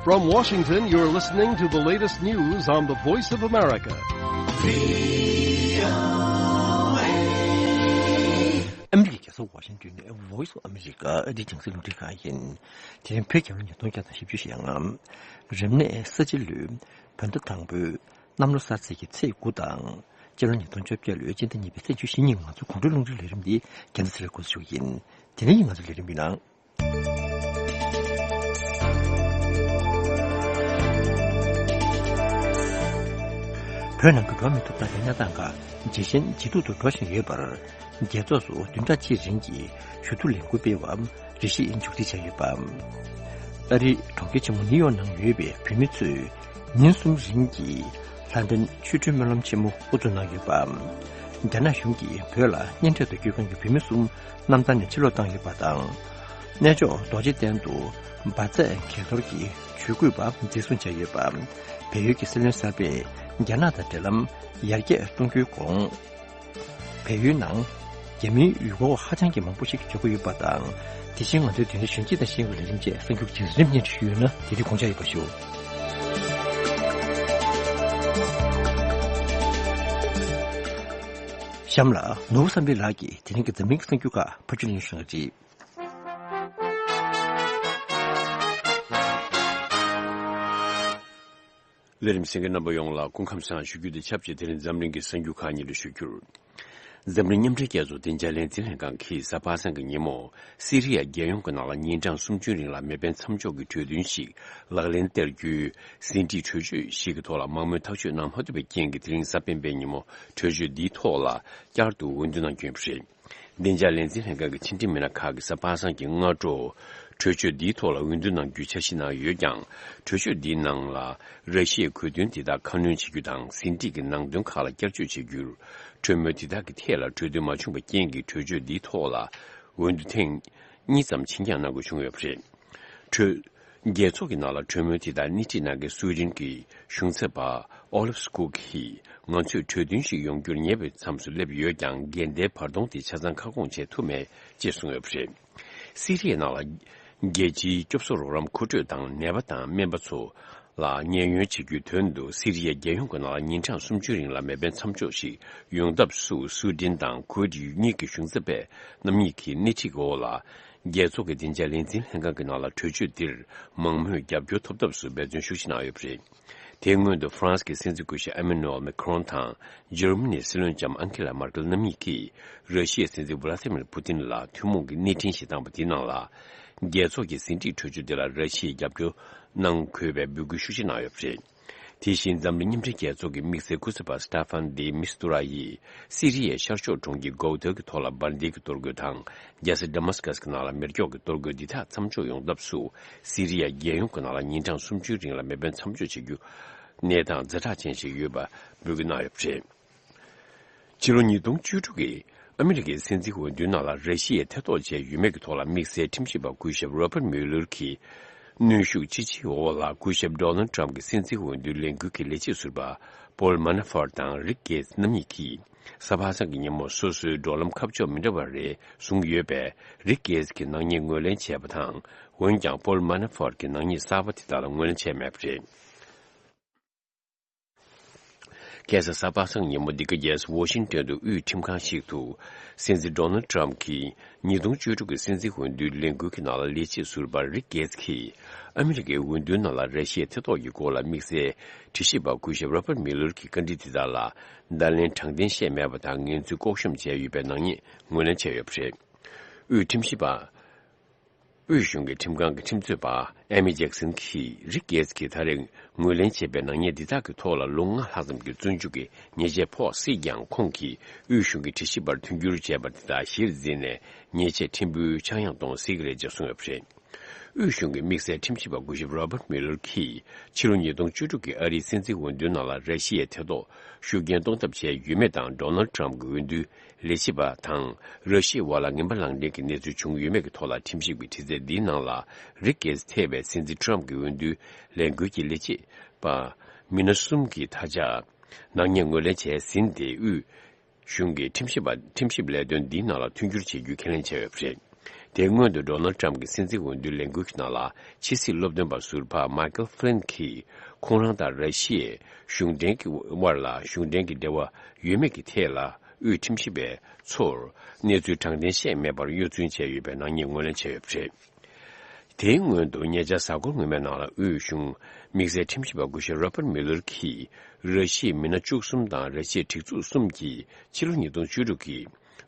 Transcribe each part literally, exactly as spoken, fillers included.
From Washington, you're listening to the latest news on the Voice of America. ཨ་མི་རི་ཀའི་རྒྱལ་ས་ཝ་ཤིང་ཏོན་ནས་Voice of America ཨ་རིའི་རྒྱང་སྲིང་རླུང་འཕྲིན་ཁང་ཡིན། དེ་རིང་བོད་རྒྱལ་ལོ་ཉིས་སྟོང་བརྒྱ་དང་བཞི་བཅུ་ཞེ་ལྔ། རབ་གནས་ས་བྱི་ལོའི་བོད་ཟླ་དང་པོའི་གནམ་ལོ་གསར་ཚེས་ཀྱི་ཚེས་དགུ་དང་། སྤྱི་ལོ་ཉིས་སྟོང་བཅོ་བརྒྱད་ལོའི་སྤྱི་ཟླ་གཉིས་པའི་ཚེས་བཅུ་ཞེ་གཉིས། ང་ཚོ་དགོང་དྲོའི་རླུང་འཕྲིན་ལས་རིམ་འདི་རྒྱལ་མཚན་ཚེ་རིང་འགོ་འཛུགས་ཞུ་གི་ཡིན། དེ་ནས་ང་ཚོའི་ལས་རིམ་ཡུལ་ནང་། བོད་ནང་གི་འགྲོ་བ་མིའི་ཐོབ་ཐང་གི་གནས་སྟངས་ཁག་ཇེ་ཞན་ཇེ་སྡུག་ཏུ་འགྲོ་བཞིན་ཡོད་པར། རྒྱལ་ཚོགས་སུ་བདུན་ཕྲག་གཅིག་རིང་གི་ཞུ་གཏུག་ལས་འགུལ་སྤེལ་བ་རེ་ཞིག་མཇུག་སྒྲིལ་བྱས་ཡོད་པ། ཨ་རིའི་གྲོང་ཁྱེར་ཆེན་མོ་ནིའུ་ཡོག་ནང་ཡོད་པའི་བོད་མི་ཚོས་ཉིན་གསུམ་རིང་གི་ལྷ་ལྡན་ཆོ་འཕྲུལ་སྨོན་ལམ་ཆེན་མོ་དབུ་འཛུགས་གནང་ཡོད་པ། རྒྱ་ནག་གཞུང་གིས་བོད་ལ་གཉེན་འཕྲད་དུ་སྐྱོད་མཁན་གྱི་བོད་མི་གསུམ་གནམ་ཐང་ནས་ཕྱིར་ལོག་བཏང་ཡོད་པ་དང་། གནས་མཆོག་རྡོ་རྗེ་གདན་དུ་འབར་རྫས་འགས་གཏོར་གྱི་ཇུས་འགོད་པ་འཛིན་བཟུང་བྱས་ཡོད་པ། བལ་ཡུལ་གྱི་སྲིད་བློན་གསར་པས་རྒྱ་ནག་དང་འབྲེལ་ལམ་ཡར་རྒྱས་གཏོང་རྒྱུའི་དགོངས། བལ་ཡུལ་ནང་རྒྱ་མིའི་ཡུལ་སྐོར་བ་ཧ་ཅང་གི་མང་པོ་ཞིག་འབྱོར་གྱི་ཡོད་པ་དང་། དེ་བཞིན་ང་ཚོའི་དོན་རིག་གཞོན་སྐྱིད་དང་ཤེས་ཡོན་ལས་རིམ་བཅས་གསར་འགྱུར་ཇི་རིམ་སྙན་སྒྲོན་ཞུས་ཡོད་ན་དེ་དུས་དགོངས་འཇགས་ཡོད་པ་ཞུ། གཤམ་ལ་ནོར་བུ་བསམ་འཕེལ་ལགས་ཀྱིས་དེ་རིང་གི་འཛམ་གླིང་གི་གསར་འགྱུར་ཁག་ཕབ་སྒྱུར་གནང་བཞིན་ཡོད་པ་རེད། ལས་རིམ་གསན་མཁན་རྣམ་པ་ཡོངས་ལ་སྐུ་ཁམས་བཟང་ཞུ་རྒྱུ་དང་ཆབས་ཅིག་དེ་རིང་འཛམ་གླིང་གི་གསར་འགྱུར་ཁག་སྙན་སྒྲོན་ཞུ་རྒྱུར། འཛམ་གླིང་མཉམ་འབྲེལ་རྒྱལ་ཚོགས་བདེ་འཇགས་ལས་འཛིན་ལྷན་ཁང་གིས་གཟའ་པ་སངས་ཀྱི་ཉིན་མོ། སི་རི་ཡ་རྒྱལ་ཡོངས་ཀྱི་ནང་ལ་ཉིན་གྲངས་སུམ་ཅུ་རིང་ལ་མེ་འཕེན་མཚམས་འཇོག་གི་གྲོས་མཐུན་ཞིག་ལག་ལེན་བསྟར་རྒྱུའི་ཟིན་བྲིས་གྲོས་ཆོད་ཞིག་གི་ཐོག་ལ་མང་མོས་ཐག་གཅོད་གནང་མ་ཐུབ་པའི་རྐྱེན་གྱིས། དེ་རིང་གཟའ་སྤེན་པའི་ཉིན་མོ་གྲོས་ཆོད་འདིའི་ཐོག་ལ་བསྐྱར་དུ་འོས་བསྡུ་གནང་རྒྱུ་ཡིན་པ་རེད། བདེ་འཇགས་ལས་འཛིན་ལྷན་ཁང་གི་ཕྱི་འབྲེལ་མི་སྣ་ཁག་གིས་གཟའ་པ་སངས་ཀྱི་སྔ་དྲོ། གྲོས་ཆོད་འདིའི་ཐོག་ལ་འོས་བསྡུ་གནང་རྒྱུའི་འཆར་གཞི་གནང་ཡོད་ཀྱང་། གྲོས་ཆོད་འདིའི་ནང་ལ་ར་ཤི་ཡའི་གོ་དོན་དེ་དག་ཁ་སྣོན་བྱེད་རྒྱུ་དང་། ཟིན་བྲིས་ཀྱི་ནང་དོན་ཁག་ལ་བསྐྱར་བཅོས་བྱེད་རྒྱུར། གྲོས་མོལ་དེ་དག་གི་ཐད་ལ་གྲོས་མཐུན་མ་བྱུང་བའི་རྐྱེན་གྱིས། གྲོས་ཆོད་འདིའི་ཐོག་ལ་འོས་བསྡུ་ཐེངས་གཉིས་ཙམ་ཕྱིར་འགྱངས་གནང་དགོས་བྱུང་ཡོད་པ་རེད། གྲོས། རྒྱལ་ཚོགས་ཀྱི་ནང་ལ་གྲོས་མོལ་དེ་དག་སྣེ་ཁྲིད་གནང་མཁན་སུའེ་ཌེན་གྱི་གཞུང་ཚབ་པ་ཨོ་ལབ་སྐུག་གིས། ང་ཚོས་གྲོས་མཐུན་ཞིག་ཡོང་རྒྱུར་ཉེ་བའི་མཚམས་སུ་སླེབས་ཡོད་ཀྱང་། འགལ་ཟླའི་བར་སྟོང་དེ་ཆ་ཚང་ཁ་སྐོང་བྱེད་ཐུབ་མེད་ཅེས་གསུངས་ཡོད་པ་རེད། སི་རི་ཡའི་ནང་ལ་རྒྱལ་སྤྱིའི་སྐྱོབ་གསོ་རོགས་རམ་མཁོ་སྤྲོད་དང་། ནད་པ་དང་སྨན་པ་ཚོ་ལ་ཉེན་གཡོལ་བྱེད་རྒྱུའི་དོན་དུ། སི་རི་ཡའི་རྒྱལ་ཡོངས་ཀྱི་ནང་ལ་ཉིན་གྲངས་སུམ་ཅུ་རིང་ལ་མེ་འཕེན་མཚམས་འཇོག་ཞིག་ཡོང་ཐབས་སུ། སུའེ་ཌེན་དང་ཁུ་ཝེད་གཉིས་ཀྱི་གཞུང་ཚབ་པས་རྣམ་གཉིས་ཀྱི་སྣེ་ཁྲིད་འོག་ལ། རྒྱལ་ཚོགས་ཀྱི་བདེ་འཇགས་ལས་འཛིན་ལྷན་ཁང་གི་ནང་ལ་གྲོས་ཆོད་འདིར་མང་མོས་རྒྱབ་སྐྱོར་ཐོབ་ཐབས་སུ་འབད་བརྩོན་ཤུགས་ཆེ་གནང་ཡོད་པ་རེད། དེའི་སྔོན་དུ་ཧྥ་རན་སི་གི་སྲིད་འཛིན་སྐུ་ཞབས་ཨེ་མེ་ནུ་ཨེལ་མེ་ཁ་རོན་དང་། འཇར་མ་ནིའི་སྲིད་བློན་ལྕམ་ཨན་ཁེ་ལ་མར་ཀེལ་རྣམ་གཉིས་ཀྱིས། ར་ཤི་ཡའི་སྲིད་འཛིན་ཝ་ལ་ཏི་མིར་པུ་ཏིན་ལ་ཐུན་མོང་གི་གནས་འཕྲིན་ཞིག་བཏང་པ་དེའི་ནང་ལ། རྒྱལ་ཚོགས་ཀྱི་ཟིན་བྲིས་གྲོས་ཆོད་དེ་ལ་ར་ཤི་ཡས་རྒྱབ་སྐྱོར་གནང་དགོས་པའི་འབོད་སྐུལ་ཤུགས་ཆེ་གནང་ཡོད་པ་རེད། དེ་བཞིན་འཛམ་གླིང་མཉམ་འབྲེལ་རྒྱལ་ཚོགས་ཀྱི་དམིགས་བསལ་སྐུ་ཚབ་པ་སི་ཏཱ་ཧྥན་དེ་མིས་ཏུ་ར་ཡིས། སི་རི་ཡའི་ཤར་ཕྱོགས་གྲོང་ཁྱེར་གོའུ་ཏཱ་གི་ཐོག་ལ་འབར་མདེལ་གྱི་གཏོར་རྒོལ་དང་། རྒྱལ་ས་ཌ་མཱ་སི་ཀཱ་སི་གི་ནང་ལ་མེ་སྒྱོགས་ཀྱི་གཏོར་རྒོལ་འདི་དག་མཚམས་འཇོག་ཡོང་ཐབས་སུ། སི་རི་ཡ་རྒྱལ་ཡོངས་ཀྱི་ནང་ལ་ཉིན་གྲངས་སུམ་ཅུའི་རིང་ལ་མེ་འཕེན་མཚམས་འཇོག་བྱེད་རྒྱུ་གནས་སྟངས་ཛ་དྲག་ཅན་ཞིག་ཡོད་པ་འབོད་སྐུལ་གནང་ཡོད་པ་རེད། ཕྱི་ལོ་ཉིས་སྟོང་བཅུ་དྲུག་གི་ཨ་མི་རི་ཀའི་སྲིད་འཛིན་འོས་བསྡུའི་ནང་ལ་ར་ཤི་ཡས་ཐེ་གཏོགས་བྱས་ཡོད་མེད་ཀྱི་ཐོག་ལ་དམིགས་བསལ་ཁྲིམས་ཞིབ་པ་སྐུ་ཞབས་རོ་པར་མིའུ་ལར་གྱིས་གནོན་ཤུགས་ཅི་ཆེའི་འོག་ལ། སྐུ་ཞབས་ཌོ་ནལ་ཊམ་གྱི་སྲིད་འཛིན་འོས་བསྡུའི་ལས་འགུལ་གྱི་ལས་བྱེད་ཟུར་པ་པོལ་མ་ན་ཧྥར་དང་རིག་གེ་ཊི་རྣམ་གཉིས་ཀྱིས། གཟའ་པ་སངས་ཀྱི་ཉིན་མོ་སོ་སོའི་འགྲོ་ལམ་ཁ་ཕྱོགས་མི་འདྲ་བ་རེ་བཟུང་ཡོད་པས། རིག་གེ་ཊི་གྱིས་ནག་ཉེས་ངོས་ལེན་བྱས་པ་དང་། འོན་ཀྱང་པོལ་མ་ན་ཧྥར་གྱིས་ནག་ཉེས་གསར་པ་དེ་དག་ལ་ངོས་ལེན་བྱས་མེད་པ་རེད། ཁ་སང་གཟའ་པ་སངས་ཉིན་མོ་འདི་ག་རྒྱལ་ས་ཝོ་ཤིང་ཏོན་དུ་དབུས་ཁྲིམས་ཁང་ཞིག་ཏུ། སྲིད་འཛིན་ཌོ་ནལ་ཊམ་གྱིས་ཉིས་སྟོང་བཅུ་དྲུག་གི་སྲིད་འཛིན་འོས་བསྡུའི་ལས་འགུལ་གྱི་ནང་ལ་ལས་བྱེད་ཟུར་པ་རིག་གེ་ཊི་གིས། ཨ་མི་རི་ཀའི་འོས་བསྡུའི་ནང་ལ་ར་ཤི་ཡའི་ཐེ་གཏོགས་ཀྱི་སྐོར་ལ་དམིགས་བསལ་དྲི་ཞིབ་པ་སྐུ་ཞབས་རོ་པར་མི་ལར་གྱི་བཀའ་འདྲི་དེ་དག་ལ་བརྡ་ལན་དྲང་བདེན་བཤད་མེད་པ་དང་། ངན་ཚུལ་ལྐོག་ཤོམ་བྱས་ཡོད་པའི་ནག་ཉེས་ངོས་ལེན་བྱས་ཡོད་པ་རེད། དབུས་ཁྲིམས་ཞིབ་པ། དབུས་གཞུང་གི་ཁྲིམས་ཁང་གི་ཁྲིམས་རྩོད་པ་ཨེ་མི་ཇེག་སན་གྱིས། རིག་གེ་ཊི་གིས་ད་རེས་ངོས་ལེན་བྱས་པའི་ནག་ཉེས་འདི་དག་གི་ཐོག་ལ་ལོ་ལྔ་ལྷག་ཙམ་གྱི་བཙོན་འཇུག་གི་ཉེས་ཆད་ཕོག་སྲིད་ཀྱང་། ཁོང་གིས་དབུས་གཞུང་གི་དྲི་ཞིབ་པར་མཐུན་འགྱུར་བྱས་པ་དེ་དག་གཞིར་འཛིན་ནས། ཉེས་ཆད་ཕྲན་བུའི་ཆག་ཡང་གཏོང་སྲིད་ཀྱི་རེད་ཅེས་གསུངས་ཡོད་པ་རེད། དབུས་གཞུང་གི་དམིགས་བསལ་ཁྲིམས་ཞིབ་པ་སྐུ་ཞབས་རོ་པར་མི་ལར་གྱིས། ཕྱི་ལོ་ཉིས་སྟོང་བཅུ་དྲུག་གི་ཨ་རིའི་སྲིད་འཛིན་འོས་བསྡུའི་ནང་ལ་ར་ཤི་ཡའི་ཐེ་གཏོགས་ཤུགས་རྐྱེན་གཏོང་ཐབས་བྱས་ཡོད་མེད་དང་། ཌོ་ནལ་ཊམ་གྱི་འོས་བསྡུའི་ལས་བྱེད་པ་དང་ར་ཤི་ཡའི་དབར་ལ་ངན་པ་ལངས་ལན་གྱི་གནས་ཚུལ་བྱུང་ཡོད་མེད་ཀྱི་ཐོག་ལ། ཁྲིམས་ཞིབ་ཀྱི་དྲི་རྩད་འདིའི་ནང་ལ་རིག་གེ་ཊི་ཐེ་བའི་སྲིད་འཛིན་ཊམ་གྱི་འོས་བསྡུའི་ལས་འགུལ་གྱི་ལས་བྱེད་པ་མི་སྣ་གསུམ་གྱིས་ད་ཆ་ནག་ཉེས་ངོས་ལེན་བྱས་ཟིན་ཏེ། དབུས་གཞུང་གི་ཁྲིམས་ཞིབ་པ། ཁྲིམས་ཞིབ་ལས་དོན་འདིའི་ནང་ལ་མཐུན་འགྱུར་བྱེད་རྒྱུའི་ཁས་ལེན་བྱས་ཡོད་པ་རེད། དེའི་སྔོན་དུ་ཌོ་ནལ་ཊམ་གྱི་སྲིད་འཛིན་འོས་བསྡུའི་ལས་འགུལ་གྱི་ནང་ལ་ཕྱི་སྲིད་སློབ་སྟོན་པ་ཟུར་པ་མཱ་ཀལ་ཧྥི་ལིན་གྱིས་ཁོང་རང་དང་ར་ཤི་ཡའི་གཞུང་འབྲེལ་གྱི་དབར་ལ་གཞུང་འབྲེལ་གྱི་འབྲེལ་བ་ཡོད་མེད་ཀྱི་ཐད་ལ་དབུས་ཁྲིམས་ཞིབ་པས་ཚུར་གནས་ཚུལ་དྲང་བདེན་བཤད་མེད་པར་གཡོ་བཙུན་བྱས་ཡོད་པའི་ནག་ཉེས་ངོས་ལེན་བྱས་ཡོད་པ་རེད། དེའི་སྔོན་དུ་ཉེ་ཆར་གཟའ་འཁོར་སྔོན་མའི་ནང་ལ་དབུས་གཞུང་དམིགས་བསལ་ཁྲིམས་ཞིབ་པ་སྐུ་ཞབས་རོ་པར་མི་ལར་གྱིས་ར་ཤི་ཡའི་མི་སྣ་བཅུ་གསུམ་དང་ར་ཤི་ཡའི་སྒྲིག་འཛུགས་གསུམ་གྱིས་ཕྱི་ལོ་ཉིས་སྟོང་བཅུ་དྲུག་གི་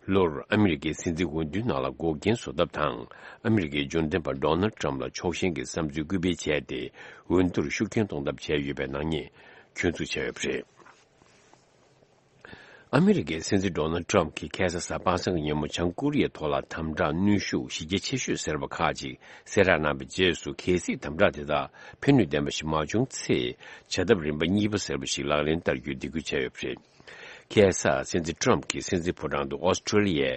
ལོར་ཨ་མི་རི་ཀའི་སྲིད་འཛིན་འོས་བསྡུའི་ནང་ལ་འགོག་རྐྱེན་བཟོ་ཐབས་དང་། ཨ་མི་རི་ཀའི་འབྱོར་འབྲིང་པ་ཌོ་ནལ་ཊམ་ལ་ཕྱོགས་ཞེན་གྱི་བསམ་ཚུལ་སྐུལ་སྤེལ་བྱས་ཏེ། འོས་བསྡུར་ཤུགས་རྐྱེན་གཏོང་ཐབས་བྱས་ཡོད་པའི་ནག་ཉེས་སྐྱོན་འཛུགས་བྱས་ཡོད་པ་རེད། ཨ་མི་རི་ཀའི་སྲིད་འཛིན་ཌོ་ནལ་ཊམ་གྱིས་ཁ་སང་གཟའ་པ་སངས་ཀྱི་ཉིན་མོ་བྱང་ཀོ་རི་ཡའི་ཐོག་ལ་དམ་དྲག་གནོན་ཤུགས་གཞི་རྒྱ་ཆེ་ཤོས་ཟེར་བ་ཁག་ཅིག་གསལ་བསྒྲགས་གནང་བའི་རྗེས་སུ། གལ་སྲིད་དམ་དྲག་དེ་དག་ཕན་ནུས་ལྡན་པ་ཞིག་མ་བྱུང་ཚེ། བྱ་ཐབས་རིམ་པ་གཉིས་པ་ཟེར་བ་ཞིག་ལག་ལེན་བསྟར་རྒྱུའི་འདེད་སྐུལ་བྱས་ཡོད་པ་རེད། ཁ་སང་སྲིད་འཛིན་ཊམ་གྱིས་སྲིད་འཛིན་ཕོ་བྲང་དུ་ཨོ་སི་ཀྲོ་ལི་ཡའི་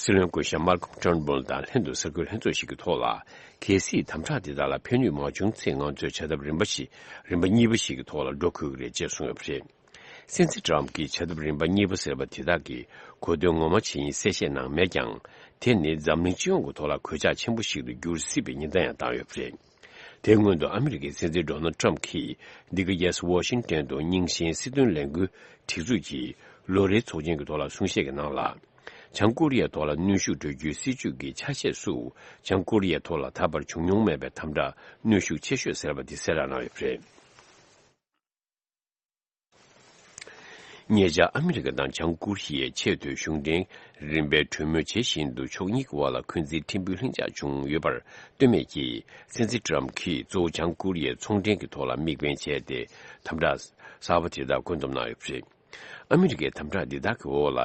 སྲིད་བློན་སྐུ་ཞབས་མཱལ་ཀོམ་ཊརན་བྷོལ་དང་ལྷན་དུ་གསར་འགོད་ལྷན་ཚོགས་ཤིག་གི་ཐོག་ལ། གལ་སྲིད་དམ་དྲག་དེ་དག་ལ་ཕན་ནུས་མ་བྱུང་ཚེ། ང་ཚོས་བྱ་ཐབས་རིམ་པ་ཞིག་རིམ་པ་གཉིས་པ་ཞིག་གི་ཐོག་ལ་འགྲོ་དགོས་ཀྱི་རེད་ཅེས་གསུངས་ཡོད་པ་རེད། སྲིད་འཛིན་ཊམ་གྱིས་བྱ་ཐབས་རིམ་པ་གཉིས་པ་ཟེར་བ་དེ་དག་གི་གོ་དོན་ངོ་མ་ཇི་ཡིན་གསལ་བཤད་གནང་མེད་ཀྱང་། དེ་ནི་འཛམ་གླིང་སྤྱི་ཡོངས་ཀྱི་ཐོག་ལ་གོད་ཆག་ཆེན་པོ་ཞིག་ཏུ་འགྱུར་སྲིད་པའི་ཉེན་བརྡ་ཡང་བཏང་ཡོད་པ་རེད། དེའི་སྔོན་དུ་ཨ་མི་རི་ཀའི་སྲིད་འཛིན་ཌོ་ནལ་ཊམ་གྱིས་འདི་ག་ཡེས་ཝ་ཤིང་ཏོན་དུ་རྙིང་ཞེན་སྲིད་དོན་ལས་འགུལ་སྒྲིག་འཛུགས་ཀྱི་ལོ་རེའི་ཚོགས་ཆེན་གྱི་ཐོག་ལ་གསུང་བཤད་ཀྱི་ནང་ལ། བྱང་ཀོ་རི་ཡའི་ཐོག་ལ་གནོན་ཤུགས་སྤྲོད་རྒྱུའི་སྲིད་ཇུས་ཀྱི་ཆ་ཤས་སུ། བྱང་ཀོ་རི་ཡའི་ཐོག་ལ་ད་བར་བྱུང་མྱོང་མེད་པའི་དམ་དྲག་གནོན་ཤུགས་ཆེ་ཤོས་ཟེར་བ་འདི་གསལ་བསྒྲགས་གནང་ཡོད་པ་རེད། ཉེ་ཆར་ཨ་མི་རི་ཀ་དང་བྱང་ཀོ་རི་ཡའི་ཆེས་མཐོའི་གཞུང་འབྲེལ་རིམ་པའི་གྲོས་མོལ་བྱེད་བཞིན་དུ། ཕྱོགས་གཉིས་ཀྱི་དབར་ལ་འཁོན་འཛིན་ཕྲན་བུ་ལྷིང་འཇགས་བྱུང་ཡོད་པར་ལྟོས་མེད་ཀྱིས། སྲིད་འཛིན་ཊམ་གྱིས་གཙོ་བོ་བྱང་ཀོ་རི་ཡའི་ཚོང་འབྲེལ་གྱི་ཐོག་ལ་དམིགས་འབེན་བྱས་ཏེ། དམ་དྲག་གསར་པ་དེ་དག་བཀོད་འདོམས་གནང་ཡོད་པ་རེད། ཨ་མི་རི་ཀའི་དམ་དྲག་འདི་དག་གི་འོག་ལ།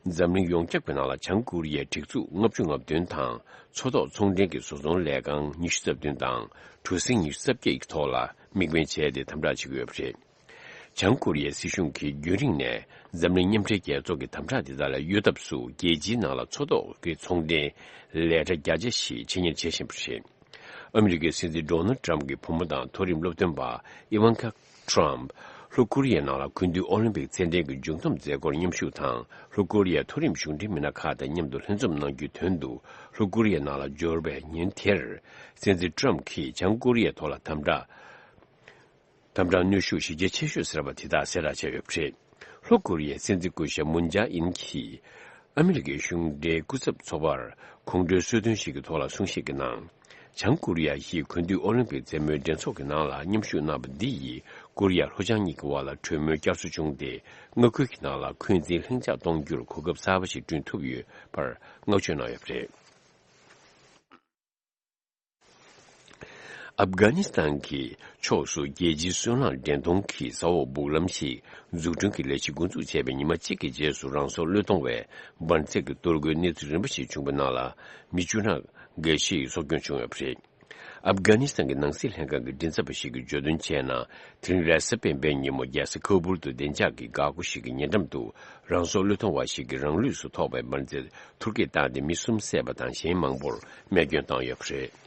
འཛམ་གླིང་ཡོངས་ཁྱབ་ཀྱི་ནང་ལ་བྱང་ཀོ་རི་ཡའི་སྒྲིག་འཛུགས་ལྔ་བཅུ་ང་བདུན་དང་། མཚོ་ཐོག་ཚོང་འབྲེལ་གྱི་བཟོ་ཚོང་ལས་ཁང་ཉི་ཤུ་རྩ་བདུན་དང་གྲུ་གཟིངས་ཉི་ཤུ་རྩ་བརྒྱད་ཀྱི་ཐོག་ལ་དམིགས་འབེན་བྱས་ཏེ་དམ་དྲག་བྱེད་ཀྱི་ཡོད་པ་རེད། བྱང་ཀོ་རི་ཡའི་སྲིད་གཞུང་གིས་རྒྱུན་རིང་ནས་འཛམ་གླིང་མཉམ་འབྲེལ་རྒྱལ་ཚོགས་ཀྱི་དམ་དྲག་འདི་དག་ལས་གཡོལ་ཐབས་སུ། རྒྱལ་སྤྱིའི་ནང་ལ་མཚོ་ཐོག་གི་ཚོང་འབྲེལ་ལས་གྲྭ་བརྒྱ་ཆ་ཞིག་ཆེད་གཉེར་བྱེད་བཞིན་པ་རེད། ཨ་མི་རི་ཀའི་སྲིད་འཛིན་ཌོ་ནལ་ཊམ་གྱི་བུ་མོ་དང་མཐོ་རིམ་སློབ་སྟོན་པ་ཨི་ཝན་ཁ་ཊམ། ལྷོ་ཀོ་རི་ཡའི་ནང་ལ་དགུན་དུས་ཨོ་ལིམ་པིག་རྩེད་འགྲན་གྱི་མཇུག་བསྡོམས་མཛད་སྒོར་མཉམ་ཞུགས་དང་། ལྷོ་ཀོ་རི་ཡའི་མཐོ་རིམ་གཞུང་འབྲེལ་མི་སྣ་ཁག་དང་མཉམ་དུ་ལྷན་འཛོམས་གནང་རྒྱུའི་དོན་དུ། ལྷོ་ཀོ་རི་ཡའི་ནང་ལ་འབྱོར་བའི་ཉིན་དེར། སྲིད་འཛིན་ཊམ་གྱིས་བྱང་ཀོ་རི་ཡའི་ཐོག་ལ་དམ་དྲག་དམ་དྲག་གནོན་ཤུགས་གཞི་རྒྱ་ཆེ་ཤོས་ཟེར་བ་དེ་དག་གསལ་བསྒྲགས་བྱས་ཡོད་པ་རེད། ལྷོ་ཀོ་རི་ཡའི་སྲིད་འཛིན་སྐུ་ཞབས་མུན་ཇཱ་ཨིན་གྱིས། ཨ་མི་རི་ཀའི་གཞུང་འབྲེལ་སྐུ་ཚབ་ཚོགས་པར་གོང་བཀྲོལ་གསོལ་སྟོན་ཞིག་གི་ཐོག་ལ་གསུང་བཤད་ཀྱི་ནང་། བྱང་ཀོ་རི་ཡ་ཡིས་དགུན་དུས་ཨོ་ལིམ་པིག་རྩེད་མོའི་འགྲན་ཚོགས་ཀྱི་ནང་ལ་མཉམ་ཞུགས་གནང་བ་འདི་ཡིས། ཀོ་རི་ཡ་ལྷོ་བྱང་གཉིས་ཀྱི་དབར་ལ་གྲོས་མོལ་བསྐྱར་གསོ་བྱུང་སྟེ། མངའ་ཁུལ་གྱི་ནང་ལ་འཁོན་འཛིན་ལྷིང་འཇགས་གཏོང་རྒྱུར་གོ་སྐབས་གསར་པ་ཞིག་བསྐྲུན་ཐུབ་ཡོད་པར་བསྔགས་བརྗོད་གནང་ཡོད་པ་རེད། ཨབ་གྷ་ནི་སི་ཐན་གྱི་ཕྱོགས་སུ་རྒྱལ་སྤྱིའི་སོལ་རླངས་འདྲེན་གཏོང་གི་ས་འོག་སྦུག་ལམ་ཞིག་འཛུགས་སྐྲུན་གྱི་ལས་གཞི་འགོ་འཛུགས་བྱས་པའི་ཉི་མ་གཅིག་གི་རྗེས་སུ། རང་སྲོག་བློས་གཏོང་བའི་འབར་འཛེག་གི་གཏོར་རྒོལ་གནས་ཚུལ་རིམ་པ་ཞིག་བྱུང་བའི་ནང་ལ། མི་བཅུ་ཕྲག་འགའ་ཞིག་སྲོག་སྐྱོན་བྱུང་ཡོད་པ་རེད། ཨབ་གྷ་ནི་སི་ཐན་གྱི་ནང་སྲིད་ལྷན་ཁང་གི་མགྲིན་ཚབ་པ་ཞིག་གིས་བརྗོད་དོན་བྱས་ན། དེ་རིང་རེས་གཟའ་སྤེན་པའི་ཉིན་མོ་རྒྱལ་ས་ཁ་སྦུལ་དུ་བདེ་འཇགས་ཀྱི་འགག་སྒོ་ཞིག་གི་ཉེ་འགྲམ་དུ། རང་སྲོག་བློས་གཏོང་བ་ཞིག་གིས་རང་ལུས་སུ་ཐོགས་པའི་འབར་འཛེག་ཐུར་འགྱེད་བཏང་སྟེ། མི་གསུམ་བསད་པ་དང་གཞན་མང་པོར་རྨས་སྐྱོན་བཏང་ཡོད་པ་རེད།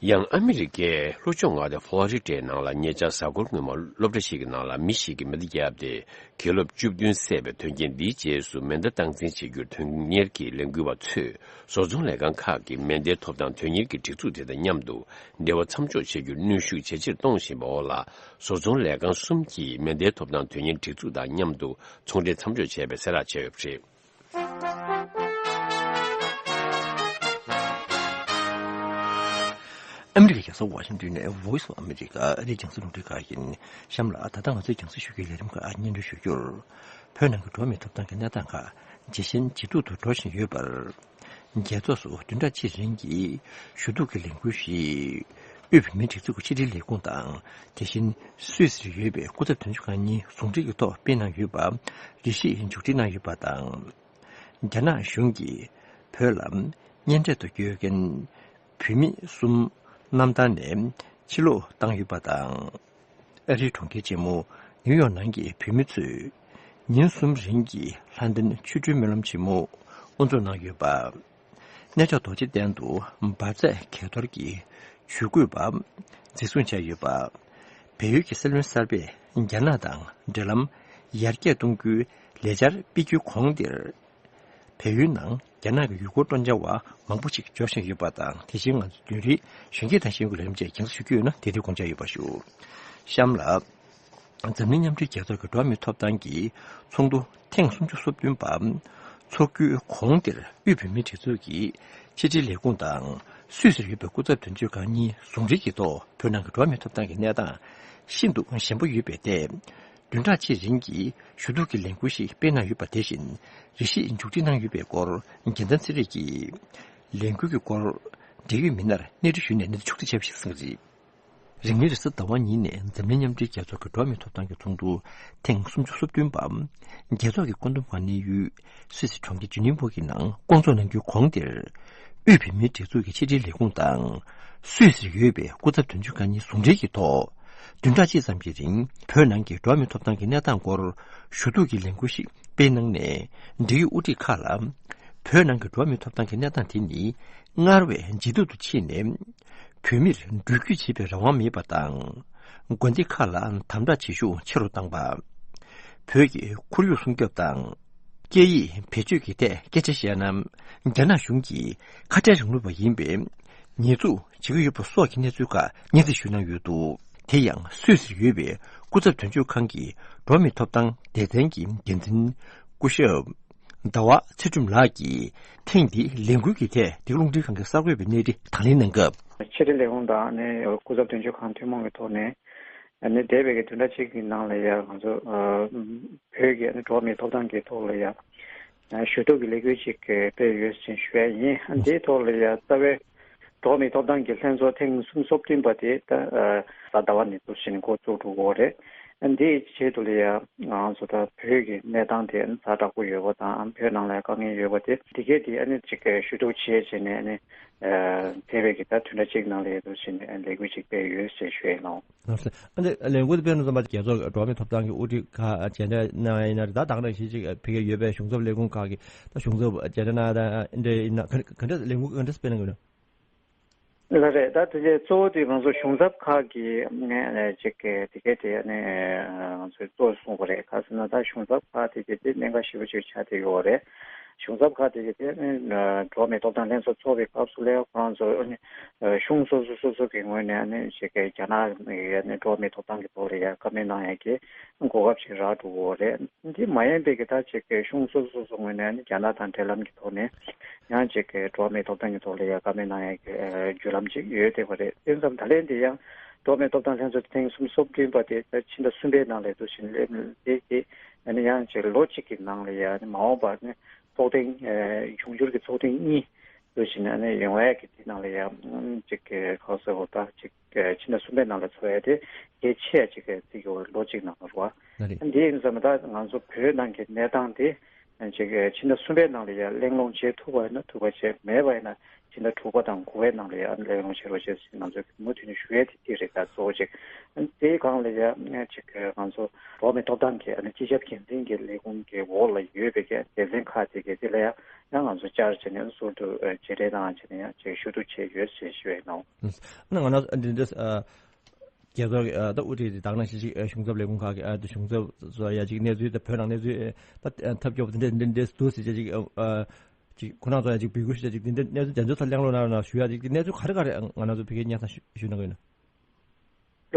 ཡང་ཨ་མི་རི་ཀའི་ལྷོ་ཕྱོགས་མངའ་སྡེ་ཧྥོ་ལོ་རི་ཌའི་ནང་ལ་ཉེ་ཆར་གཟའ་འཁོར་སྔོན་མ་སློབ་གྲྭ་ཞིག་གི་ནང་ལ་མི་ཞིག་གིས་མེ་མདའ་བརྒྱབ་སྟེ། དགེ་སློབ་བཅུ་བདུན་བསད་པའི་དོན་རྐྱེན་འདིའི་རྗེས་སུ། མེ་མདའ་སྟངས་འཛིན་བྱེད་རྒྱུར་དོན་གཉེར་གྱི་ལས་འགུལ་བ་ཚོས། བཟོ་ཚོང་ལས་ཁང་ཁག་གིས་མེ་མདའི་ཐོབ་ཐང་དོན་གཉེར་གྱི་སྒྲིག་འཛུགས་དེ་དང་མཉམ་དུ་འབྲེལ་བ་མཚམས་འཇོག་བྱེད་རྒྱུར་གནོན་ཤུགས་ཇེ་ཆེར་གཏོང་བཞིན་པའི་འོག་ལ། བཟོ་ཚོང་ལས་ཁང་གསུམ་གྱིས་མེ་མདའི་ཐོབ་ཐང་དོན་གཉེར་སྒྲིག་འཛུགས་དང་མཉམ་དུ་ཚོང་འབྲེལ་མཚམས་འཇོག་བྱས་པའི་གསལ་བསྒྲགས་བྱས་ཡོད་པ་རེད། ཨ་མི་རི་ཀའི་རྒྱལ་ས་ཝ་ཤིང་ཏོན་ནས་Voice of America ཨ་རིའི་རྒྱང་སྲིང་རླུང་འཕྲིན་ཁང་ཡིན། གཤམ་ལ་ད་ལྟ་ང་ཚོས་རྒྱང་སྲིང་ཞུ་རྒྱུའི་ལས་རིམ་ཁག་སྙན་སྒྲོན་ཞུ་རྒྱུར། བོད་ནང་གི་འགྲོ་བ་མིའི་ཐོབ་ཐང་གི་གནས་སྟངས་ཁག་ཇེ་ཞན་ཇེ་སྡུག་ཏུ་འགྲོ་བཞིན་ཡོད་པར། རྒྱལ་ཚོགས་སུ་བདུན་ཕྲག་གཅིག་རིང་གི་ཞུ་གཏུག་གི་ལས་འགུལ་ཞིག་དབུས་བོད་མིའི་སྒྲིག་འཛུགས་ཀྱི་ཕྱི་དྲིལ་ལས་ཁུངས་དང་། དེ་བཞིན་སུད་སིར་ཡོད་པའི་སྐུ་ཚབ་དོན་གཅོད་ཁང་གཉིས་ཟུང་འབྲེལ་གྱི་ཐོག་སྤེལ་གནང་ཡོད་པ་རེ་ཞིག་མཇུག་སྒྲིལ་གནང་ཡོད་པ་དང་། རྒྱ་ནག་གཞུང་གིས་བོད་ལ་གཉེན་འཕྲད་དུ་བསྐྱོད་མཁན་བོད་མི་གསུམ་གནམ་ཐང་ནས་ཕྱིར་ལོག་བཏང་ཡོད་པ་དང་། ཨ་རིའི་གྲོང་ཁྱེར་ཆེན་མོ་ནིའུ་ཡོག་ནང་གི་བོད་མི་ཚོས་ཉིན་གསུམ་རིང་གི་ལྷ་ལྡན་ཆོ་འཕྲུལ་སྨོན་ལམ་ཆེན་མོ་དབུ་འཛུགས་གནང་ཡོད་པ། གནས་མཆོག་རྡོ་རྗེ་གདན་དུ་འབར་རྫས་གས་གཏོར་གྱི་ཇུས་འགོད་པ་འཛིན་བཟུང་བྱས་ཡོད་པ། བལ་ཡུལ་གྱི་སྲིད་བློན་གསར་པས་རྒྱ་ནག་དང་འབྲེལ་ལམ་ཡར་རྒྱས་གཏོང་རྒྱུའི་ལས་འཆར་སྤེལ་རྒྱུའི་གོང་དེར། བལ་ཡུལ་ནང་རྒྱ་ནག་གི་ཡུལ་སྐོར་སྤྲོ་འཆམ་པ་མང་པོ་ཞིག་འབྱོར་བཞིན་ཡོད་པ་དང་། དེ་བཞིན་ང་ཚོ་བདུན་རིག་གཞོན་སྐྱེས་དང་ཤེས་ཡོན་གྱི་ལས་རིམ་བཅས་རྒྱང་སྲིང་ཞུ་རྒྱུ་ཡོད་ན་དེ་དུས་དགོངས་འཇགས་ཡོད་པ་ཞུ། གཤམ་ལ། འཛམ་གླིང་མཉམ་འབྲེལ་རྒྱལ་ཚོགས་ཀྱི་འགྲོ་བ་མིའི་ཐོབ་ཐང་གི་ཚོགས་འདུ་ཐེངས་སུམ་ཅུ་སོ་བདུན་པ་འཚོགས་རྒྱུའི་གོང་དེར་དབུས་བོད་མིའི་སྒྲིག་འཛུགས་ཀྱི་ཕྱི་དྲིལ་ལས་ཁུངས་དང་སུད་སིར་ཡོད་པའི་སྐུ་ཚབ་དོན་གཅོད་ཁང་གཉིས་ཟུང་འབྲེལ་གྱི་ཐོག་བོད་ནང་གི་འགྲོ་བ་མིའི་ཐོབ་ཐང་གི་གནས་སྟངས་ཤིན་ཏུ་ཞན་པོ་ཡོད་པའི་ཐད། བདུན་ཕྲག་གཅིག་རིང་གི་ཞུ་གཏུག་གི་ལས་འགུལ་ཞིག་སྤེལ་གནང་ཡོད་པ་དེ་བཞིན་རེ་ཞིག་མཇུག་སྒྲིལ་གནང་ཡོད་པའི་སྐོར་རྒྱལ་མཚན་ཚེ་རིང་གིས་ལས་འགུལ་གྱི་སྐོར་འབྲེལ་ཡོད་མི་སྣར་གནས་འདྲི་ཞུས་ནས་གནས་ཚུལ་ཕྱོགས་བསྒྲིགས་བྱས་པ་ཞིག་གསན་གྱི་རེད། རིང་མིན་རེས་གཟའ་ཟླ་བ་ཉིན་ནས་འཛམ་གླིང་མཉམ་འབྲེལ་རྒྱལ་ཚོགས་ཀྱི་འགྲོ་བ་མིའི་ཐོབ་ཐང་གི་ཚོགས་འདུ་ཐེངས་སུམ་ཅུ་སོ་བདུན་པ། རྒྱལ་ཚོགས་ཀྱི་བཀོད་འདོམས་ཁང་གནས་ཡུལ་སུད་སི་གྲོང་ཁྱེར་ཇི་ནི་ཝ་གི་ནང་བསྐོང་ཚོགས་གནང་རྒྱུའི་གོང་དེར། དབུས་བོད་མིའི་སྒྲིག་འཛུགས་ཀྱི་ཕྱི་དྲིལ་ལས་ཁུངས་དང་། སུད་སིར་ཡོད་པའི་སྐུ་ཚབ་དོན་གཅོད་ཁང་གཉིས་ཟུང་འབྲེལ་གྱི་ཐོག་བདུན་ཕྲག་གཅིག་ཙམ་གྱི་རིང་བོད་ནང་གི་འགྲོ་བ་མིའི་ཐོབ་ཐང་གི་གནས་སྟངས་སྐོར་ཞུ་གཏུག་གི་ལས་འགུལ་ཞིག་སྤེལ་གནང་ནས། འབྲེལ་ཡོད་དབུ་ཁྲིད་ཁག་ལ། བོད་ནང་གི་འགྲོ་བ་མིའི་ཐོབ་ཐང་གི་གནས་སྟངས་དེ་ནི་སྔར་བས་ཇེ་སྡུག་ཏུ་ཕྱིན་ནས། བོད་མིར་འགྲུལ་སྐྱོད་བྱེད་པའི་རང་དབང་མེད་པ་དང་། དགོན་སྡེ་ཁག་ལ་དམ་དྲག་བྱེད་ཤུགས་ཆེ་རུ་བཏང་པ། བོད་ཀྱི་ཁོར་ཡུག་སྲུང་སྐྱོབ་དང་། སྐད་ཡིག་བེད་སྤྱོད་ཀྱི་ཐད་སྐད་ཆ་བཤད་ན། རྒྱ་ནག་གཞུང་གིས་ཁ་བྲལ་རིང་ལུགས་པ་ཡིན་པས། ཉེས་འཛུགས་བྱེད་ཀྱི་ཡོད་པ་སོགས་ཀྱི་གནས་ཚུལ་ཁག་སྙན་སེང་ཞུས་གནང་ཡོད་འདུག་དེ་ཡང་སུད་སིར་ཡོད་པའི་སྐུ་ཚབ་དོན་གཅོད་ཁང་གི་འགྲོ་བ་མིའི་ཐོབ་ཐང་སྡེ་ཚན་གྱི་འགན་འཛིན་སྐུ་ཞབས་ཟླ་བ་ཚེ་སྒྲོན་ལགས་ཀྱིས་ཐེངས་འདིའི་ལས་འགུལ་གྱི་ཐད་འདི་ག་རླུང་འཕྲིན་ཁང་གི་གསར་འགོད་པའི་གནས་རིམ་དང་ལེན་གནང་སྐབས། ཕྱི་དྲིལ་ལས་ཁུངས་དང་ནི་སྐུ་ཚབ་དོན་གཅོད་ཁང་ཐུན་མོང་གི་ཐོག་ནས་ནི་འདས་པའི་གི་བདུན་ཕྲག་གཅིག་གི་ནང་ལ་ཡང་ང་ཚོ་བོད་ཀྱི་ནི་འགྲོ་བ་མིའི་ཐོབ་ཐང་གི་ཐོག་ལ་ཡང་ཞུ་གཏུག་གི་ལས་འགུལ་ཅིག་སྤེལ་ཡོད་ཅེས་ཞུ་ཡ་ཡིན། འདིའི་ཐོག་ལ་ཡང་རྩ་བའི་འགྲོ་བ་མིའི་ཐོབ་ཐང་གི་ལྷན་ཚོགས་ཐེངས་སུམ་ཅུ་སོ་བདུན་པ་དེ་ད་གཟའ་ཟླ་བ་ནས་འདུག་བཞིན་འགོ་བཙུགས་འགྲོ་གི་ཡོད་རེད། འདིའི་ཆེད་དུ་ལ་ཡང་ང་ཚོ་ད་བོད་ཀྱི་གནས་སྟངས་དེ་ཛ་དྲག་པོ་ཡོད་པ་དང་བོད་ནང་ལ་དཀའ་ངལ་ཡོད་པ་དེ་དེ་གས་དེ་ཨ་ནི་ཅིག་ཞུ་གཏུག་བྱས་བྱས་ནས་ཨ་ནི་འདས་པའི་གི་ད་བདུན་ཕྲག་གཅིག་ནང་ལ་ཡང་འདུག་བཞིན་ལས་འགུལ་ཅིག་སྤེལ་ཡོད་ཅེས་ཞུ་ཡ་ཡིན། ལགས་སོ། ཨ་ནི་ལས་འགུལ་དེ་སྤེལ་ནས་བསམ་པ་རྒྱལ་ཚོགས་འགྲོ་བ་མིའི་ཐོབ་ཐང་གི་དབུ་ཁྲིད་ཁག་མཇལ་འཕྲད་གནང་ཡ་ཡིན་ན་རེད། ད་ད་ག་ནང་བཞིན་ཅིག་ཕ་གིར་ཡོད་པའི་གཞུང་ཚབ་ལས་ཁུངས་ཁག་གི་ད་གཞུང་ཚབ་མཇལ་འཕྲད་གནང་ཡ་དང་འདྲ་ཡིན་ན་ག་ག་འདྲ་ལས་འགུལ་ག་འདྲ་སྤེལ་གནང་གི་ཡོད་ན། ལགས་རེད། ད་དེ་གཙོ་བོ་དེ་ང་ཚོ་གཞུང་ཚབ་ཁག་གི་ནས་ཅིག་དེ་གས་དེ་ནས་ང་ཚོས་གཙོ་བོ་གསུངས་པ་རེད། ག་ཟེར་ན་ད་གཞུང་ཚབ་ཁག་དེ་གས་དེ་གནད་འགག་ཞེ་པོ་ཅིག་ཆགས་བསྡད་ཡོད་རེད། གཞུང་ཚབ་ཁག་དེ་གས་དེ་ནི་འགྲོ་བ་མིའི་ཐོབ་ཐང་ལྷན་ཚོགས་ཚོགས་པའི་སྐབས་སུ་ལ་ཁོ་རང་ཚོ་ནི་གཞུང་སོ་སོ་སོ་སོ་གི་ངོས་ནས་ནི་ཅིག་རྒྱ་ནག་ནས་འགྲོ་བ་མིའི་ཐོབ་ཐང་གི་ཐོག་ལ་ཡ་བཀའ་མོལ་གནང་ཡ་གི་གོ་སྐབས་ཤིག་རག་འགྲོ་གི་ཡོད་རེད། འདི་མ་ཡིན་པའི་གི་ད་ཅིག་གི་གཞུང་སོ་སོ་སོ་ངོས་ནས་ནི་རྒྱ་ནག་དང་འབྲེལ་ལམ་གྱི་ཐོག་ནས་ཡང་ཅིག་གི་འགྲོ་བ་མིའི་ཐོབ་ཐང་གི་ཐོག་ལ་ཡ་བཀའ་མོལ་གནང་ཡ་གི་བརྒྱུད་ལམ་ཅིག་ཡོད་བསྡད་པ་རེད། དེ་ཙམ་ད་ལན་དེ་ཡང་འགྲོ་བ་མིའི་ཐོབ་ཐང་ལྷན་ཚོགས་ཐེངས་སུམ་ཅུ་སོ་བདུན་པ་དེ་ད་ཕྱི་ཟླ་གསུམ་པའི་ནང་ལ་འདུག་བཞིན་སླེབས་དེ་དེ་ནི་ཡང་ཅིག་ལོ་གཅིག་གི་ནང་ལ་ཡ་ནི་མ་འོངས་པར་ནི་ཚོགས་ཐེངས་འབྱུང་འགྱུར་གྱི་ཚོགས་ཐེངས་གཉིས་འདུག་བཞིན་ནི་ཡོང་ཡ་གི་དེ་ནང་ལ་ཡ་ཅིག་གི་གང་ཟེར་བ་ད་ཅིག་ཕྱི་ཟླ་གསུམ་པའི་ནང་ལ་འཚོགས་ཡ་དེ་གལ་ཆེ་ཡ་ཅིག་གི་བརྩི་གི་ཡོད་རེད། ལོ་གཅིག་ནང་ལ་རེད་བ། ལགས་རེད། འདི་ཡིན་ཙང་ད་ང་ཚོ་བོད་ནང་གི་གནས་སྟངས་དེ་ཅིག་ཕྱི་ཟླ་གསུམ་པའི་ནང་ལ་ཡ་གླེང་སློང་བྱེད་ཐུབ་པ་ཡིན་ན་ཐུབ་པ་བྱས། མེད་པ་ཡིན་ན་ཕྱི་ཟླ་དྲུག་པ་དང་དགུ་པའི་ནང་ལ་ཡ་གླེང་སློང་བྱེད་རོགས་བྱེད་ཟེར་ང་ཚོ་མུ་མཐུད་ནས་ཞུ་ཡ་དེ་དེ་རེད། ད་གཙོ་བོ་ཅིག་དེའི་སྒང་ལ་ཡ་ཅིག་ང་ཚོ་འགྲོ་བ་མིའི་ཐོབ་ཐང་གི་སྤྱི་ཁྱབ་འགན་འཛིན་གྱི་ལས་ཁུངས་ཀྱི་འོག་ལ་ཡོད་པའི་གི་སྡེ་ཚན་ཁག་དེ་གི་དེ་ལ་ཡ་ཡང་ང་ཚོ་བཅར་བྱས་ནས་ཟུར་དུ་མཇལ་འཕྲད་གནང་བྱས་ནས་ཡང་ཅིག་ཞུ་གཏུག་བྱས་ཡོད་ཅེས་ཞུ་ཡ་ཡིན། ཨ་ནི་ང་རང་ཚོ་འདི་འདྲ་རྒྱལ་ཚོགས་ཀྱི་ད་དབུ་ཁྲིད་དེ་དག་ན་གཞིས་བྱེས་གཞུང་ཚབ་ལས་ཁུངས་ཁག་གི་ཨ་དེ་གཞུང་ཚབ་ཚོ་ཡ་ཅིག་གནས་ཚུལ་དང་བོད་ནང་གནས་ཚུལ་ད་ཐབས་སྐྱོ་པོ་དེ་འདྲ་འདི་འདྲ་འདུག་ཟེར་བྱས་ཅིག་ཅིག་ཁོ་རང་ཚོ་ཡ་ཅིག་འབོད་སྐུལ་ཞུ་བྱས་ཅིག་དེ་འདྲ་གནས་ཚུལ་དེ་ཚོ་ཚོ་གླེང་སློང་གནང་རོགས་གནང་ཞུ་ཡ་ཅིག་དེ་གནས་ཚུལ་ག་རེ་ག་རེ་ང་རང་ཚོ་ཕ་གིར་སྙན་སེང་ཞུ་གནང་གི་ཡོད་ན།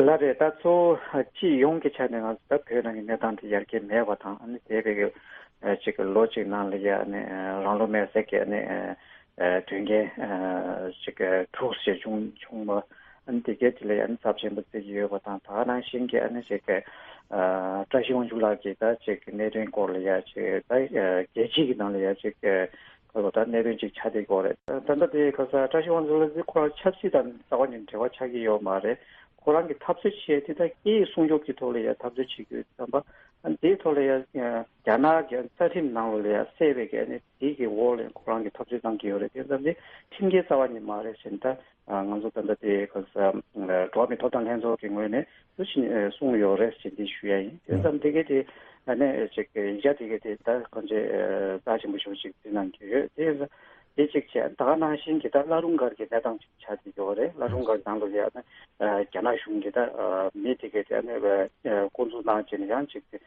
ལགས་རེད། ད་གཙོ་བོ་སྤྱི་ཡོངས་ཀྱི་ཆ་ནས་ང་ཚོ་ད་བོད་ནང་གི་གནས་སྟངས་དེ་ཡར་རྒྱས་མེད་པ་དང་ཨ་ནི་འདས་པའི་གི་ཅིག་ལོ་གཅིག་ནང་ལ་ཡ་ཨ་ནི་རང་ལུས་མེར་སྲེག་གི་ཨ་ནི་དོན་རྐྱེན་ཅིག་དྲུག་ཞིག་བྱུང་བྱུང་བ། ཨ་ནི་དེ་གས་དེ་ལ་ཡང་ཚབས་ཆེན་པོ་བརྩི་གི་ཡོད་པ་དང་། ད་ག་ནང་བཞིན་གྱི་ཨ་ནི་ཅིག་གི་ཨ་བཀྲ་ཤིས་དབང་ཕྱུག་ལགས་ཀྱི་ད་ཅིག་གནད་དོན་སྐོར་ལ་ཡ་ཅིག་ད་རྒྱལ་སྤྱི་གི་ནང་ལ་ཡ་ཅིག་གི་ཁོ་ལ་ད་གནད་དོན་ཅིག་ཆགས་བསྡད་ཀྱི་ཡོད་རེད། ད་ལྟ་དེ་ག་ས་བཀྲ་ཤིས་དབང་ཕྱུག་ལགས་ཀྱིས་ཁོ་རང་ཆབ་སྲིད་དང་རྩ་བ་ནས་འབྲེལ་བ་ཆགས་ཀྱི་ཡོད་མ་རེད། ཁོ་རང་གི་འཐབ་རྩོད་བྱས་དེ་ད་སྐད་ཡིག་སྲུང་སྐྱོབ་ཀྱི་ཐོག་ལ་ཡ་འཐབ་རྩོད་བྱེད་ཀྱི་ཡོད་བསམ་པ། ཨ་ནི་དེའི་ཐོག་ལ་ཡ་རྒྱ་ནག་གི་རྩ་ཁྲིམས་ནང་ལོགས་ལ་ཡ་གསལ་བའི་གི་ཨ་ནི་དེ་གི་འོག་ལ་ཁོ་རང་གི་འཐབ་རྩོད་གནང་གི་ཡོད་རེད། དེ་ཙམ་གྱིས་ཁྲིམས་འགལ་རྩ་བ་ནས་མ་རེད་ཟེར་ནས་ད། ང་ཚོ་ད་ལྟ་དེ་ག་ས་འགྲོ་བ་མིའི་ཐོབ་ཐང་ལྷན་ཚོགས་ཀྱི་ངོས་ནས་འདུག་བཞིན་གསུངས་ཡོད་རེད་ཅེས་འདི་ཞུ་ཡ་ཡིན། དེ་ཙམ་དེ་གས་དེ་ཨ་ནི་ཅིག་ཡིག་ཆ་དེ་གས་དེ་ད་གང་ཅི་རྩ་ཆེན་པོ་ཞེ་པོ་ཅིག་བརྩི་གནང་གི་ཡོད། དེ་དེ་གཅིག་བྱས། ད་ག་ནང་བཞིན་གྱི་ད་བླ་རུང་སྒར་གྱི་གནས་སྟངས་ཅིག་ཆགས་ཀྱི་ཡོད་རེད། བླ་རུང་སྒར་ནང་ལ་ཡ་ཨ་ནི་རྒྱ་ནག་གཞུང་གིས་ད་མི་དེ་གས་དེ་ཨ་ནི་བསྐོང་ཚོགས་གནང་བྱས་ནས་ཡང་ཅིག་དེ་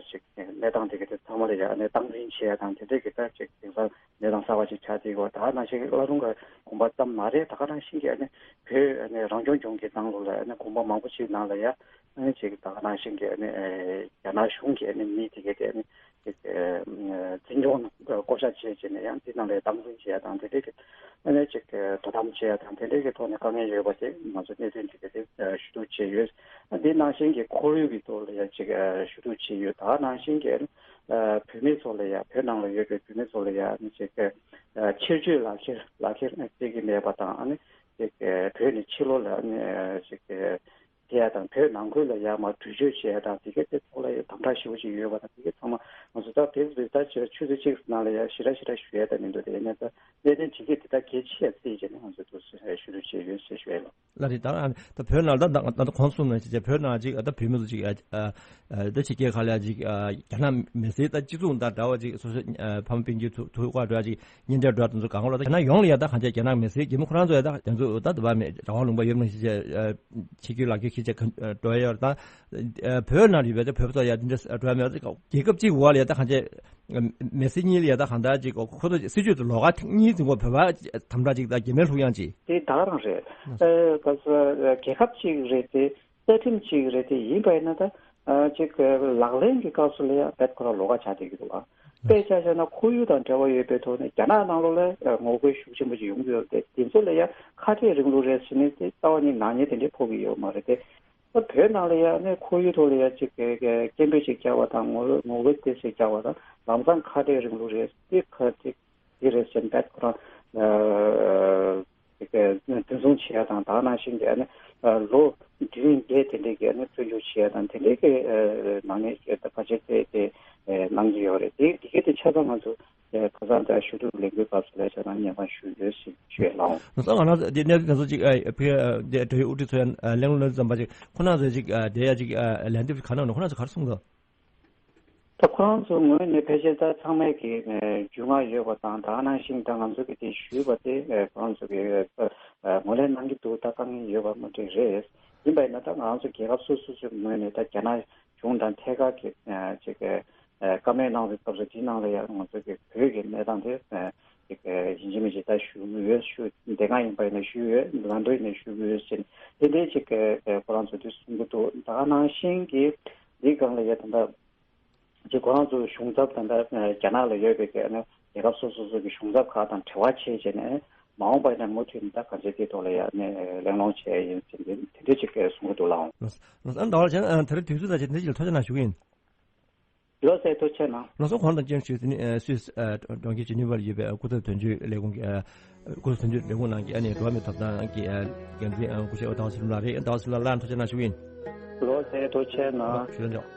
ཅིག་གནས་སྟངས་དེ་ག་དེ་ཚང་མ་ལ་ཡ་ཨ་ནི་སྟངས་འཛིན་བྱེད་ཡ་དང་དེ་འདྲས་ཀྱི་ད་ཅིག་དེང་སང་གནས་སྟངས་གསར་པ་ཅིག་ཆགས་བསྡད་ཡོད། ད་ག་ནང་བཞིན་བླ་རུང་གི་དགོན་པ་ཙམ་མ་རེད། ད་ག་ནང་བཞིན་གྱི་ཨ་ནི་བོད་ཨ་ནི་རང་སྐྱོང་ལྗོངས་ཀྱི་ནང་ལོགས་ལ་ཨ་ནི་དགོན་པ་མང་པོ་ཅིག་ནང་ལ་ཡ་ཨ་ནི་ཅིག་ད་ག་ནང་བཞིན་གྱི་ཨ་ནི་རྒྱ་ནག་གཞུང་གི་ཨ་ནི་མི་དེ་ག་དེ་ཨ་ནི་ཅིག་འཛིན་སྐྱོང་བསྐོ་བཞག་བྱས་བྱས་ནས་ཡང་དེ་ནང་ལ་སྟངས་འཛིན་བྱེད་ཡ་དང་དེ་འདྲས་ཀྱི་ཨ་ནི་ཅིག་དོ་དམ་བྱེད་ཡ་དང་དེ་འདྲས་ཀྱི་ཐོག་ནས་དཀའ་ངལ་ཡོད་པ་དེ་ང་ཚོ་གནད་དོན་དེ་ག་དེ་ཞུ་གཏུག་བྱས་ཡོད། དེ་ནང་བཞིན་གྱི་ཁོར་ཡུག་གི་ཐོག་ལ་ཡང་ཅིག་ཞུ་གཏུག་བྱས་ཡོད། ད་ནང་བཞིན་གྱི་བོད་མི་ཚོ་ལ་ཡང་བོད་ནང་ལ་ཡོད་པའི་བོད་མི་ཚོ་ལ་ཡང་ཅིག་ཕྱིར་བསྐྱོད་ལག་ཁྱེར་ལག་ཁྱེར་སྤྲད་ཀྱི་མེད་པ་དང་ཨ་ནི་ཅིག་བོད་ནས་ཕྱི་ལོགས་ལ་ཨ་ནི་ཅིག་དེ་ཡ་དང་བོད་ནང་ཁུལ་ལ་ཡ་མ་བྲོས་བྱོལ་བྱེད་ཡ་དང་དེ་གའི་དེ་ཐོག་ལ་ཡ་དམ་དྲག་ཞེ་པོ་ཅིག་ཡོད་པ་དང་དེ་གའི་ཚང་མ་ང་ཚོ་ད་དེ་རེ་ད་ཆུ་ཚོད་གཅིག་ནང་ལ་ཡ་ཞེ་དྲག་ཞེ་དྲག་ཞུ་ཡ་ད་མི་འདུག་དེ་ཡིན་ན་ད་གནད་དོན་ཇི་སྐད་དེ་ད་གལ་ཆེ་ཡ་རྩིས་བྱས་ནས་ང་ཚོ་དུ་ཞུ་རྒྱུ་བྱས་ཡོད་ཞེས་ཞུ་ཡ་ལ། ལ་རེད་ད་ད་བོད་ནང་ད་ད་ད་གོང་གསུངས་ནང་བཞིན་བོད་ནང་ཅིག་ད་བོད་མི་ཚོ་ཅིག་ད་ཕྱི་རྒྱལ་ཁག་ལ་ཅིག་རྒྱ་ནག་མི་སེར་ད་གཅིག་མཚུངས་དང་འདྲ་བ་ཅིག་སོ་སོ་ཕ་མ་སྤུན་མཆེད་ཐུག་ཐུག་པ་འདྲ་ཅིག་གཉེན་འབྲེལ་འགྲོ་དེ་ཚོ་གང་ལ་ད་རྒྱ་ནག་ཡོངས་ལ་ཡ་ད་གང་ཅི་རྒྱ་ནག་མི་སེར་རྒྱ་མི་ཁོ་རང་ཚོ་ཡ་ད་དེ་ཚོ་ད་དུ་བ་མེད་རང་དབང་ལུང་པ་ཡོད་མ་ཤེས་ཆེད་ཁྱོད་ལག་ཁྱོད་ཁྱེད་ཅག་འགྲོ་ཡ་ཡོད་ད། བོད་ནང་ཡོད་པའི་ད་བོད་པ་ཚོ་ཡ་དེ་འདྲ་འགྲོ་ཡ་མེད་རྒྱལ་ཁབ་གཅིག་འོག་ལ་ཡ་ད་གང་ཅི་མི་སེར་གཉིས་ལ་ཡ་ད་གང་ད་ཅིག་ཁོ་ཚོ་སྲིད་ཇུས་དེ་ལོགས་ཀ་གཉིས་འཛིན་གོ་བོད་པ་དམ་དྲག་ཅིག་ད་རྒྱ་མིར་ལྷུག་ཡང་ཅིག་དེ་ད་ག་རང་རེད། ཨ་ག་ས་རྒྱལ་ཁབ་གཅིག་རེད་དེ། རྩ་ཁྲིམས་གཅིག་རེད་དེ་ཡིན་པ་ཡིན་ན་ད་ཨ་ཅིག་ལག་ལེན་གྱི་སྐབས་སུ་ལ་ཡང་རྦད་ཁོ་རང་ལོགས་ཀ་ཆགས་བསྡད་ཀྱི་འདུག་ཨ། དཔེ་ཆ་བཞག་ན་ཁོར་ཡུག་དང་འབྲེལ་བ་ཡོད་པའི་ཐོག་ནས་རྒྱ་ནག་ནང་ལོགས་ལ་ངོ་རྒོལ་ཤུགས་ཆེན་པོ་ཞིག་ཡོང་གི་ཡོད་རེད་དེ་དེ་ཚོ་ལ་ཡང་ཁ་བྲལ་རིང་ལུགས་རེད་ཟེར་ནས་དེ་རྩ་བ་ནས་ནག་ཉེས་དེ་འདྲས་ཕོག་གི་ཡོད་མ་རེད་དེ། ད་བོད་ནང་ལ་ཡང་ནས་ཁོར་ཡུག་ཐོག་ལ་ཡང་ཅིག་སྐད་འབོད་ཅིག་རྒྱག་པ་དང་ངོ་ངོ་རྒོལ་དེ་ཞིག་རྒྱག་པ་དང་ལམ་སང་ཁ་བྲལ་རིང་ལུགས་རེད་དེ་ཁ་ཅིག་དེ་རེད་ཟེར་ནས་ཁོ་རང་ཨ་དེ་ག་འཛིན་བཟུང་བྱེད་ཡ་དང་ད་ནང་བཞིན་གྱི་ཨ་ནི་ལོ་བདུན་བརྒྱད་དེ་འདྲའི་གི་ཨ་ནི་བཙོན་འཇུག་བྱེད་ཡ་དང་དེ་འདྲའི་གི་ནང་ནས་ད་ཕལ་ཆེར་དེ་དེ་གནང་གི་ཡོད་རེད། དེ་དེ་ག་དེ་ཆ་ཚང་ང་ཚོ་ཁ་སང་དེ་ཞུ་གཏུག་ལས་འགུལ་སྐབས་སུ་ལས་ཆ་ཚང་སྙན་སེང་ཞུས་ཡོད་ཞེས་ཞུས་ལགས། ང་ཚོ་ང་རང་ཚོ་དེ་གནས་ཚུལ་དེ་ཚོ་ཅིག་ཕ་གི་དེ་འབྲེལ་ཡོད་དབུ་ཁྲིད་ཚོ་ཡང་གླེང་སློང་ཙམ་པ་ཅིག་ཁོ་རང་ཚོས་ཅིག་དེ་ཡ་ཅིག་ལན་འདེབས་ག་གནང་ནས་ཁོ་རང་ཚོ་ག་རེ་གསུངས་འདུག་ད་ཁོ་རང་ཚོ་ངོས་ནས་ཕལ་ཆེར་ད་ཚང་མས་ཀྱི་རྒྱུས་མངའ་ཡོད་པ་དང་ད་ག་ནང་བཞིན་ད་ང་ཚོ་གི་དེ་ཞུས་པ་དེ་ཁོ་རང་ཚོ་གི་ངོས་ལེན་གནང་གི་འདུག་ད་དཀའ་ངལ་ཡོད་པ་མ་འགྲིག་རེད། ཡིན་པ་ཡིན་ན་ད་ང་རང་ཚོ་རྒྱལ་ཁབ་སོ་སོ་སོའི་ངོས་ནས་ད་རྒྱ་ནག་གཞུང་དང་ཐད་ཀར་གྱི་ཅིག་བཀའ་མོལ་གནང་བའི་སྐབས་སུ་དེའི་ནང་ལ་ཡང་ང་ཚོ་གི་བོད་ཀྱི་གནས་སྟངས་དེ་ཅིག་ཡིན་གཅིག་མིན་གཅིག་ད་ཞུ་གི་ཡོད་ཞུ་དེ་སྒང་ཡིན་པ་ཡིན་ན་ཞུས་ཡོད་ལན་འགྲོ་ཡིན་ན་ཞུ་གི་ཡོད་ཟེར་དེ་འདྲའི་ཅིག་ཁོ་རང་ཚོ་དེ་གསུང་གི་འདུག་ད་ག་ནང་བཞིན་གྱི་འདི་སྒང་ལ་ཡང་ད་ལྟ་ཅིག་ཁོ་རང་ཚོའི་གཞུང་ཚབ་ད་ལྟ་རྒྱ་ནག་ལ་ཡོད་པའི་གི་ཨ་ནི་རྒྱལ་ཁབ་སོ་སོ་སོ་གི་གཞུང་ཚབ་ཁག་དང་འབྲེལ་བ་བྱས་བྱས་ནས་མ་འོངས་པ་ཡིན་ན་མུ་མཐུད་ནས་ད་ག་ཚོད་དེའི་ཐོག་ལ་ཡང་ནས་གླེང་སློང་བྱས་ཡིན་ཟེར་འདི་དེ་འདྲ་ཅིག་གསུང་གི་འདུག་ལགས། ཨ་ཟླ་བ་ལགས་ད་རེས་དུས་ཚོད་དང་བཅས་འདི་ཅིག་ལ་ཐུགས་རྗེ་གནང་ཞུ་གི་ཡིན། ལགས་སོ་ཐུགས་རྗེ་གནང་། ལགས་སོ་ཁོང་དང་བཅས་ཞུ་ཟིན་ནི་སུད་སི་གྲོང་ཁྱེར་ཇི་ནི་ཝར་ཡོད་པའི་སྐུ་ཚབ་དོན་གཅོད་ལས་ཁུངས་ཀྱི་སྐུ་ཚབ་དོན་གཅོད་ལས་ཁུངས་ནང་གི་ཨ་ནི་འགྲོ་བ་མིའི་ཐོབ་ཐང་གི་འགན་འཛིན་སྐུ་ཞབས་ཟླ་བ་ཚེ་རིང་ལགས་རེད། ཟླ་བ་ཚེ་རིང་ལགས་ལ་ཐུགས་རྗེ་གནང་ཞུ་གི་ཡིན། ལགས་སོ་ཐུགས་རྗེ་གནང་། ཞུ་ལ་འཇོག་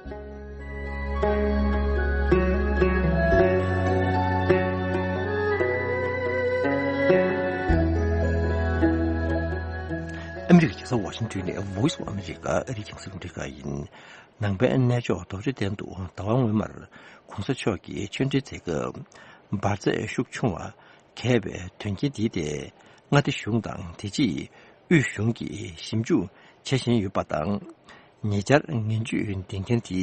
ཨ་མི་རི་ཀའི་རྒྱལ་ས་ཝ་ཤིང་ཏོན་ནས་Voice of America ཨ་རིའི་རྒྱང་སྲིང་རླུང་འཕྲིན་ཁང་ཡིན། ནང་པའི་གནས་མཆོག་རྡོ་རྗེ་གདན་དུ་ཟླ་བ་སྔོན་མར་གོང་ས་མཆོག་གིས་ཆོས་འབྲེལ་མཛད་སྐབས་འབར་རྫས་ཤུགས་ཆུང་བ་གས་པའི་དོན་རྐྱེན་འདིའི་ཐད་མངའ་སྡེ་གཞུང་དང་དེ་རྗེས་དབུས་གཞུང་གིས་ཞིབ་འཇུག་བྱེད་བཞིན་ཡོད་པ་དང་། ཉེ་ཆར་ངན་ཇུས་འདིང་མཁན་དེ་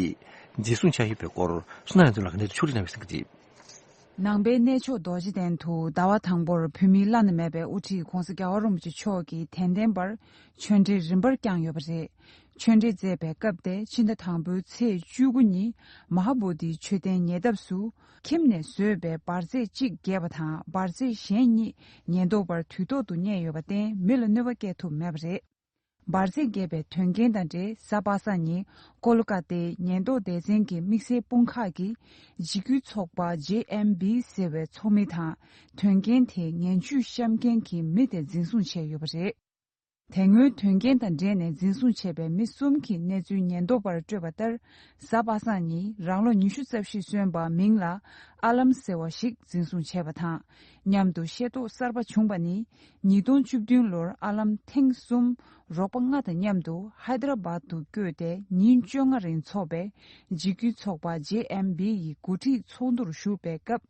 འཛིན་བཟུང་བྱས་ཡོད་པའི་སྐོར་བསོད་ནམས་རྒྱ་མཚོ་ལགས་ཀྱིས་གནས་ཚུལ་ཕྱོགས་སྒྲིག་གནང་བའི་གསན་གཟིགས་གཅིག་ནང་པའི་གནས་མཆོག་རྡོ་རྗེ་གདན་དུ་ཟླ་བ་དང་པོར་བོད་མིའི་བླ་ན་མེད་པའི་དབུ་ཁྲིད་༧གོང་ས་༧རྒྱལ་བ་རིན་པོ་ཆེ་མཆོག་གིས་དད་ལྡན་པར་ཆོས་འབྲེལ་རིམ་པར་བསྐྱངས་ཡོད་པ་རེད། ཆོས་འབྲེལ་མཛད་པའི་སྐབས་དེ་ཕྱི་ཟླ་དང་པོའི་ཚེས་བཅུ་དགུ་ཉིན་མ་ཧཱ་བོ་དྷིའི་མཆོད་རྟེན་ཉེ་འདབས་སུ་ཁྱིམ་ནས་བཟོས་པའི་འབར་རྫས་གཅིག་རྒྱས་པ་དང་འབར་རྫས་གཞན་གཉིས་ཉེན་རྟོག་པར་དུས་ཐོག་ཏུ་རྙེད་ཡོད་པར་བརྟེན་མི་ལ་གནོད་པ་བསྐྱལ་ཐུབ་མེད་པ་རེད། འབར་རྫས་རྒྱས་པའི་དོན་རྐྱེན་དང་འབྲེལ་གཟའ་པ་སངས་ཉིན་ཀོ་ལི་ཀ་ཏའི་ཉེན་རྟོག་སྡེ་ཚན་གྱི་དམིགས་བསལ་དཔུང་ཁག་གིས་འཇིགས་སྐུལ་ཚོགས་པ་ཇེ་ཨེམ་བི་ཟེར་བའི་ཚོགས་མི་དང་དོན་རྐྱེན་དེའི་ངན་ཇུས་བཤམས་མཁན་གྱི་མི་དེ་འཛིན་བཟུང་བྱས་ཡོད་པ་རེད། དེ་སྔོན་དོན་རྐྱེན་དང་འབྲེལ་ནས་འཛིན་བཟུང་བྱས་པའི་མི་གསུམ་གྱི་གནས་ཚུལ་ཉེན་རྟོག་པར་སྤྲོད་པ་ལྟར། གཟའ་པ་སངས་ཉིན་རང་ལོ་ཉི་ཤུ་རྩ་བཞི་སོན་པ་མིང་ལ་ཨ་ལམ་ཟེར་བ་ཞིག་འཛིན་བཟུང་བྱས་པ་དང་། མཉམ་དུ་ཤེས་རྟོགས་གསར་པ་བྱུང་བ་ནི། ཉིས་སྟོང་བཅུ་བདུན་ལོར་ཨ་ལམ་ཐེངས་གསུམ་རོགས་པ་ལྔ་དང་མཉམ་དུ་ཧའི་ད་ར་བཱད་དུ་བསྐྱོད་དེ་ཉིན་བཅོ་ལྔ་རིང་འཚོགས་པའི་འཇིགས་སྐུལ་ཚོགས་པ་ཇེ་ཨེམ་བི་ཡི་འགོ་ཁྲིད་ཚོགས་འདུར་ཞུགས་པའི་སྐབས།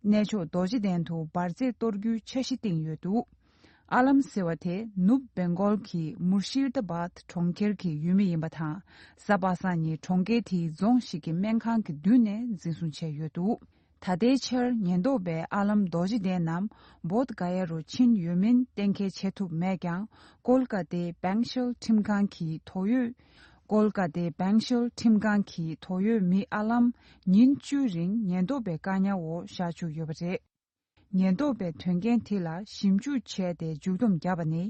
གནས་མཆོག་རྡོ་རྗེ་གདན་དུ་འབར་རྫས་གཏོར་རྒྱུའི་འཆར་གཞི་བཏིང་ཡོད་འདུག་ཨ་ལམ་ཟེར་བ་དེ་ནུབ་བེང་གོལ་གྱི་མུར་ཤིར་ད་བཱད་གྲོང་ཁྱེར་གྱི་ཡུལ་མི་ཡིན་པ་དང་། གཟའ་པ་སངས་ཉིན་གྲོང་ཁྱེར་དེའི་རྫོང་ཞིག་གི་སྨན་ཁང་གི་མདུན་ནས་འཛིན་བཟུང་བྱས་ཡོད་འདུག་ད་ལྟའི་ཆར་ཉེན་རྟོག་པས་ཨ་ལམ་རྡོ་རྗེ་གདན་ནམ་བོད་ག་ཡ་རུ་ཕྱིན་ཡོད་མིན་གཏན་འཁེལ་བྱེད་ཐུབ་མེད་ཀྱང་། ཀོལ་ཀ་ཏའི་བེང་ཤལ་ཁྲིམས་ཁང་གི་ཐོ་ཡོད། ཀོལ་ཀ་ཏའི་བེང་ཤལ་ཁྲིམས་ཁང་གི་ཐོ་ཡོད་མི་ཨ་ལམ་ཉིན་བཅུའི་རིང་ཉེན་རྟོག་པའི་བཀག་ཉར་འོག་བཞག་བཅུག་ཡོད་པ་རེད། ཉེན་རྟོག་པས་དོན་རྐྱེན་དེ་ལ་ཞིབ་འཇུག་བྱས་ཏེ་མཇུག་སྡོམ་བརྒྱབ་པ་ནི།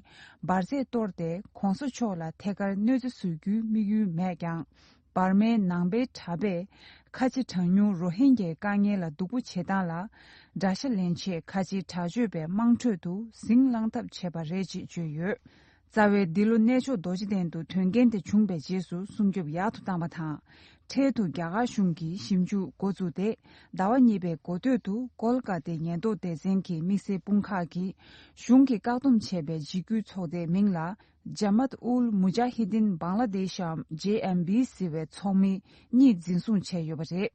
འབར་རྫས་གཏོར་ཏེ་གོང་ས་མཆོག་ལ་ཐད་ཀར་གནོད་འཚེ་བཟོ་རྒྱུའི་དམིགས་ཡུལ་མེད་ཀྱང་། འབར་མའི་ནང་པའི་གྲྭ་པས་ཁ་ཆེ་གྲངས་ཉུང་རོ་ཧིན་གྱའི་དཀའ་ངལ་ལ་སྡུག་པོ་བྱེད་སྟངས་ལ་དགྲ་ཤ་ལེན་ཆེད་ཁ་ཆེའི་དྲག་སྤྱོད་པའི་དམངས་ཁྲོད་དུ་ཟིང་བསླང་ཐབས་བྱས་པ་རེད་ཅེས་བརྗོད་ཡོད། རྩ་བའི་འདི་ལོ་གནས་མཆོག་རྡོ་རྗེ་གདན་དུ་དོན་རྐྱེན་དེ་བྱུང་བའི་རྗེས་སུ་སྲུང་སྐྱོབ་ཡག་ཏུ་བཏང་བ་དང་། འཕྲལ་དུ་རྒྱ་གར་གཞུང་གིས་ཞིབ་འཇུག་འགོ་བཙུགས་ཏེ། ཟླ་བ་གཉིས་པའི་འགོ་སྟོད་དུ་ཀོལ་ཀ་ཏའི་ཉེན་རྟོག་སྡེ་ཚན་གྱི་དམིགས་བསལ་དཔུང་ཁག་གིས་གཞུང་གིས་བཀག་སྡོམ་བྱས་པའི་འཇིགས་སྐུལ་ཚོགས་སྡེའི་མིང་ལ་ཇ་མད་ཨུལ་མུ་ཇཱ་ཧི་དིན་བང་ལ་དེཤམ་ཇེ་ཨེམ་བི་ཟེར་བའི་ཚོགས་མི་གཉིས་འཛིན་བཟུང་བྱས་ཡོད་པ་རེད།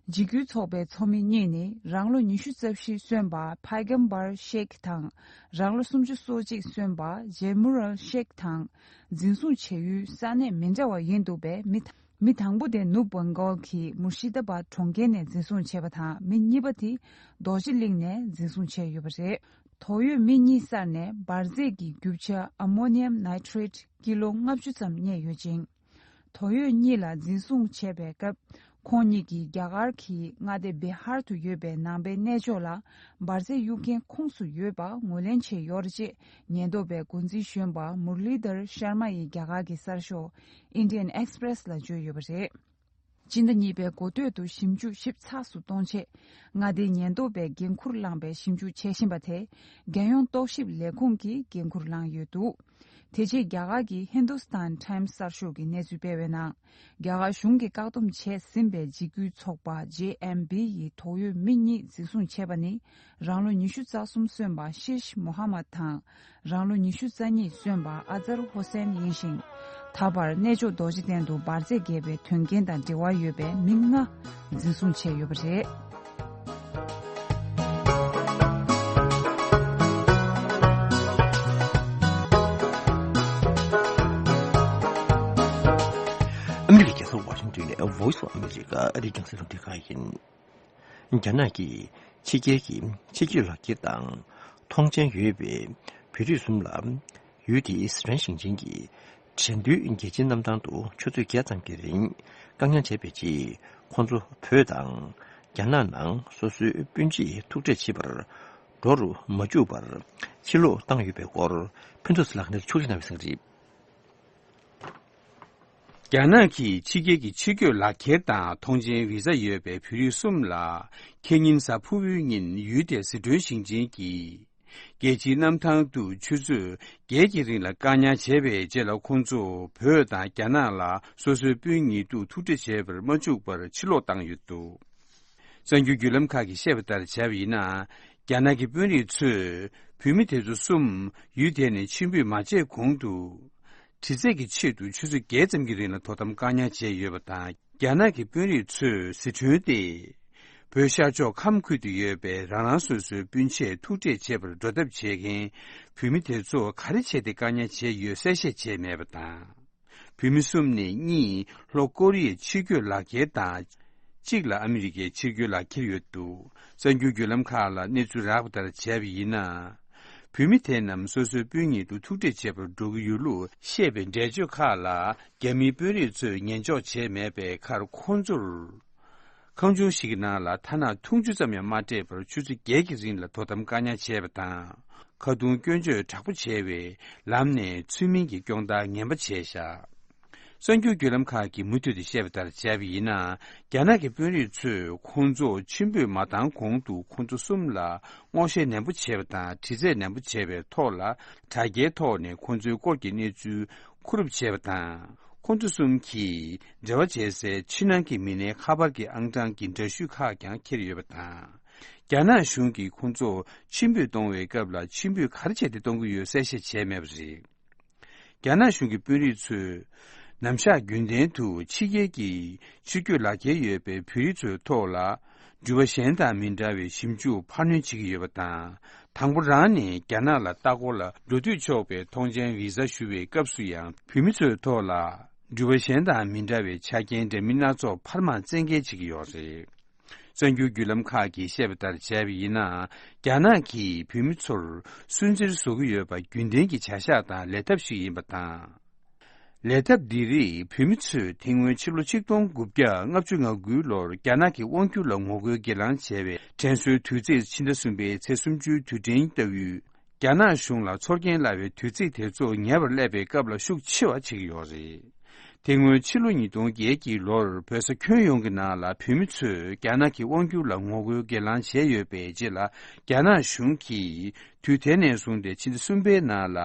འཇིགས་སྐུལ་ཚོགས་པའི་ཚོགས་མི་གཉིས་ནི་རང་ལོ་ཉི་ཤུ་རྩ་བཞི་སོན་པ་ཕའི་གམ་བར་ཤེག་དང་། རང་ལོ་སུམ་ཅུ་སོ་གཅིག་སོན་པ་ཇེ་མུ་རལ་ཤེག་དང་། འཛིན་བཟུང་བྱ་ཡུལ་ས་གནས་མི་འདྲ་བ་ཡིན་འདུག་པས། མི་མི་དང་པོ་དེ་ནུབ་བང་གོལ་གྱི་མུར་ཤི་ད་བཱད་གྲོང་ཁྱེར་ནས་འཛིན་བཟུང་བྱས་པ་དང་། མི་གཉིས་པ་དེ་རྡོ་རྗེ་གླིང་ནས་འཛིན་བཟུང་བྱས་ཡོད་པ་རེད། ཐོ་ཡོད་མི་གཉིས་སར་ནས་འབར་རྫས་ཀྱི་རྒྱུ་ཆ་ཨ་མོ་ནི་ཡམ་ནའི་ཊྲེཊ་ཀི་ལོ་ལྔ་བཅུ་ཙམ་རྙེད་ཡོད་ཅིང་། ཐོ་ཡོད་གཉིས་ལ་འཛིན་བཟུང་བྱས་པའི་སྐབས། ཁོང་གཉིས་ཀྱིས་རྒྱ་གར་གྱི་མངའ་སྡེ་བི་ཧར་དུ་ཡོད་པའི་ནང་པའི་གནས་མཆོག་ལ་འབར་རྫས་གཡུག་མཁན་ཁོངས་སུ་ཡོད་པ་ངོས་ལེན་བྱས་ཡོད་རེད་ཅེས་ཉེན་རྟོག་པའི་འགོ་འཛིན་གཞོན་པ་མུར་ལི་དར་ཤར་མ་ཡིས་རྒྱ་གར་གྱི་གསར་ཤོག་ཨིན་ཌི་ཡན་ཨེག་སི་པི་རེ་སི་ལ་བརྗོད་ཡོད་པ་རེད། སྤྱི་ཟླ་གཉིས་པའི་འགོ་སྟོད་དུ་ཞིབ་འཇུག་ཞིབ་ཚགས་སུ་གཏོང་ཆེད། མངའ་སྡེའི་ཉེན་རྟོག་པས་འགན་འཁུར་བླངས་པའི་ཞིབ་འཇུག་བྱེད་བཞིན་པ་དེ། རྒྱལ་ཡོངས་རྟོག་ཞིབ་ལས་ཁུངས་ཀྱིས་འགན་འཁུར་བླངས་ཡོད་འདུག་དེ་རྗེས་རྒྱ་གར་གྱི་ཧིན་དུ་སི་ཐན་ཊའིམ་སི་གསར་ཤོག་གིས་གནས་ཚུལ་སྤེལ་བའི་ནང་། རྒྱ་གར་གཞུང་གིས་བཀག་སྡོམ་བྱས་ཟིན་པའི་འཇིགས་སྐུལ་ཚོགས་པ་ཇེ་ཨེམ་བི་ཡི་ཐོག་ཡོད་མི་གཉིས་འཛིན་བཟུང་བྱས་པ་ནི། རང་ལོ་ཉི་ཤུ་རྩ་གསུམ་སོན་པ་ཤེཤ་མོ་ཧ་མད་དང་། རང་ལོ་ཉི་ཤུ་རྩ་གཉིས་སོན་པ་ཨ་ཛར་ཧོ་སན་ཡིན་ཞིང་། ད་བར་གནས་མཆོག་རྡོ་རྗེ་གདན་དུ་འབར་རྫས་འགེལ་བའི་དོན་རྐྱེན་དང་འབྲེལ་བ་ཡོད་པའི་མི་ལྔ་འཛིན་བཟུང་བྱས་ཡོད་པ་རེད། ཨ་མི་རི་ཀའི་རྒྱལ་ས་ཝ་ཤིང་ཏོན་ནས་Voice of America ཨ་རིའི་རྒྱང་སྲིང་རླུང་འཕྲིན་ཁང་ཡིན། རྒྱ་ནག་གིས་ཕྱི་རྒྱལ་གྱི་ཕྱི་སྐྱོད་ལག་འཁྱེར་དང་མཐོང་མཆན་ཡོད་པའི་བོད་རིགས་གསུམ་ལ། ཡུལ་དེའི་སི་ཁྲོན་ཞིང་ཆེན་གྱི་དྲན་རྟེན་རྒྱལ་སྤྱིའི་གནམ་ཐང་དུ་ཆུ་ཚོད་བརྒྱད་ཙམ་གྱི་རིང་བཀག་ཉར་བྱས་པའི་རྗེས། ཁོང་ཚོ་བོད་དང་རྒྱ་ནག་ནང་སོ་སོའི་སྤུན་མཆེད་ཐུག་འཕྲད་བྱེད་པར་འགྲོ་རུ་མ་བཅུག་པར་ཕྱིར་ལོག་བཏང་ཡོད་པའི་སྐོར། ཕུན་ཚོགས་ལགས་ནས་ཕྱོགས་སྒྲིག་གནང་བའི་གསལ་བསྒྲགས། རྒྱ་ནག་གིས་ཕྱི་རྒྱལ་གྱི་ཕྱིར་སྐྱོད་ལག་འཁྱེར་དང་མཐོང་མཆན་བི་ཟ་ཡོད་པའི་བོད་རིགས་གསུམ་ལ་ཁེ་ཉིན་གཟའ་ཕུར་བུའི་ཉིན་ཡུལ་དེའི་སི་ཁྲོན་ཞིང་ཆེན་གྱི་རྒྱལ་སྤྱིའི་གནམ་ཐང་དུ་ཆུ་ཚོད་བརྒྱད་ཀྱི་རིང་ལ་བཀག་ཉར་བྱས་པའི་རྗེས་ལ། ཁོང་ཚོ་བོད་དང་རྒྱ་ནག་ལ་སོ་སོའི་སྤུན་ཉིད་དུ་ཐུག་འཕྲད་བྱེད་པར་མ་བཅུག་པར་ཕྱིར་ལོག་བཏང་ཡོད་འདུག་གསར་འགྱུར་བརྒྱུད་ལམ་ཁག་གིས་བཤད་པ་ལྟར་བྱས་པ་ཡིན་ན། རྒྱ་ནག་གི་དཔོན་རིགས་ཚོས་བོད་མི་དེ་ཚོ་གསུམ་ཡུལ་དེ་ནས་ཕྱིར་འབུད་མ་བྱས་གོང་དུ། དྲི་རྩད་ཀྱི་ཆེད་དུ་ཆུ་ཚོད་བརྒྱད་ཙམ་གྱི་རིང་ལ་དོ་དམ་བཀག་ཉར་བྱས་ཡོད་པ་དང་། རྒྱ་ནག་གི་དཔོན་རིགས་ཚོས་ཟི་ཁྲོན་ཏེ། བོད་ཤར་ཕྱོགས་ཁམས་ཁུལ་དུ་ཡོད་པའི་རང་རང་སོ་སོའི་སྤུན་མཆེད་ཐུག་འཕྲད་བྱེད་པར་འགྲོ་ཐབས་བྱེད་མཁན་བོད་མི་དེ་ཚོ་ག་རེ་བྱས་ཏེ་བཀག་ཉར་བྱས་ཡོད་གསལ་བཤད་བྱས་མེད་པ་དང་། བོད་མི་གསུམ་ནས་གཉིས་ལྷོ་ཀོ་རི་ཡའི་ཕྱིར་སྐྱོད་ལག་འཁྱེར་དང་། གཅིག་ལ་ཨ་མི་རི་ཀའི་ཕྱིར་སྐྱོད་ལག་འཁྱེར་ཡོད་འདུག་གསར་འགྱུར་བརྒྱུད་ལམ་ཁག་ལ་གནས་ཚུལ་རག་པ་ལྟར་བྱས་པ་ཡིན་ན། བོད་མི་དེ་རྣམས་སོ་སོའི་སྤུན་ཉིད་དུ་ཐུག་འཕྲད་བྱེད་པར་འགྲོ་གི་ཡོད་ལུགས་བཤད་པའི་འགྲེལ་བརྗོད་ཁག་ལ། རྒྱ་མིའི་དཔོན་རིགས་ཚོས་ཉན་འཇོག་བྱས་མེད་པའི་ཁར། ཁོང་ཚོར་ཁང་ཆུང་ཞིག་གི་ནང་ལ་ཐ་ན་འཐུང་ཆུ་ཙམ་ཡང་མ་སྤྲད་པར་ཆུ་ཚོད་བརྒྱད་ཀྱི་རིང་ལ་དོ་དམ་བཀག་ཉར་བྱས་པ་དང་། ཁ་རྡུང་སྐྱོན་བརྗོད་དྲག་པོ་བྱས་པས་ལམ་ནས་ཚུལ་མིན་གྱི་སྐྱོང་སྟངས་ངན་པ་བྱས་བཞག་གསར་འགྱུར་བརྒྱུད་ལམ་ཁག་གིས་མུ་མཐུད་དུ་བཤད་པ་ལྟར་བྱས་པ་ཡིན་ན། རྒྱ་ནག་གི་དཔོན་རིགས་ཚོས་ཁོང་ཚོ་ཕྱིར་འབུད་མ་བཏང་གོང་དུ་ཁོང་ཚོ་གསུམ་ལ་སྔོག་བཤེར་ནན་པོ་བྱས་པ་དང་། དྲི་རྩད་ནན་པོ་བྱས་པའི་ཐོག་ལ། དྲ་རྒྱའི་ཐོག་ནས་ཁོང་ཚོའི་སྐོར་གྱི་གནས་ཚུལ་མཁོ་སྒྲུབ་བྱས་པ་དང་། ཁོང་ཚོ་གསུམ་གྱིས་འབྲེལ་བ་བྱེད་སའི་ཕྱི་ནང་གི་མི་སྣའི་ཁ་པར་གྱི་ཨང་གྲངས་ཀྱི་འདྲ་བཤུས་ཁག་ཀྱང་འཁྱེར་ཡོད་པ་དང་། རྒྱ་ནག་གཞུང་གིས་ཁོང་ཚོ་ཕྱིར་འབུད་གཏོང་བའི་སྐབས་ལ་ཕྱིར་འབུད་ག་རེ་བྱས་ཏེ་གཏོང་གི་ཡོད་གསལ་བཤད་བྱས་མེད་པ་རེད། རྒྱ་ནག་གཞུང་གི་དཔོན་རིགས་ཚོས་ནམ་ཞག་རྒྱུན་ལྡན་དུ་ཕྱི་རྒྱལ་གྱི་ཕྱིར་སྐྱོད་ལག་འཁྱེར་ཡོད་པའི་བོད་རིགས་ཚོའི་ཐོག་ལ། འགྲུལ་པ་གཞན་དང་མི་འདྲ་བའི་ཞིབ་འཇུག་འཕར་སྣོན་བྱེད་ཀྱི་ཡོད་པ་དང་། དང་པོ་རང་ནས་རྒྱ་ནག་ལ་ལྟ་སྐོར་ལ་འགྲོ་སྡོད་ཆོག་པའི་ཐོངས་མཆན་བི་ཟ་ཞུ་བའི་སྐབས་སུ་ཡང་བོད་མི་ཚོའི་ཐོག་ལ་འགྲུལ་པ་གཞན་དང་མི་འདྲ་བའི་ཆ་རྐྱེན་འདྲ་མིན་སྣ་ཚོགས་འཕར་མ་བཙན་འགེལ་བྱེད་ཀྱི་ཡོད་རེད། གསར་འགྱུར་བརྒྱུད་ལམ་ཁག་གིས་བཤད་པ་ལྟར་བྱས་པ་ཡིན་ན། རྒྱ་ནག་གིས་བོད་མི་ཚོར་སུན་གཙེར་བཟོ་གི་ཡོད་པ་རྒྱུན་ལྡན་གྱི་བྱ་གཞག་དང་ལས་ཐབས་ཤིག་ཡིན་པ་དང་། ལས་ཐབས་འདི་རིགས་བོད་མི་ཚོས་དེ་སྔོན་ཕྱི་ལོ་ཆིག་སྟོང་དགུ་བརྒྱ་ལྔ་བཅུ་ང་དགུའི་ལོར་རྒྱ་ནག་གི་དབང་སྒྱུར་ལ་ངོ་རྒོལ་གྱི་ལངས་བྱས་པའི་དྲན་གསོའི་དུས་ཚིགས་ཕྱི་ཟླ་གསུམ་པའི་ཚེས་སུམ་ཅུའི་དུས་དྲན་ལྟ་བུའི་རྒྱ་ནག་གཞུང་ལ་ཚོར་སྐྱེན་སླ་བའི་དུས་ཚིགས་དེ་ཚོ་ཉེ་བར་སླེབས་པའི་སྐབས་ལ་ཤུགས་ཆེ་བ་བྱེད་ཀྱི་ཡོད་རེད། དེ་སྔོན་ཕྱི་ལོ་ཉིས་སྟོང་བརྒྱད་ཀྱི་ལོར་བོད་ས་ཁྱོན་ཡོངས་ཀྱི་ནང་ལ་བོད་མི་ཚོས་རྒྱ་ནག་གི་དབང་སྒྱུར་ལ་ངོ་རྒོལ་གྱི་ལངས་བྱས་ཡོད་པའི་རྗེས་ལ། རྒྱ་ནག་གཞུང་གིས་དུས་དེ་ནས་བཟུང་སྟེ་ཕྱི་ཟླ་གསུམ་པའི་ནང་ལ།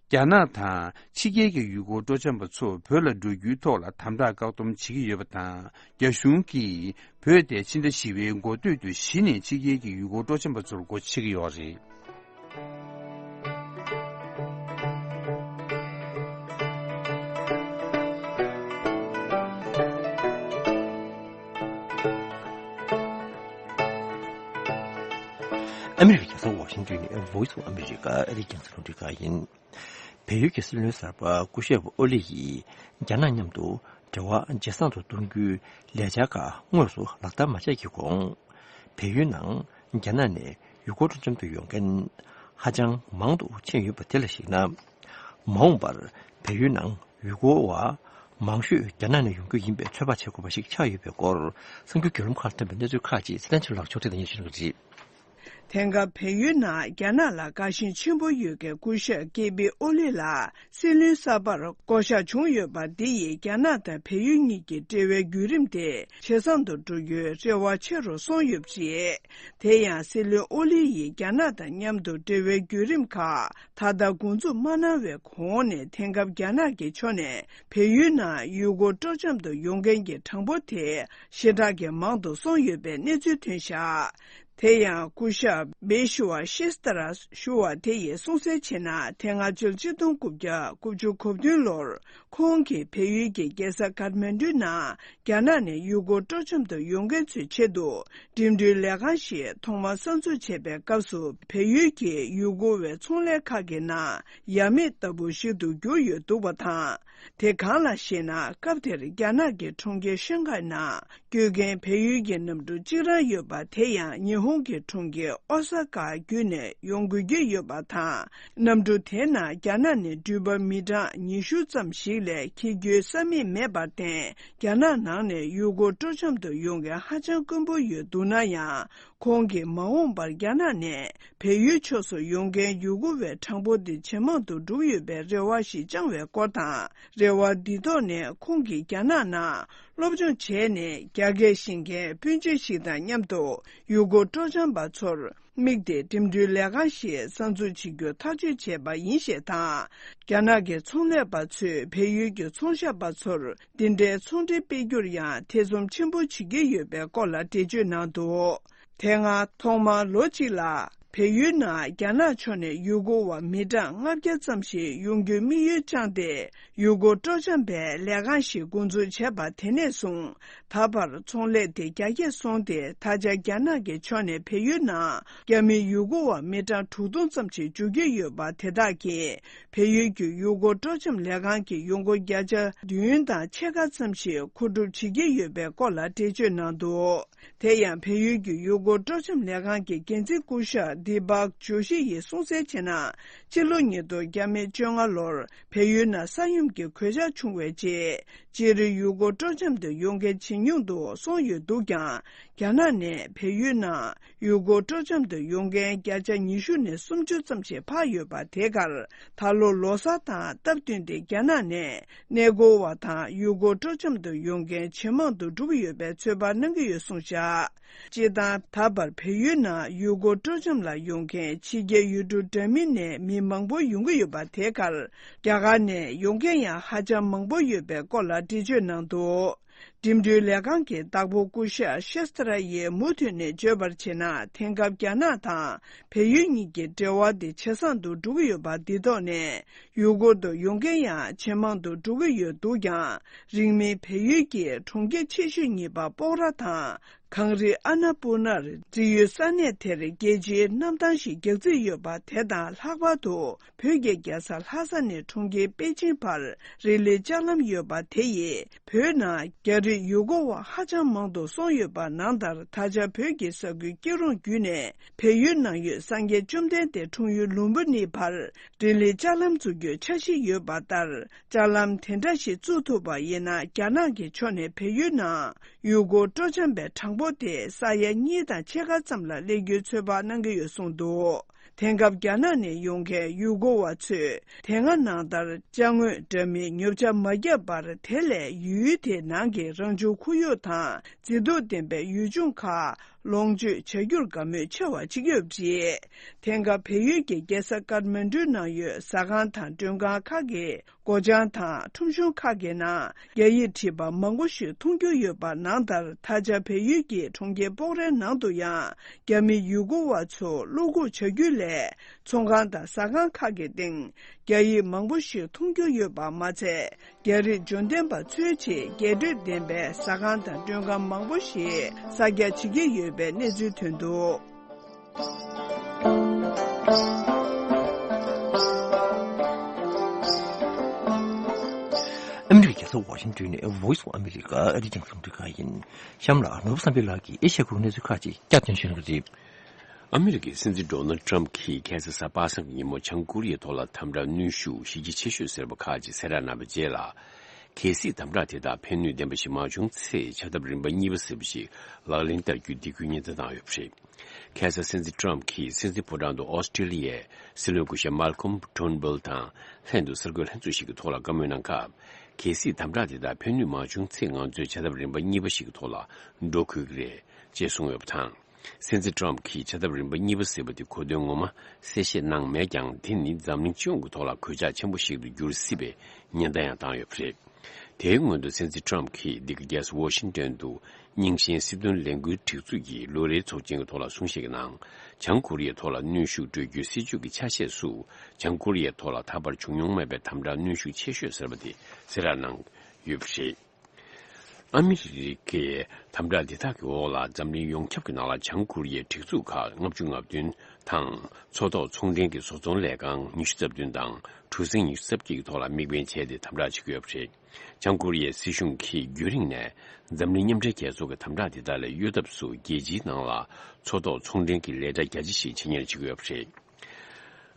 རྒྱ་ནག་དང་ཕྱི་རྒྱལ་གྱི་ཡུལ་སྐོར་སྤྲོ་འཆམ་པ་ཚོ་བོད་ལ་འགྲོ་རྒྱུའི་ཐོག་ལ་དམ་དྲག་བཀག་སྡོམ་བྱེད་ཀྱི་ཡོད་པ་དང་། རྒྱ་གཞུང་གིས་བོད་དེ་ཕྱི་ཟླ་བཞི་པའི་འགོ་སྟོད་དུ་གཞི་ནས་ཕྱི་རྒྱལ་གྱི་ཡུལ་སྐོར་སྤྲོ་འཆམ་པ་ཚོར་སྒོ་ཕྱེ་གི་ཡོད་རེད། ཨ་མི་རི་ཀའི་རྒྱལ་ས་ཝ་ཤིང་ཏོན་ནས་Voice of America ཨ་རིའི་རྒྱང་སྲིང་རླུང་འཕྲིན་ཁང་ཡིན། བལ་ཡུལ་གྱི་སྲིད་བློན་གསར་པ་སྐུ་ཞབས་ཨོ་ལི་ཡིས་རྒྱ་ནག་མཉམ་དུ་འབྲེལ་བ་ཇེ་བཟང་དུ་གཏོང་རྒྱུའི་ལས་འཆར་ཁག་དངོས་སུ་ལག་བསྟར་མ་བྱས་ཀྱི་གོང་། བལ་ཡུལ་ནང་རྒྱ་ནག་ནས་ཡུལ་སྐོར་སྤྲོ་འཆམ་དུ་ཡོང་མཁན་ཧ་ཅང་མང་དུ་ཕྱིན་ཡོད་པ་དེ་ལ་གཞིགས་ན། མ་འོངས་པར་བལ་ཡུལ་ནང་ཡུལ་སྐོར་བ་མང་ཤོས་རྒྱ་ནག་ནས་ཡོང་རྒྱུ་ཡིན་པའི་ཚོད་དཔག་བྱེད་དགོས་པ་ཞིག་ཆགས་ཡོད་པའི་སྐོར། གསར་འགྱུར་བརྒྱུད་ལམ་ཁག་ཐོན་པའི་གནས་ཚུལ་ཁག་ཅིག་ཚེ་བརྟན་ཕྱུག་ལགས་ཕྱོགས་སྒྲིག་དང་སྙན་ཞུ་གནང་གི་རེད། དེང་སྐབས་བལ་ཡུལ་ནང་རྒྱ་ནག་ལ་དགའ་ཞེན་ཆེན་པོ་ཡོད་མཁན་སྐུ་ཞབས་ཀེ་པི་ཨོ་ལི་ལ་སྲིད་བློན་གསར་པར་བསྐོ་གཞག་བྱུང་ཡོད་པ་འདི་ཡིས་རྒྱ་ནག་དང་བལ་ཡུལ་གཉིས་ཀྱི་འབྲེལ་བའི་བརྒྱུད་རིམ་དེ་ཇེ་བཟང་དུ་འགྲོ་རྒྱུའི་རེ་བ་ཆེ་རུ་སོང་ཡོད་པ་རེད། དེ་ཡང་སྲིད་བློན་ཨོ་ལི་ཡིས་རྒྱ་ནག་དང་མཉམ་དུ་འབྲེལ་བའི་བརྒྱུད་རིམ་ཁག་ད་ལྟ་འགོ་འཛུགས་མ་གནང་བའི་གོང་ནས། དེང་སྐབས་རྒྱ་ནག་གི་ཕྱོགས་ནས་བལ་ཡུལ་ནང་ཡུལ་སྐོར་སྤྲོ་འཆམ་དུ་ཡོང་མཁན་གྱི་གྲངས་འབོར་དེ་ཞེ་དྲག་གི་མང་དུ་སོང་ཡོད་པའི་གནས་ཚུལ་ཐོན་བཞག་དེ་ཡང་སྐུ་ཞབས་བེ་ཤུ་བ་ཤེས་ཏ་ར་ཞུ་བ་དེ་ཡིས་གསུངས་གསལ་བྱས་ན། དེ་སྔ་ཕྱི་ལོ་ཆིག་སྟོང་དགུ་བརྒྱ་དགུ་བཅུ་གོ་བདུན་ལོར་ཁོང་གིས་བལ་ཡུལ་གྱི་རྒྱལ་ས་ཀཏ་མན་ཌུའི་ནང་རྒྱ་ནག་ནས་ཡུལ་སྐོར་སྤྲོ་འཆམ་དུ་ཡོང་མཁན་ཚོའི་ཆེད་དུ་འགྲིམ་འགྲུལ་ལས་ཁང་ཞིག་ཐོག་མར་གསར་འཛུགས་བྱས་པའི་སྐབས་སུ། བལ་ཡུལ་གྱི་ཡུལ་སྐོར་བའི་ཚོང་ལས་ཁག་གི་ནང་ཡ་མེད་ལྟ་བུ་ཞིག་ཏུ་གྱུར་ཡོད་འདུག་པ་དང་། དེ་གང་ལགས་ཤེ་ན། སྐབས་དེར་རྒྱ་ནག་གི་གྲོང་ཁྱེར་ཤང་ཧའེ་ནང་སྐྱོད་མཁན་བལ་ཡུལ་གྱི་གནམ་གྲུ་གཅིག་རང་ཡོད་པ། དེ་ཡང་ཉི་ཧོང་གི་གྲོང་ཁྱེར་ཨོ་ས་ཀ་བརྒྱུད་ནས་ཡོང་དགོས་ཀྱི་ཡོད་པ་དང་། གནམ་གྲུ་དེའི་ནང་རྒྱ་ནག་ནས་འགྲུལ་པ་མི་གྲངས་ཉི་ཤུ་ཙམ་ཞིག་ལས་འཁྱེར་རྒྱུའི་ས་མིག་མེད་པར་བརྟེན། རྒྱ་ནག་ནང་ནས་ཡུལ་སྐོར་སྤྲོ་འཆམ་དུ་ཡོང་མཁན་ཧ་ཅང་དཀོན་པོ་ཡོད་འདུག་ན་ཡང་། ཁོང་གིས་མ་འོངས་པར་རྒྱ་ནག་ནས་བལ་ཡུལ་ཕྱོགས་སུ་ཡོང་མཁན་ཡུལ་སྐོར་བའི་གྲངས་འབོར་དེ་ཇེ་མང་དུ་འགྲོ་གི་ཡོད་པའི་རེ་བ་ཞིག་བཅངས་བའི་སྐོར་དང་། རེ་བ་འདི་ཐོག་ནས་ཁོང་གིས་རྒྱ་ནག་ནང་སློབ་སྦྱོང་བྱས་ནས་རྒྱ་སྐད་ཤེས་མཁན་སྤུན་མཆེད་ཞིག་དང་མཉམ་དུ་ཡུལ་སྐོར་སྤྲོ་འཆམ་པ་ཚོར་དམིགས་ཏེ་འགྲིམ་འགྲུལ་ལས་ཁང་ཞིག་གསར་འཛུགས་བྱེད་རྒྱུ་ཐག་གཅོད་བྱས་པ་ཡིན་ཞེས་དང་། རྒྱ་ནག་གི་ཚོང་ལས་པ་ཚོས་བལ་ཡུལ་གྱི་ཚོང་ཞབས་པ་ཚོར་འདི་འདྲའི་ཚོང་འབྲེལ་སྤེལ་རྒྱུར་ཡང་ཐེ་ཚོམ་ཆེན་པོ་བྱེད་ཀྱི་ཡོད་པའི་སྐོར་ལ་འགྲེལ་བརྗོད་གནང་འདུག་དེ་སྔ་ཐོག་མར་ལོ་གཅིག་ལ་བལ་ཡུལ་ནང་རྒྱ་ནག་ཕྱོགས་ནས་ཡུལ་སྐོར་བ་མི་གྲངས་ལྔ་བརྒྱ་ཙམ་ཞིག་ཡོང་རྒྱུའི་དམིགས་ཡུལ་བཅངས་ཏེ། ཡུལ་སྐོར་སྤྲོ་འཆམ་པའི་ལས་ཁང་ཞིག་འགོ་འཛུགས་བྱས་པ་དེ་ནས་བཟུང་། ད་བར་ཚོང་ལས་དེ་རྒྱ་སྐྱེད་སོང་སྟེ། ད་ཆ་རྒྱ་ནག་གི་ཕྱོགས་ནས་བལ་ཡུལ་ནང་རྒྱ་མི་ཡུལ་སྐོར་བ་མི་གྲངས་དྲུག་སྟོང་ཙམ་ཞིག་འཇུག་གི་ཡོད་པ། དེ་དག་གིས་བལ་ཡུལ་གྱི་ཡུལ་སྐོར་སྤྲོ་འཆམ་ལས་ཁང་གི་ཡོང་སྒོ་བརྒྱ་ཆ་བདུན་དང་ཕྱེད་ཀ་ཙམ་ཞིག་མཁོ་སྒྲུབ་བྱེད་ཀྱི་ཡོད་པའི་སྐོར་ལ་འགྲེལ་བརྗོད་གནང་འདུག་དེ་ཡང་བལ་ཡུལ་གྱི་ཡུལ་སྐོར་སྤྲོ་འཆམ་ལས་ཁང་གི་འགན་འཛིན་སྐུ་ཞབས་དི་པག་ཇོ་ཤི་ཡིས་གསུངས་གསལ་བྱས་ན། ཕྱི་ལོ་ཉིས་སྟོང་བརྒྱ་མེད་བཅོ་ལྔ་ལོར་བལ་ཡུལ་ནང་ས་ཡོམ་གྱི་གོད་ཆག་བྱུང་བའི་རྗེས། སྤྱིར་ཡུལ་སྐོར་སྤྲོ་འཆམ་དུ་ཡོང་མཁན་ཇེ་ཉུང་དུ་སོང་ཡོད་འདུག་ཀྱང་། རྒྱ་ནག་ནས་བལ་ཡུལ་ནང་ཡུལ་སྐོར་སྤྲོ་འཆམ་དུ་ཡོང་མཁན་བརྒྱ་ཆ་ཉི་ཤུ་ནས་སུམ་ཅུ་ཙམ་ཞིག་འཕར་ཡོད་པ། དེ་གར་ད་ལོ་ལོ་གསར་དང་སྟབས་བསྟུན་ཏེ་རྒྱ་ནག་ནས་གནས་སྐོར་བ་དང་ཡུལ་སྐོར་སྤྲོ་འཆམ་དུ་ཡོང་མཁན་ཇེ་མང་དུ་འགྲོ་གི་ཡོད་པའི་ཚོད་དཔག་གནང་གི་ཡོད་གསུངས་བཞག་སྤྱིར་བཏང་ད་བར་བལ་ཡུལ་ནང་ཡུལ་སྐོར་སྤྲོ་འཆམ་ལ་ཡོང་མཁན་ཕྱི་རྒྱལ་ཡུལ་གྲུ་འདྲ་མིན་ནས་མི་མང་པོ་ཡོང་གི་ཡོད་པ། དེ་གར་རྒྱ་གར་ནས་ཡོང་མཁན་ཡང་ཧ་ཅང་མང་པོ་ཡོད་པའི་སྐོར་ལ་འགྲེལ་བརྗོད་གནང་འདུག་འགྲིམ་འགྲུལ་ལས་ཁང་གི་བདག་པོ་སྐུ་ཞབས་ཤེས་ཏ་ར་ཡིས་མུ་མཐུད་ནས་བརྗོད་པར་བྱས་ན། དེང་སྐབས་རྒྱ་ནག་དང་བལ་ཡུལ་གཉིས་ཀྱི་འབྲེལ་བ་དེ་ཇེ་བཟང་དུ་འགྲོ་གི་ཡོད་པ། འདི་ཐོག་ནས་ཡུལ་སྐོར་དུ་ཡོང་མཁན་ཡང་ཇེ་མང་དུ་འགྲོ་གི་ཡོད་འདུག་ཀྱང་། རིང་མིན་བལ་ཡུལ་གྱི་གྲོང་ཁྱེར་ཆེ་ཤོས་གཉིས་པ་སྤོག་ར་དང་། གངས་རི་ཨ་ན་པུར་ནར་འབྲེལ་ཡོད་ས་གནས་དེར་རྒྱལ་སྤྱིའི་གནམ་ཐང་ཞིག་རྒྱག་རྩིས་ཡོད་པ་དེ་དང་ལྷག་པར་དུ། བོད་ཀྱི་རྒྱལ་ས་ལྷ་ས་ནས་གྲོང་ཁྱེར་པེ་ཅིང་བར་རི་ལི་ལྕགས་ལམ་ཡོད་པ་དེ་ཡིས་བོད་ནང་རྒྱ་རིགས་ཡུལ་སྐོར་བ་ཧ་ཅང་མང་དུ་སོང་ཡོད་པ་ནང་ལྟར། ད་ཆ་བོད་ཀྱི་ས་ཁུལ་སྐྱིད་གྲོང་བརྒྱུད་ནས་བལ་ཡུལ་ནང་ཡོད་སངས་རྒྱས་བཅོམ་ལྡན་འདས་འཁྲུངས་ཡུལ་ལུམ་བི་ནི་བར་རི་ལི་ལྕགས་ལམ་འཛུགས་རྒྱུའི་འཆར་གཞི་ཡོད་པ་ལྟར། ལྕགས་ལམ་དེ་འདྲ་ཞིག་བཙུགས་ཐུབ་པ་ཡིན་ན། རྒྱ་ནག་གི་ཕྱོགས་ནས་བལ་ཡུལ་ནང་ཡུལ་སྐོར་སྤྲོ་འཆམ་པའི་གྲངས་འབོར་དེ་ས་ཡ་གཉིས་དང་ཕྱེད་ཀ་ཙམ་ལ་སླེབས་རྒྱུའི་ཚོད་དཔག་གནང་གི་ཡོད་གསུངས་འདུག་དེང་སྐབས་རྒྱ་ནག་ནས་ཡོང་མཁན་ཡུལ་སྐོར་བ་ཚོས་དེ་སྔ་ནང་ལྟར་ཅ་དངོས་འདྲ་མིན་ཉོ་ཆ་མ་བརྒྱབ་པར། དེ་ལས་ཡུལ་དེའི་ནང་གི་རང་བྱུང་ཁོར་ཡུག་དང་མཛེས་སྡུག་ལྡན་པའི་ཡུལ་ལྗོངས་ཁག་ལོངས་སྤྱོད་བྱ་རྒྱུར་དགའ་མོས་ཆེ་བ་བྱེད་ཀྱི་ཡོད་པ་རེད། དེང་སྐབས་བལ་ཡུལ་གྱི་རྒྱལ་ས་ཀཏ་མན་ཌུ་ནང་ཡོད་ཟ་ཁང་དང་མགྲོན་ཁང་ཁག་གི་སྒོ་བྱང་དང་ཁྲོམ་གཞུང་ཁག་གི་ནང་རྒྱ་ཡིག་བྲིས་པ་མང་པོ་ཞིག་མཐོང་རྒྱུ་ཡོད་པ་ནང་ལྟར། ད་ཆ་བལ་ཡུལ་གྱི་གྲོང་ཁྱེར་སྤོག་རའི་ནང་དུ་ཡང་རྒྱ་མི་ཡུལ་སྐོར་བ་ཚོ་བློ་འགུག་བྱ་རྒྱུ་ལས། ཚོང་ཁང་དང་ཟ་ཁང་ཁག་གི་སྟེང་རྒྱ་ཡིག་མང་པོ་ཞིག་མཐོང་རྒྱུ་ཡོད་པ་མ་ཚད། རྒྱ་རིགས་འབྱོར་ལྡན་པ་ཚོའི་ཆེད་རྒྱས་སྤྲོས་ལྡན་པའི་ཟ་ཁང་དང་མགྲོན་ཁང་མང་པོ་ཞིག་གསར་རྒྱག་བྱེད་ཀྱི་ཡོད་པའི་གནས་ཚུལ་ཐོན་འདུག་ཨ་མི་རི་ཀའི་རྒྱལ་ས་ཝ་ཤིང་ཏོན་ནས་Voice of America ཨ་རིའི་རྒྱང་སྲིང་རླུང་འཕྲིན་ཁང་ཡིན། གཤམ་ལ་ནོར་བུ་བསམ་འཕེལ་ལགས་ཀྱིས་ཨེ་ཤ་ཡའི་གནས་ཚུལ་ཁག་ཅིག་བསྐྱར་ཟློས་ཞུ་གནང་གི་རེད། ཨ་མི་རི་ཀའི་སྲིད་འཛིན་ཌོ་ནལ་ཊམ་གྱིས་ཁ་སང་གཟའ་པ་སངས་ཀྱི་ཉིན་མོ་བྱང་ཀོ་རི་ཡའི་ཐོག་ལ་དམ་དྲག་གནོན་ཤུགས་གཞི་རྒྱ་ཆེ་ཤོས་ཟེར་བ་ཁག་ཅིག་གསལ་བསྒྲགས་གནང་བའི་རྗེས་ལ། གལ་སྲིད་དམ་དྲག་དེ་དག་ཕན་ནུས་ལྡན་པ་ཞིག་མ་བྱུང་ཚེ། བྱ་ཐབས་རིམ་པ་གཉིས་པ་ཟེར་བ་ཞིག་ལག་ལེན་བསྟར་རྒྱུའི་སྡིགས་སྐུལ་སྙན་སེང་བཏང་ཡོད་པ་རེད། ཁ་སང་སྲིད་འཛིན་ཊམ་གྱིས་སྲིད་འཛིན་ཕོ་བྲང་དུ་ཨོ་སི་ཀྲེ་ལི་ཡའི་སྲིད་བློན་སྐུ་ཞབས་མཱལ་ཀོམ་ཊུར་ནི་བྷོལ་དང་ལྷན་དུ་གསར་འགོད་ལྷན་ཚོགས་ཤིག་གི་ཐོག་ལ་བཀའ་མོལ་གནང་སྐབས། གལ་སྲིད་དམ་དྲག་དེ་དག་ཕན་ནུས་མ་བྱུང་ཚེ། ང་ཚོས་བྱ་ཐབས་རིམ་པ་གཉིས་པ་ཞིག་གི་ཐོག་ལ་འགྲོ་དགོས་ཀྱི་རེད་ཅེས་གསུངས་ཡོད་པ་དང་། སྲིད་འཛིན་ཊམ་གྱིས་བྱ་ཐབས་རིམ་པ་གཉིས་པ་ཟེར་བ་དེ་གོ་དོན་ངོ་མ་གསལ་བཤད་གནང་མེད་ཀྱང་། དེ་ནི་འཛམ་གླིང་སྤྱི་ཡོངས་ཀྱི་ཐོག་ལ་གོད་ཆག་ཆེན་པོ་ཞིག་ཏུ་འགྱུར་སྲིད་པའི་ཉེན་བརྡ་ཡང་བཏང་ཡོད་པ་རེད། དེའི་སྔོན་དུ་སྲིད་འཛིན་ཊམ་གྱིས་འདི་ག་རྒྱལ་ས་ཝོ་ཤིང་ཏོན་དུ་རྙིང་ཞེན་སྲིད་དོན་ལས་འགུལ་སྒྲིག་འཛུགས་ཀྱི་ལོ་རེའི་ཚོགས་ཆེན་གྱི་ཐོག་ལ་གསུང་བཤད་ཀྱི་ནང་། བྱང་ཀོ་རི་ཡའི་ཐོག་ལ་གནོན་ཤུགས་སྤྲོད་རྒྱུའི་སྲིད་བྱུས་ཀྱི་ཆ་ཤས་སུ། བྱང་ཀོ་རི་ཡའི་ཐོག་ལ་ད་བར་བྱུང་མྱོང་མེད་པའི་དམ་དྲག་གནོན་ཤུགས་ཆེ་ཤོས་ཟེར་བ་དེ་གསལ་བསྒྲགས་གནང་ཡོད་པ་རེད། ཨ་མི་རི་ཀའི་དམ་དྲག་འདི་དག་གི་འོག་ལ་འཛམ་གླིང་ཡོངས་ཁྱབ་ཀྱི་ནང་ལ་བྱང་ཀོ་རི་ཡའི་སྒྲིག་འཛུགས་ཁག་ལྔ་བཅུ་ང་བདུན་དང་། མཚོ་ཐོག་ཚོང་འབྲེལ་གྱི་བཟོ་ཚོང་ལས་ཁང་ཉི་ཤུ་རྩ་བདུན་དང་གྲུ་གཟིངས་ཉི་ཤུ་རྩ་བརྒྱད་ཀྱི་ཐོག་ལ་དམིགས་འབེན་བྱས་ཏེ་དམ་དྲག་བྱེད་ཀྱི་ཡོད་པ་རེད། བྱང་ཀོ་རི་ཡའི་སྲིད་གཞུང་གིས་རྒྱུན་རིང་ནས་འཛམ་གླིང་མཉམ་འབྲེལ་རྒྱལ་ཚོགས་ཀྱི་དམ་དྲག་དེ་དག་ལས་གཡོལ་ཐབས་སུ། རྒྱལ་སྤྱིའི་ནང་ལ་མཚོ་ཐོག་ཚོང་འབྲེལ་གྱི་ལས་གྲྭ་རྒྱ་ཆེ་ཞིག་ཆེད་གཉེར་བྱེད་ཀྱི་ཡོད་པ་རེད།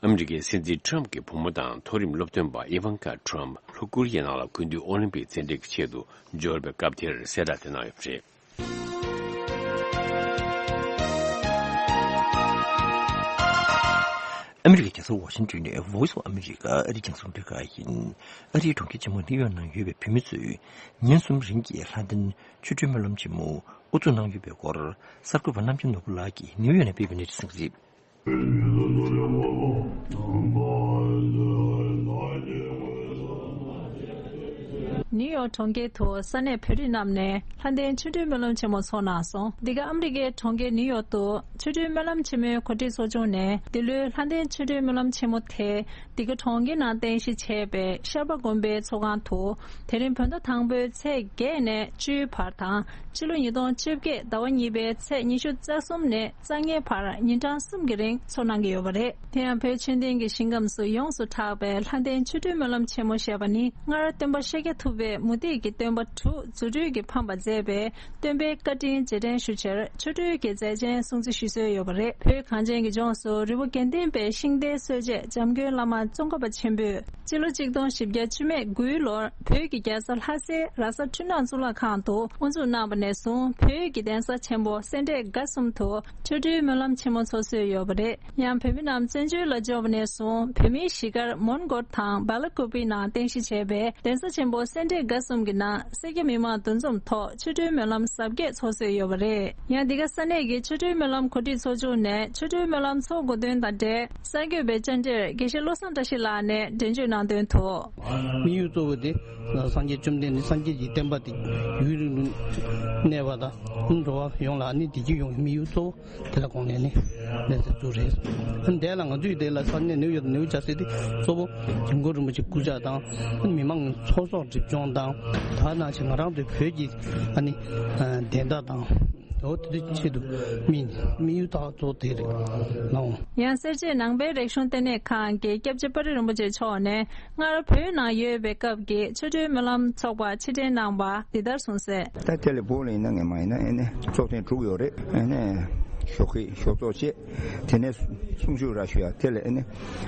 ཨ་མི་རི་ཀའི་སྲིད་འཛིན་ཊམ་གྱི་བུ་མོ་དང་མཐོ་རིམ་སློབ་སྟོན་པ་ཨི་ཝན་ཀ་ཊམ་ལྷོ་ཀོ་རི་ཡའི་ནང་ལ་སྐུ་མདུན་ཨོ་ལིམ་པིག་རྩེད་འགྲན་གྱི་ཆེད་དུ་འབྱོར་བའི་སྐབས་དེར་གསལ་བསྒྲགས་དེ་གནང་ཡོད་པ་རེད། ཨ་མི་རི་ཀའི་རྒྱལ་ས་ཝ་ཤིང་ཏོན་ནས་Voice of America ཨ་རིའི་རྒྱང་སྲིང་རླུང་འཕྲིན་ཁང་ཡིན། ཨ་རིའི་གྲོང་ཁྱེར་ཆེན་མོ་ནིའུ་ཡོག་ནང་ཡོད་པའི་བོད་མི་ཚོས་ཉིན་གསུམ་རིང་གི་ལྷ་ལྡན་ཆོ་འཕྲུལ་སྨོན་ལམ་ཆེན་མོ་དབུ་འཛུགས་གནང་ཡོད་པའི་སྐོར། གསར་འགོད་པ་རྣམ་རྒྱལ་ནོར་བུ་ལགས་ཀྱིས་ནིའུ་ཡོག་ནས་སྤེལ་བའི་གནས་ཚུལ་གསན་གཟིགས། ནིའུ་ཡོག་གྲོང་ཁྱེར་དུ་ས་གནས་བོད་རིགས་རྣམས་ནས་ལྷ་ལྡན་ཆོ་འཕྲུལ་སྨོན་ལམ་ཆེན་མོ་འཚོགས་གནང་སོང་། འདི་ག་ཨ་མི་རི་ཀའི་གྲོང་ཁྱེར་ནིའུ་ཡོག་ཏུ་ཆོ་འཕྲུལ་སྨོན་ལམ་ཆེན་མོའི་གོ་སྒྲིག་ཚོགས་ཆུང་ནས་འདི་ལོའི་ལྷ་ལྡན་ཆོ་འཕྲུལ་སྨོན་ལམ་ཆེན་མོ་དེ། འདི་ག་གྲོང་ཁྱེར་ནང་རྟེན་གཞི་བྱས་པའི་ཤར་པ་དགོན་པའི་ཚོགས་ཁང་དུ། དེ་རིང་བོད་ཟླ་དང་པོའི་ཚེས་བརྒྱད་ནས་བཅུའི་བར་དང་། ཕྱི་ལོ་ཉིས་སྟོང་བཅོ་བརྒྱད་ཟླ་བ་གཉིས་པའི་ཚེས་ཉི་ཤུ་རྩ་གསུམ་ནས་རྩ་ལྔའི་བར་ཉིན་གྲངས་གསུམ་གྱི་རིང་འཚོགས་གནང་གི་ཡོད་པ་རེད། དེ་ཡང་བོད་ཆོས་ལྡན་གྱི་ཞིང་ཁམས་སུ་ཡོངས་སུ་གྲགས་པའི་ལྷ་ལྡན་ཆོ་འཕྲུལ་སྨོན་ལམ་ཆེན་མོ་ཞེས་པ་ནི། སྔར་སྟོན་པ་ཤཱཀྱ་ཐུབ་པས་མུ་སྟེགས་ཀྱི་སྟོན་པ་དྲུག་རྫུ་འཕྲུལ་གྱིས་ཕམ་པར་མཛད་པའི་སྟོན་པའི་བཀའ་དྲིན་རྗེས་དྲན་ཞུ་ཕྱིར་ཆོ་འཕྲུལ་གྱི་མཛད་ཆེན་སྲུང་བརྩི་ཞུ་སྲོལ་ཡོད་པ་རེད། བོད་གངས་ཅན་གྱི་ལྗོངས་སུ་རི་བོ་དགེ་ལྡན་པའི་ཤིང་རྟའི་སྲོལ་འབྱེད་འཇམ་མགོན་བླ་མ་ཙོང་ཁ་པ་ཆེན་པོས། སྤྱི་ལོ་གཅིག་སྟོང་བཞི་བརྒྱ་བཅུ་མེད་དགུའི་ལོར་བོད་ཀྱི་རྒྱལ་ས་ལྷ་སའི་ར་ས་འཕྲུལ་སྣང་གཙུག་ལག་ཁང་དུ་དབུ་འཛུགས་གནང་བ་ནས་བཟུང་བོད་ཀྱི་གདན་ས་ཆེན་པོ་སེ་འབྲས་དགའ་གསུམ་དུ་ཆོ་འཕྲུལ་སྨོན་ལམ་ཆེན་མོ་འཚོགས་སྲོལ་ཡོད་པ་རེད། ཡང་བོད་མི་རྣམས་བཙན་བྱོལ་ལ་འབྱོར་བ་ནས་བཟུང་བོད་མིའི་གཞིས་སྒར་མོན་གྷོ་དང་སྦེལ་ཀོབ་པི་ནང་རྟེན་གཞི་བྱས་པའི་གདན་ས་ཆེན་པོ་སེ་འབྲས་དགའ་གསུམ་གྱི་ནང་སེར་སྐྱ་མི་མང་འདུ་འཛོམས་ཐོག་ཆོ་འཕྲུལ་སྨོན་ལམ་གཟབ་རྒྱས་འཚོགས་སྲོལ་ཡོད་པ་རེད། ཡང་འདི་ག་ས་གནས་ཀྱི་ཆོ་འཕྲུལ་སྨོན་ལམ་གོ་སྒྲིག་ཚོགས་ཆུང་ནས་ཆོ་འཕྲུལ་སྨོན་ལམ་འཚོགས་དགོས་དོན་དང་འབྲེལ་གསར་འགོད་པའི་བཅར་འདྲིར་དགེ་བཤེས་བློ་བཟང་བཀྲ་ཤིས་ལགས་ནས་འགྲེལ་བརྗོད་གནང་དོན་དུ། དམིགས་ཡུལ་གཙོ་བོ་དེ་སངས་རྒྱས་བཅོམ་ལྡན་འདས་སངས་རྒྱས་ཀྱི་བསྟན་པ་དེ་ཡུན་རིང་དུ་གནས་པ་དང་འགྲོ་བ་ཡོངས་ལ་ནི་བདེ་སྐྱིད་ཡོང་བའི་དམིགས་ཡུལ་གཙོ་བོ་དེ་ལ་དགོངས་ནས་ནི་གནས་ཚུལ་བཙུགས་རེད། འདས་ལ་ང་ཚོའི་འདས་ལ་ས་གནས་ནིའུ་ཡོག་ནིའུ་ཇར་སི་དེ་གཙོ་བོ་ཇུན་གར་རིན་པོ་ཆེ་སྐུ་ཕྱྭ་དང་མི་མང་ཚོགས་གསོག་སྒྲིབ་སྦྱོང་དང་ད་ནང་བཞིན་ང་རང་ཚོའི་བོད་ཀྱི་ཨ་ནི་བདེན་མཐའ་དང་། འོ་དེ་དུས་ཆེད་དུ་མི་མི་ཡུལ་དག་ཚོ་དེ་རེད་ལའོ། ཡང་སེར་བྱེས་ནང་པའི་རིག་གཞུང་ལྟེ་གནས་ཁང་གི་སྐྱབས་རྗེ་དཔའ་རིས་རིན་པོ་ཆེ་མཆོག་ནས་སྔར་བོད་ནང་ཡོད་པའི་སྐབས་ཀྱི་ཆོ་འཕྲུལ་སྨོན་ལམ་ཚོགས་པ་ཕྱིར་དྲན་གནང་བ་འདི་ལྟར་གསུངས་གསལ། ད་དེ་ལས་བོད་ལ་ཡིན་ན་ངས་མ་ཡིན་ན་ཨེ་ནས་ཚོགས་ཐེངས་དྲུག་ཡོད་རེད། ཨེ་ནས་ཞོགས་ཀས་ཞོགས་ཚོགས་བྱས། དེ་ནས་གསུང་ཆོས་ར་ཞུ་ཡ་དེ་ལས་ཨེ་ནས་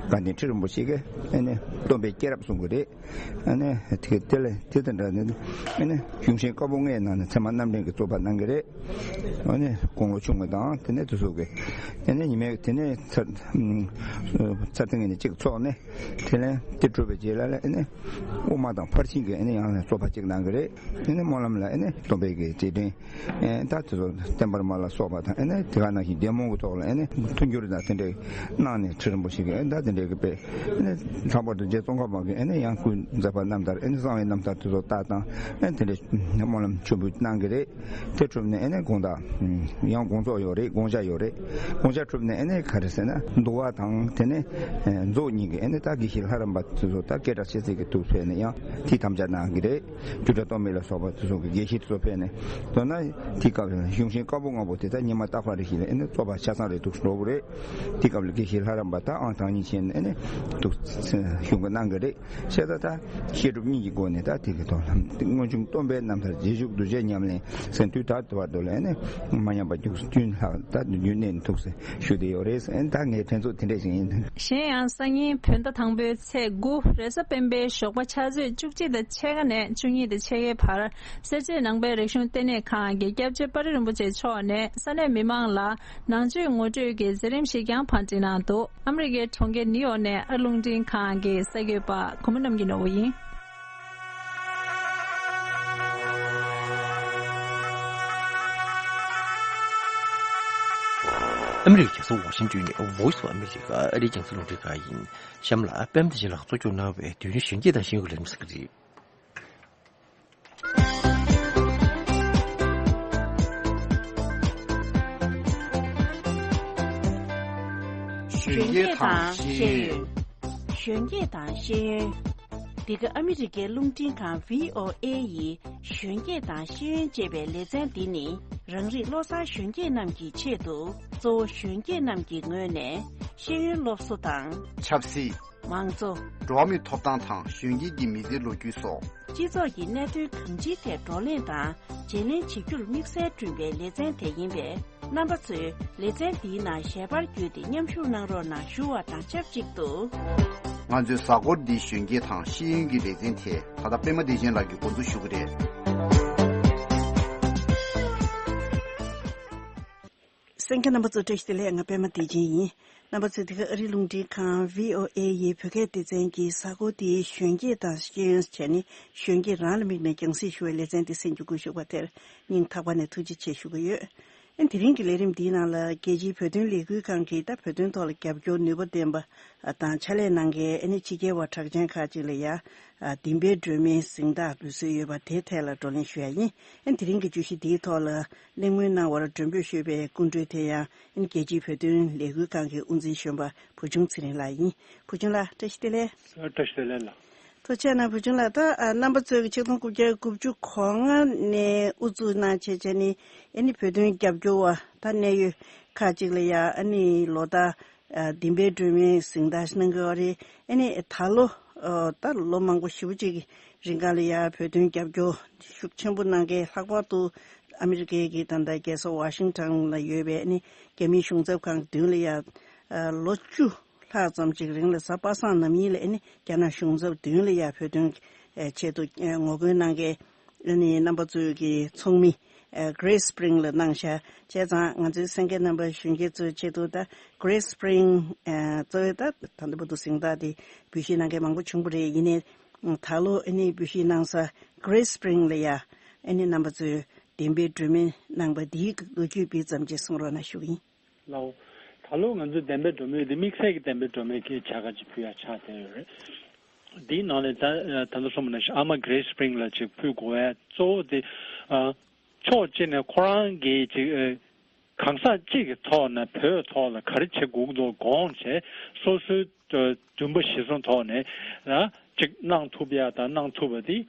དགའ་ལྡན་ཁྲི་རིན་པོ་ཆེ་གིས་ཨེ་ནས་སྟོན་པའི་སྐྱེས་རབས་གསུང་གི་རེད། ཨ་ནི་དེ་དེ་ལས་དེ་དང་འདྲ་ནི་ཨ་ནི་གཞུང་ཆེན་བཀའ་པོད་ལྔའི་ནང་ནས་ཚད་མ་རྣམ་འདྲེན་གྱི་རྩོད་པ་གནང་གི་རེད། ཨ་ནི་དགུང་ལོ་ཆུང་ངུ་དང་དེ་ནས་དེ་ཚོ་གི་ཨ་ནི་ཉི་མའི་དེ་ནས་ཚར་ཚར་ཐེངས་ནས་གཅིག་ཚོགས་ནས་དེ་ལས་དེ་གྲུབ་པའི་རྗེས་ལ་ཨ་ནི་དབུ་མ་དང་ཕར་ཕྱིན་གྱི་ཨ་ནི་ཡང་ན་རྩོད་པ་གཅིག་གནང་གི་རེད། ཨ་ནི་སྨོན་ལམ་ལ་ཨ་ནི་སྟོན་པའི་གི་རྗེས་དྲན། ཨེ་ད་དེ་ཚོ་བསྟན་འཕར་མ་ལ་སོགས་པ་དང་ཨེ་ནས་དེ་ག་ནང་བཞིན་བདེ་སྨོན་གྱི་ཐོག་ལ་ཨེ་ནས་མཐུན་འགྱུར་དང་དེ་འདྲའི་གནང་ནས་ཁྲི་རིན་པོ་ཆེ་གིས་ཨེ་ད་དེ་འདྲའི་གི་དཔེ་ཨེ་ནས་ལྷག་པར་དུ་རྗེ་ཙོང་ཁ་པ་གིས་ཨེ་ནས་ཡང་སྐུའི་མཛད་པ་རྣམ་ཐར་ཨེ་ནས་གསང་བའི་རྣམ་ཐར་དེ་ཚོ་ལྟ་དང་ཨེ་དེ་འདྲའི་སྨོན་ལམ་མཆོད་འབུལ་གནང་གི་རེད། དེ་གྲུབ་ནས་ཨེ་ནས་དགོང་དག་ཡང་དགོང་ཚོགས་ཡོད་རེད། དགོང་ཞག་ཡོད་རེད། དགོང་ཞག་གྲུབ་ནས་ཨེ་ནས་ག་རེ་ཟེར་ན་འདུལ་བ་དང་དེ་ནས་ཨེ་རྫོགས་གཉིས་ཀྱི་ཨེ་ནས་ད་དགེ་བཤེས་ལྷ་རམས་པ་དེ་ཚོ་ད་སྐད་གྲགས་ཆེ་ཚད་ཀྱི་འདུག་ཕེབས་ནས་ཡང་དེ་དམ་བཅའ་གནང་གི་རེད། རྒྱུད་གྲྭ་སྟོད་སྨད་ལ་སོགས་པ་དེ་ཚོ་གི་དགེ་བཤེས་དེ་ཚོ་ཕེབས་ནས་མདོར་ན་དེ་སྐབས་ལ་གཞུང་ཆེན་བཀའ་པོད་ལྔ་པོ་དེ་དག་ཉི་མ་རྟག་པར་རེ་བཞིན་ལ་ཨེ་ནས་རྩོད་པ་ཆ་ཚང་རེ་འདུག་འགྲོ་གི་རེད། དེ་སྐབས་ལ་དགེ་བཤེས་ལྷ་རམས་པ་དག་ཨང་དང་ཉིད་བྱས་ནས་ཨེ་ནས་འདུག་གཞུང་གི་གནང་གི་རེད། བྱས་ཙང་ད་བཤད་སྒྲུབ་གཉིས་ཀྱི་སྒོ་ནས་ད་དེ་གི་ཐོག་ལ་སྔོན་བྱུང་སྟོན་པའི་རྣམ་ཐར་རྗེས་འཇུག་གདུལ་བྱའི་ཉམས་ལེན་ཟེར་དུས་ད་དེ་བར་དུ་ལ་ཨེ་ནས་མ་ཉམས་པ་རྒྱུགས་སུ་བསྟུན་ལྷག་ད་རྒྱུན་གནས་ཐུགས་སུ་ཞུ་བསྡད་ཡོད་རེད། ཨེ་ད་ངའི་དྲན་ཚུལ་དེ་འདྲ་ཞིག་ཡིན། གཞན་ཡང་སང་ཉིན་བོད་ཟླ་དང་པོའི་ཚེས་དགུ་རེས་གཟའ་སྤེན་པའི་ཞོགས་པ་ཆུ་ཚོད་བཅུ་གཅིག་དང་ཕྱེད་ཀ་ནས་བཅུ་གཉིས་དང་ཕྱེད་ཀའི་བར་སེར་བྱེས་ནང་པའི་རིག་གཞུང་ལྟེ་གནས་ཁང་གི་སྐྱབས་རྗེ་དཔའ་རིས་རིན་པོ་ཆེ་མཆོག་ནས་ས་གནས་མི་མང་ལ་ནང་ཆོས་ངོ་སྤྲོད་ཀྱི་མཛད་རིམ་ཞིག་ཀྱང་ཕར་སྒྲིག་གནང་འདུག་ཨ་མི་རི་ཀའི་གྲོང་ཁྱེར་ནིའུ་ཡོག་ནས་ཨ་རི་རླུང་འཕྲིན་ཁང་གི་གསར་འགོད་པ་གོ་མོ་རྣམ་རྒྱལ་ནོར་བུ་ཡིན། ཨ་མི་རི་ཀའི་རྒྱལ་ས་ཝ་ཤིང་ཏོན་ནས་Voice of America ཨ་རིའི་རྒྱང་སྲིང་རླུང་འཕྲིན་ཁང་ཡིན། གཤམ་ལ་པད་མ་བདེ་ཆེན་ལགས་གཙོ་སྐྱོང་གནང་བའི་དུས་རིམ་གཞོན་སྐྱེས་དང་ཤེས་ཡོན་གྱི་ལས་རིམ་ཟེར་གྱི་རེད། གཞོན་སྐྱེས་དང་ཤེས་ཡོན། གཞོན་སྐྱེས་དང་ཤེས་ཡོན། འདི་ག་ཨ་མི་རི་ཀའི་རླུང་འཕྲིན་ཁང་བྷི་ཨོ་ཨེ་ཡི་གཞོན་སྐྱེས་དང་ཤེས་ཡོན་ཅེས་པའི་ལེ་ཚན་འདི་ནི་རང་རིགས་བློ་བཟང་གཞོན་སྐྱེས་རྣམས་ཀྱི་ཆེད་དུ་གཙོ་བོ་གཞོན་སྐྱེས་རྣམས་ཀྱི་ངོས་ནས་ཤེས་ཡོན་སློབ་གསོ་དང་། ཆབ་སྲིད། མང་གཙོ། འགྲོ་བ་མིའི་ཐོབ་ཐང་དང་གཞོན་སྐྱེས་ཀྱི་མི་ཚེའི་ལོ་རྒྱུས་སོགས། སྤྱི་ཚོགས་ཀྱི་གནད་དོན་གང་ཅིའི་ཐད་བགྲོ་གླེང་དང་བརྗེ་ལེན་བྱེད་རྒྱུར་དམིགས་བསལ་བསྐྲུན་པའི་ལེ་ཚན་དེ་ཡིན་པས། རྣམ་པ་ཚོས་ལེ་ཚན་འདིའི་ནང་ཞལ་པར་བརྒྱུད་དེ་མཉམ་ཞུགས་གནང་རོགས་གནང་ཞུ་བ་དང་ཆབས་ཅིག་ཏུ། ང་ཚོའི་གཟའ་འཁོར་འདིའི་གཞོན་སྐྱེས་དང་ཤེས་ཡོན་གྱི་ལེ་ཚན་དེ་ད་ལྟ་པད་མ་བདེ་ཆེན་ལགས་ཀྱིས་འགོ་འཛུགས་ཞུ་གི་རེད། གསན་མཁན་རྣམ་པ་ཚོ་བཀྲ་ཤིས་བདེ་ལེགས། ང་པད་མ་བདེ་ཆེན་ཡིན། རྣམ་པ་ཚོས་འདི་ག་ཨ་རིའི་རླུང་འཕྲིན་ཁང་བྷི་ཨོ་ཨེ་ཡི་བོད་སྐད་སྡེ་ཚན་གྱི་གཟའ་འཁོར་འདིའི་གཞོན་སྐྱེས་དང་ཤེས་ཡོན་བྱས་ནས་གཞོན་སྐྱེས་རང་ལ་དམིགས་ནས་རྒྱང་སྲིང་ཞུ་བའི་ལེ་ཚན་འདི་གསན་རྒྱུ་སྒུག་བཞུགས་པ་དེར་སྙིང་ཐག་པ་ནས་ཐུགས་རྗེ་ཆེ་ཞུ་གི་ཡོད། ཨ་དེ་རིང་གི་ལས་རིམ་འདིའི་ནང་ལ་རྒྱལ་སྤྱིའི་བོད་དོན་ལས་འགུལ་ཁང་གིས་ད་བོད་དོན་ཐོག་ལ་རྒྱབ་སྐྱོར་ནུས་པ་ལྡན་པ་དང་ཕྱག་ལས་གནང་མཁན་ཨ་ནི་ཕྱི་རྒྱལ་བ་གྲགས་ཅན་ཁག་ཅིག་ལ་ཡ། ཨ་བདེན་པའི་སྒྲོན་མེའི་གཟེངས་རྟགས་འབུལ་སྲོལ་ཡོད་པ་དེའི་ཐད་ལ་བགྲོ་གླེང་ཞུ་ཡ་ཡིན། ཨ་དེ་རིང་གི་བརྗོད་གཞི་འདིའི་ཐོག་ལ་གླེང་མོལ་གནང་བར་མགྲོན་འབོད་ཞུས་པའི་སྐུ་མགྲོན་དེ་ཡང་ཨ་ནི་རྒྱལ་སྤྱིའི་བོད་དོན་ལས་འགུལ་ཁང་གི་དབུ་འཛིན་གཞོན་པ་བུ་ཆུང་ཚེ་རིང་ལགས་ཡིན། བུ་ཆུང་ལགས་བཀྲ་ཤིས་བདེ་ལེགས། བཀྲ་ཤིས་བདེ་ལེགས་ལགས། ཐུགས་རྗེ་གནང་བུ་ཆུང་ལགས། ད་ཨ་རྣམ་པ་ཚོས་ཆིག་སྟོང་དགུ་བརྒྱ་དགུ་བཅུ་གོ་ལྔ་ནས་དབུ་བཙུགས་གནང་བྱས་བྱས་ནས་ཨ་ནི་བོད་དོན་རྒྱབ་སྐྱོར་བ་ད་གནད་ཡོད་ཁག་ཅིག་ལ་ཡ་ཨ་ནི་ལོ་ལྟར་ཨ་བདེན་པའི་སྒྲོན་མེའི་གཟེངས་རྟགས་གནང་གི་ཡོད་རེད། ཨ་ནི་ད་ལོ་ཨ་ད་ལོ་མང་པོ་ཞེ་པོ་ཅིག་གི་རིང་ག་ལ་ཡ་བོད་དོན་རྒྱབ་སྐྱོར་ཤུགས་ཆེན་པོ་གནང་མཁན་ལྷག་པར་དུ་ཨ་མི་རི་ཀའི་གི་ད་ལྟ་རྒྱལ་ས་ཝ་ཤིང་ཊོན་ལ་ཡོད་པའི་ཨ་ནི་རྒྱ་མིའི་གཞུང་ཚབ་ཁང་གི་མདུན་ལ་ཡ་ཨ་ལོ་བཅུ་ལྷག་ཙམ་ཅིག་རིང་ལ་གཟའ་པ་སངས་ནམ་ཡིན་ལ་ཨ་ནི་རྒྱ་ནག་གཞུང་ཚབ་མདུན་ལ་ཡ་བོད་དོན་ཆེད་དུ་ངོ་རྒོལ་གནང་མཁན་ཨ་ནི་རྣམ་པ་ཚོའི་གི་ཚོགས་མི་Grace Spring ལ་གནང་ཤག་བྱས་ཙང་ང་ཚོའི་གསན་མཁན་རྣམ་པ་གཞོན་སྐྱེས་ཚོའི་ཆེད་དུ་ད་Grace Spring གཙོ་བོའི་ད་ད་ལྟ་བར་དུ་གཟེངས་རྟགས་དེ་འབུལ་བཞེས་གནང་མཁན་མང་པོ་བྱུང་བ་རེད། ཡིན་ནའི་ད་ལོ་ཨ་ནི་འབུལ་བཞེས་གནང་ས་Grace Spring ལ་ཡ་ཨ་ནི་རྣམ་པ་ཚོས་བདེན་པའི་སྒྲོན་མེ་གནང་པ་འདིའི་ལོ་རྒྱུས་སྤེལ་ཙམ་ཅིག་གསུང་རོགས་གནང་ཞུ་གི་ཡིན། ལའོ། ད་ལོ་ང་ཚོའི་བདེན་པའི་སྒྲོན་མེ་འདི་དམིགས་བསལ་གྱི་བདེན་པའི་སྒྲོན་མེ་གི་བྱ་དགའ་ཅིག་ཕུལ་ཡ་ཆགས་བསྡད་ཡོད་རེད། འདིའི་ནང་ནས་ད་ད་ལྟ་གསུངས་པ་ནང་བཞིན་ཨ་མ་Grace Spring ལ་ཅིག་ཕུལ་དགོས་པའི་གཙོ་བོ་དེ་ཕྱོགས་གཅིག་ནས་ཁོ་རང་གིས་ཅིག་གང་ཟག་གཅིག་གི་ཐོག་ནས་བོད་ཐོག་ལ་ག་རེ་བྱེད་དགོས་འདུག་དགོངས་བྱས་སོ་སོའི་འདུན་པ་གཞིར་བཟུང་ཐོག་ནས་ཅིག་གནང་ཐུབ་ཡ་དང་གནང་ཐུབ་པ་དེ།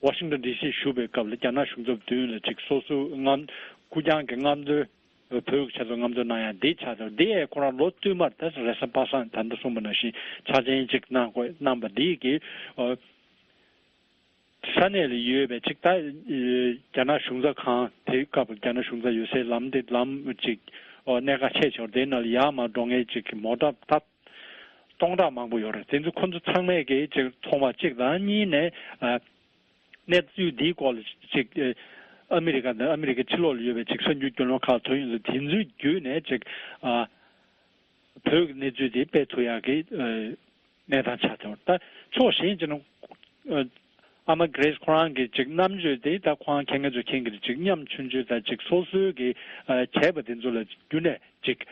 Washington D C བཞུགས་པའི་སྐབས་ལ་རྒྱ་ནག་གཞུང་ཚབ་མདུན་ལ་ཅིག་སོ་སོའི་རྔམ་ ཁུག་རྐྱང་གི་རྔམ་སྟོན། བོད་ཀྱི་ཆེད་དུ་རྔམ་སྟོན་གནང་ཡ་འདི་ཆགས་འདུག་འདི་ཡས་ཁོ་རང་ལོ་བསྟུད་མར་ད་རེས་གཟའ་པ་སངས་ད་ལྟ་གསུངས་པ་ནང་བཞིན་འཆར་ཅན་ཅིག་གནང་དགོས་གནང་པ་འདི་གིས། ས་གནས་ལ་ཡོད་པའི་ཅིག་ད་རྒྱ་ནག་གཞུང་ཚབ་ཁང་དེ་སྐབས་རྒྱ་ནག་གཞུང་ཚབ་ཡོད་སའི་ལམ་དེ་ལམ་ཅིག་གནད་འགག་ཆེ་ཆེ་བ་དེ་ནང་ལ་ཡར་མར་འགྲོ་མཁན་ཅིག་གི་མོ་ཊ་ད་སྟོང་ཕྲག་མང་པོ་ཡོད་རེད། དེ་ཚོ་ཁོ་ཚོ་ཚང་མས་ཀྱི་ཅིག་མཐོང་བ་གཅིག་དང་གཉིས་ནས་གནས་ཚུལ་འདིའི་སྐོར་ལ་ཅིག་ཨ་མི་རི་ཀ་དང་ཨ་མི་རི་ཀའི་ཕྱི་ལོགས་ལ་ཡོད་པའི་ཅིག་གསར་འགྱུར་བརྒྱུད་ལམ་ཁག་ཐོན་ཡོང་དུས་དེ་ཚོའི་བརྒྱུད་ནས་ཅིག་བོད་ཀྱི་གནས་ཚུལ་དེ་སྤེལ་ཐུབ་ཡག་གི་གནས་སྟངས་ཆགས་ཐུབ། ད་ཕྱོགས་གཞན་གྱི་ནང་ཨ་མ་གྷི་རེས་ཁོ་རང་གི་ཅིག་རྣམ་དཔྱོད་དེ་ད་ཁོ་རང་མཁྱེན་མཁན་ཚོ་མཁྱེན་གྱི་རེད། ཅིག་ཉམ་ཆུང་ཆུང་དང་ཅིག་སོ་སོའི་གི་བྱས་པ་དེ་ཚོ་ལ་བརྒྱུད་ནས་ཅིག་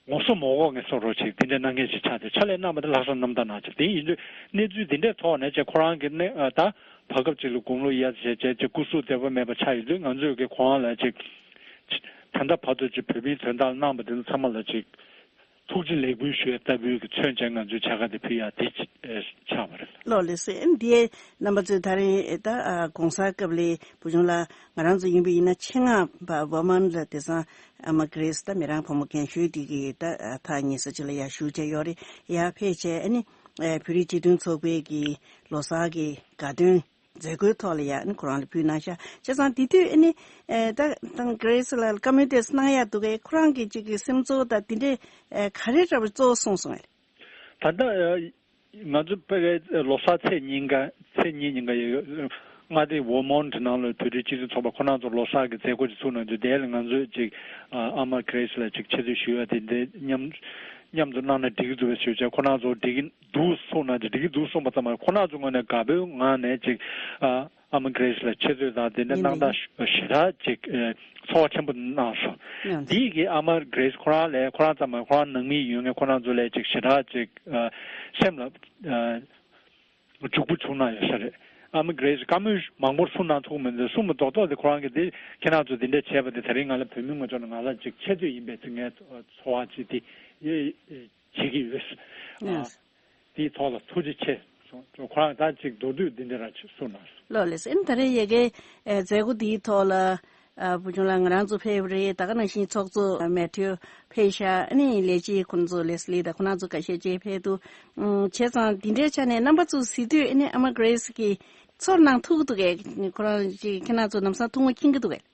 ངོ་སོ་མ་གོ་མཁན་བཟོ་འདྲ་ཅིག་དེ་འདྲ་གནང་མཁན་ཞིག་ཆགས་ཏེ་ཕྱག་ལས་གནང་བ་དེ་ལྷག་བསམ་རྣམ་དག་གནང་ཅིག་དེ་ཡིན་དུས་གནས་ཚུལ་དེ་འདྲའི་ཐོག་ནས་ཅིག་ཁོ་རང་གི་གནས་ད་བར་སྐབས་ཅིག་ལ་དགུང་ལོ་ཡར་བྱས་བྱས་ཅིག་སྐུ་གཟུགས་བདེ་པོ་མེད་པ་ཆགས་ཡོད་དུས་ང་ཚོས་གི་ཁོ་རང་ལ་ཅིག་ད་ལྟ་བར་དུ་ཅིག་བོད་མིའི་དོན་དག་གནང་བ་དེ་ཚོ་ཚང་མ་ལ་ཅིག་ཐུགས་རྗེ་ལེགས་འབུལ་ཞུ་ཡ་ལྟ་བུའི་གི་མཚོན་བྱེད་ང་ཚོའི་བྱ་དགའ་དེ་ཕུལ་ཡ་དེ་ཆགས་པ་རེད། ལགས་ལགས་སོ། ཨ་ནི་འདི་རྣམ་པ་ཚོས་ད་རེས་ད་གོང་ས་སྐབས་ལས་བུ་ཆུང་ལགས་ང་རང་ཚོ་ཡིན་པ་ཡིན་ན་ཆེད་མངགས་པ་བྷར་མ་ལ་དེང་སང་ཨ་མ་གྷི་རེས་ད་མི་རང་ཕོ་མོ་རྒན་ཤོས་དེ་གི་ད་ཐག་ཉེ་ས་ཅིག་ལ་ཡར་བཞུགས་བྱས་ཡོད་རེད། ཡར་ཕེབས་བྱས་ཨ་ནི་བོད་རིགས་སྤྱི་མཐུན་ཚོགས་པའི་གི་ལོ་གསར་གི་དགའ་སྟོན་མཛད་སྒོའི་ཐོག་ལ་ཡ་ཨ་ནི་ཁོ་རང་ལ་ཕུལ་གནང་ཤག་བྱས་ཙང་དེ་དུས་ཨ་ནི་ད་ད་གྷི་རེས་ལ་བཀའ་མོལ་དེ་གནང་ཡ་འདུག་གས། ཁོ་རང་གི་གཅིག་གི་སེམས་ཚོར་དང་དེ་འདྲས་ག་རེ་འདྲ་བོ་གཙོ་བོ་གསུངས་སོང་ངས། ད་ལྟ་ང་ཚོ་ཕ་གིའི་ལོ་གསར་ཚེས་ཉིན་ཀ་ཚེས་གཉིས་ཉིན་ཀ་ཡོད། མངའ་སྡེ་ཝར་མོན་ཊི་ནང་ལ་བོད་རིགས་སྤྱི་མཐུན་ཚོགས་པ་ཁོ་རང་ཚོ་ལོ་གསར་གི་མཛད་སྒོ་ཅིག་ཚུགས་གནང་དུས་དེ་ལ་ང་ཚོས་ཅིག་ཨ་མ་གྷི་རེས་ལ་ཅིག་ཆེ་བསྟོད་ཞུ་ཡ་དེ་འདྲས་མཉམ་མཉམ་དུ་གནང་ན་འགྲིག་གི་འདུག་པས་ཞུས་བྱས་ཁོ་རང་ཚོ་འགྲིག་གི་འདུག་གསུངས་ན་ཅིག་འགྲིག་གི་འདུག་གསུངས་པ་ཙམ་མ་ཁོ་རང་ཚོ་ངོས་ནས་དགའ་པོའི་ངང་ནས་ཅིག་ཨ་ཨ་མ་གྷི་རེས་ལ་ཆེ་བསྟོད་དང་དེ་འདྲ་གནང་སྟངས་ཞེ་དྲག་ཅིག་ཚོར་བ་ཆེན་པོ་གནང་སོང་། འདིས་ཀྱི་ཨ་མ་གྷི་རེས་ཁོ་རང་ལས་ཁོ་རང་ཙམ་མ་ཁོ་རང་ནང་མི་ཡོད་མཁན་ཁོ་རང་ཚོ་ལས་ཅིག་ཞེ་དྲག་ཅིག་སེམས་ལ་འཇུག་པོ་བྱུང་གནང་ཡོད་ས་རེད། ཨ་མ་གྷི་རེས་བཀའ་མོལ་མང་པོར་གསུང་གནང་ཐུབ་མི་འདུག་གསུང་མི་རྡོག་རྡོག་དེ་ཁོ་རང་གིས་དེ་ཁྱེད་རང་ཚོ་དེ་འདྲ་བྱས་པ་དེ་ད་རིང་ང་ལ་བོད་མི་ངོ་ཅོག་ནས་ང་ལ་ཅིག་ཆེ་བསྟོད་ཡིན་པའི་ཚིག་ངའི་ཚོར་བ་ཅིག་དེ་ཡོད་བྱེད་ཀྱི་ཡོད། དེའི་ཐོག་ལ་ཐུགས་རྗེ་ཆེ་གསུངས། ཁོ་རང་ད་ཅིག་མདོར་བསྡུས་འདི་འདྲ་རང་ཅིག་གསུངས་གནང་སོང་། ལགས་ལགས་སོ། ཨ་ནི་ད་རེས་ཡ་གི་མཛད་སྒོ་འདིའི་ཐོག་ལ་བུ་ཆུང་ལགས་ང་རང་ཚོ་ཕེབས་རེད། ད་ག་ནང་བཞིན་ཚོགས་གཙོ་མེ་ཐིའུ་ཕེབས་ཤག་ཨ་ནི་ལས་བྱེད་ཁོང་ཚོ་ལེ་སི་ལི་དང་ཁོ་རང་ཚོ་ཁ་ཤས་ཅིག་ཕེབས་འདུག་བྱས་ཙང་འདི་འདྲའི་ཆ་ནས་རྣམ་པ་ཚོ་གཟིགས་དུས་ཨ་ནི་ཨ་མ་གྷི་རེས་ཀྱི་ཚོར་སྣང་ཐུག་འདུག་གས། ཁོ་རང་ཅིག་ཁྱེད་རང་ཚོ་ལམ་སང་ཐུག་མོ་འཁྱེར་གྱི་འདུག་གས།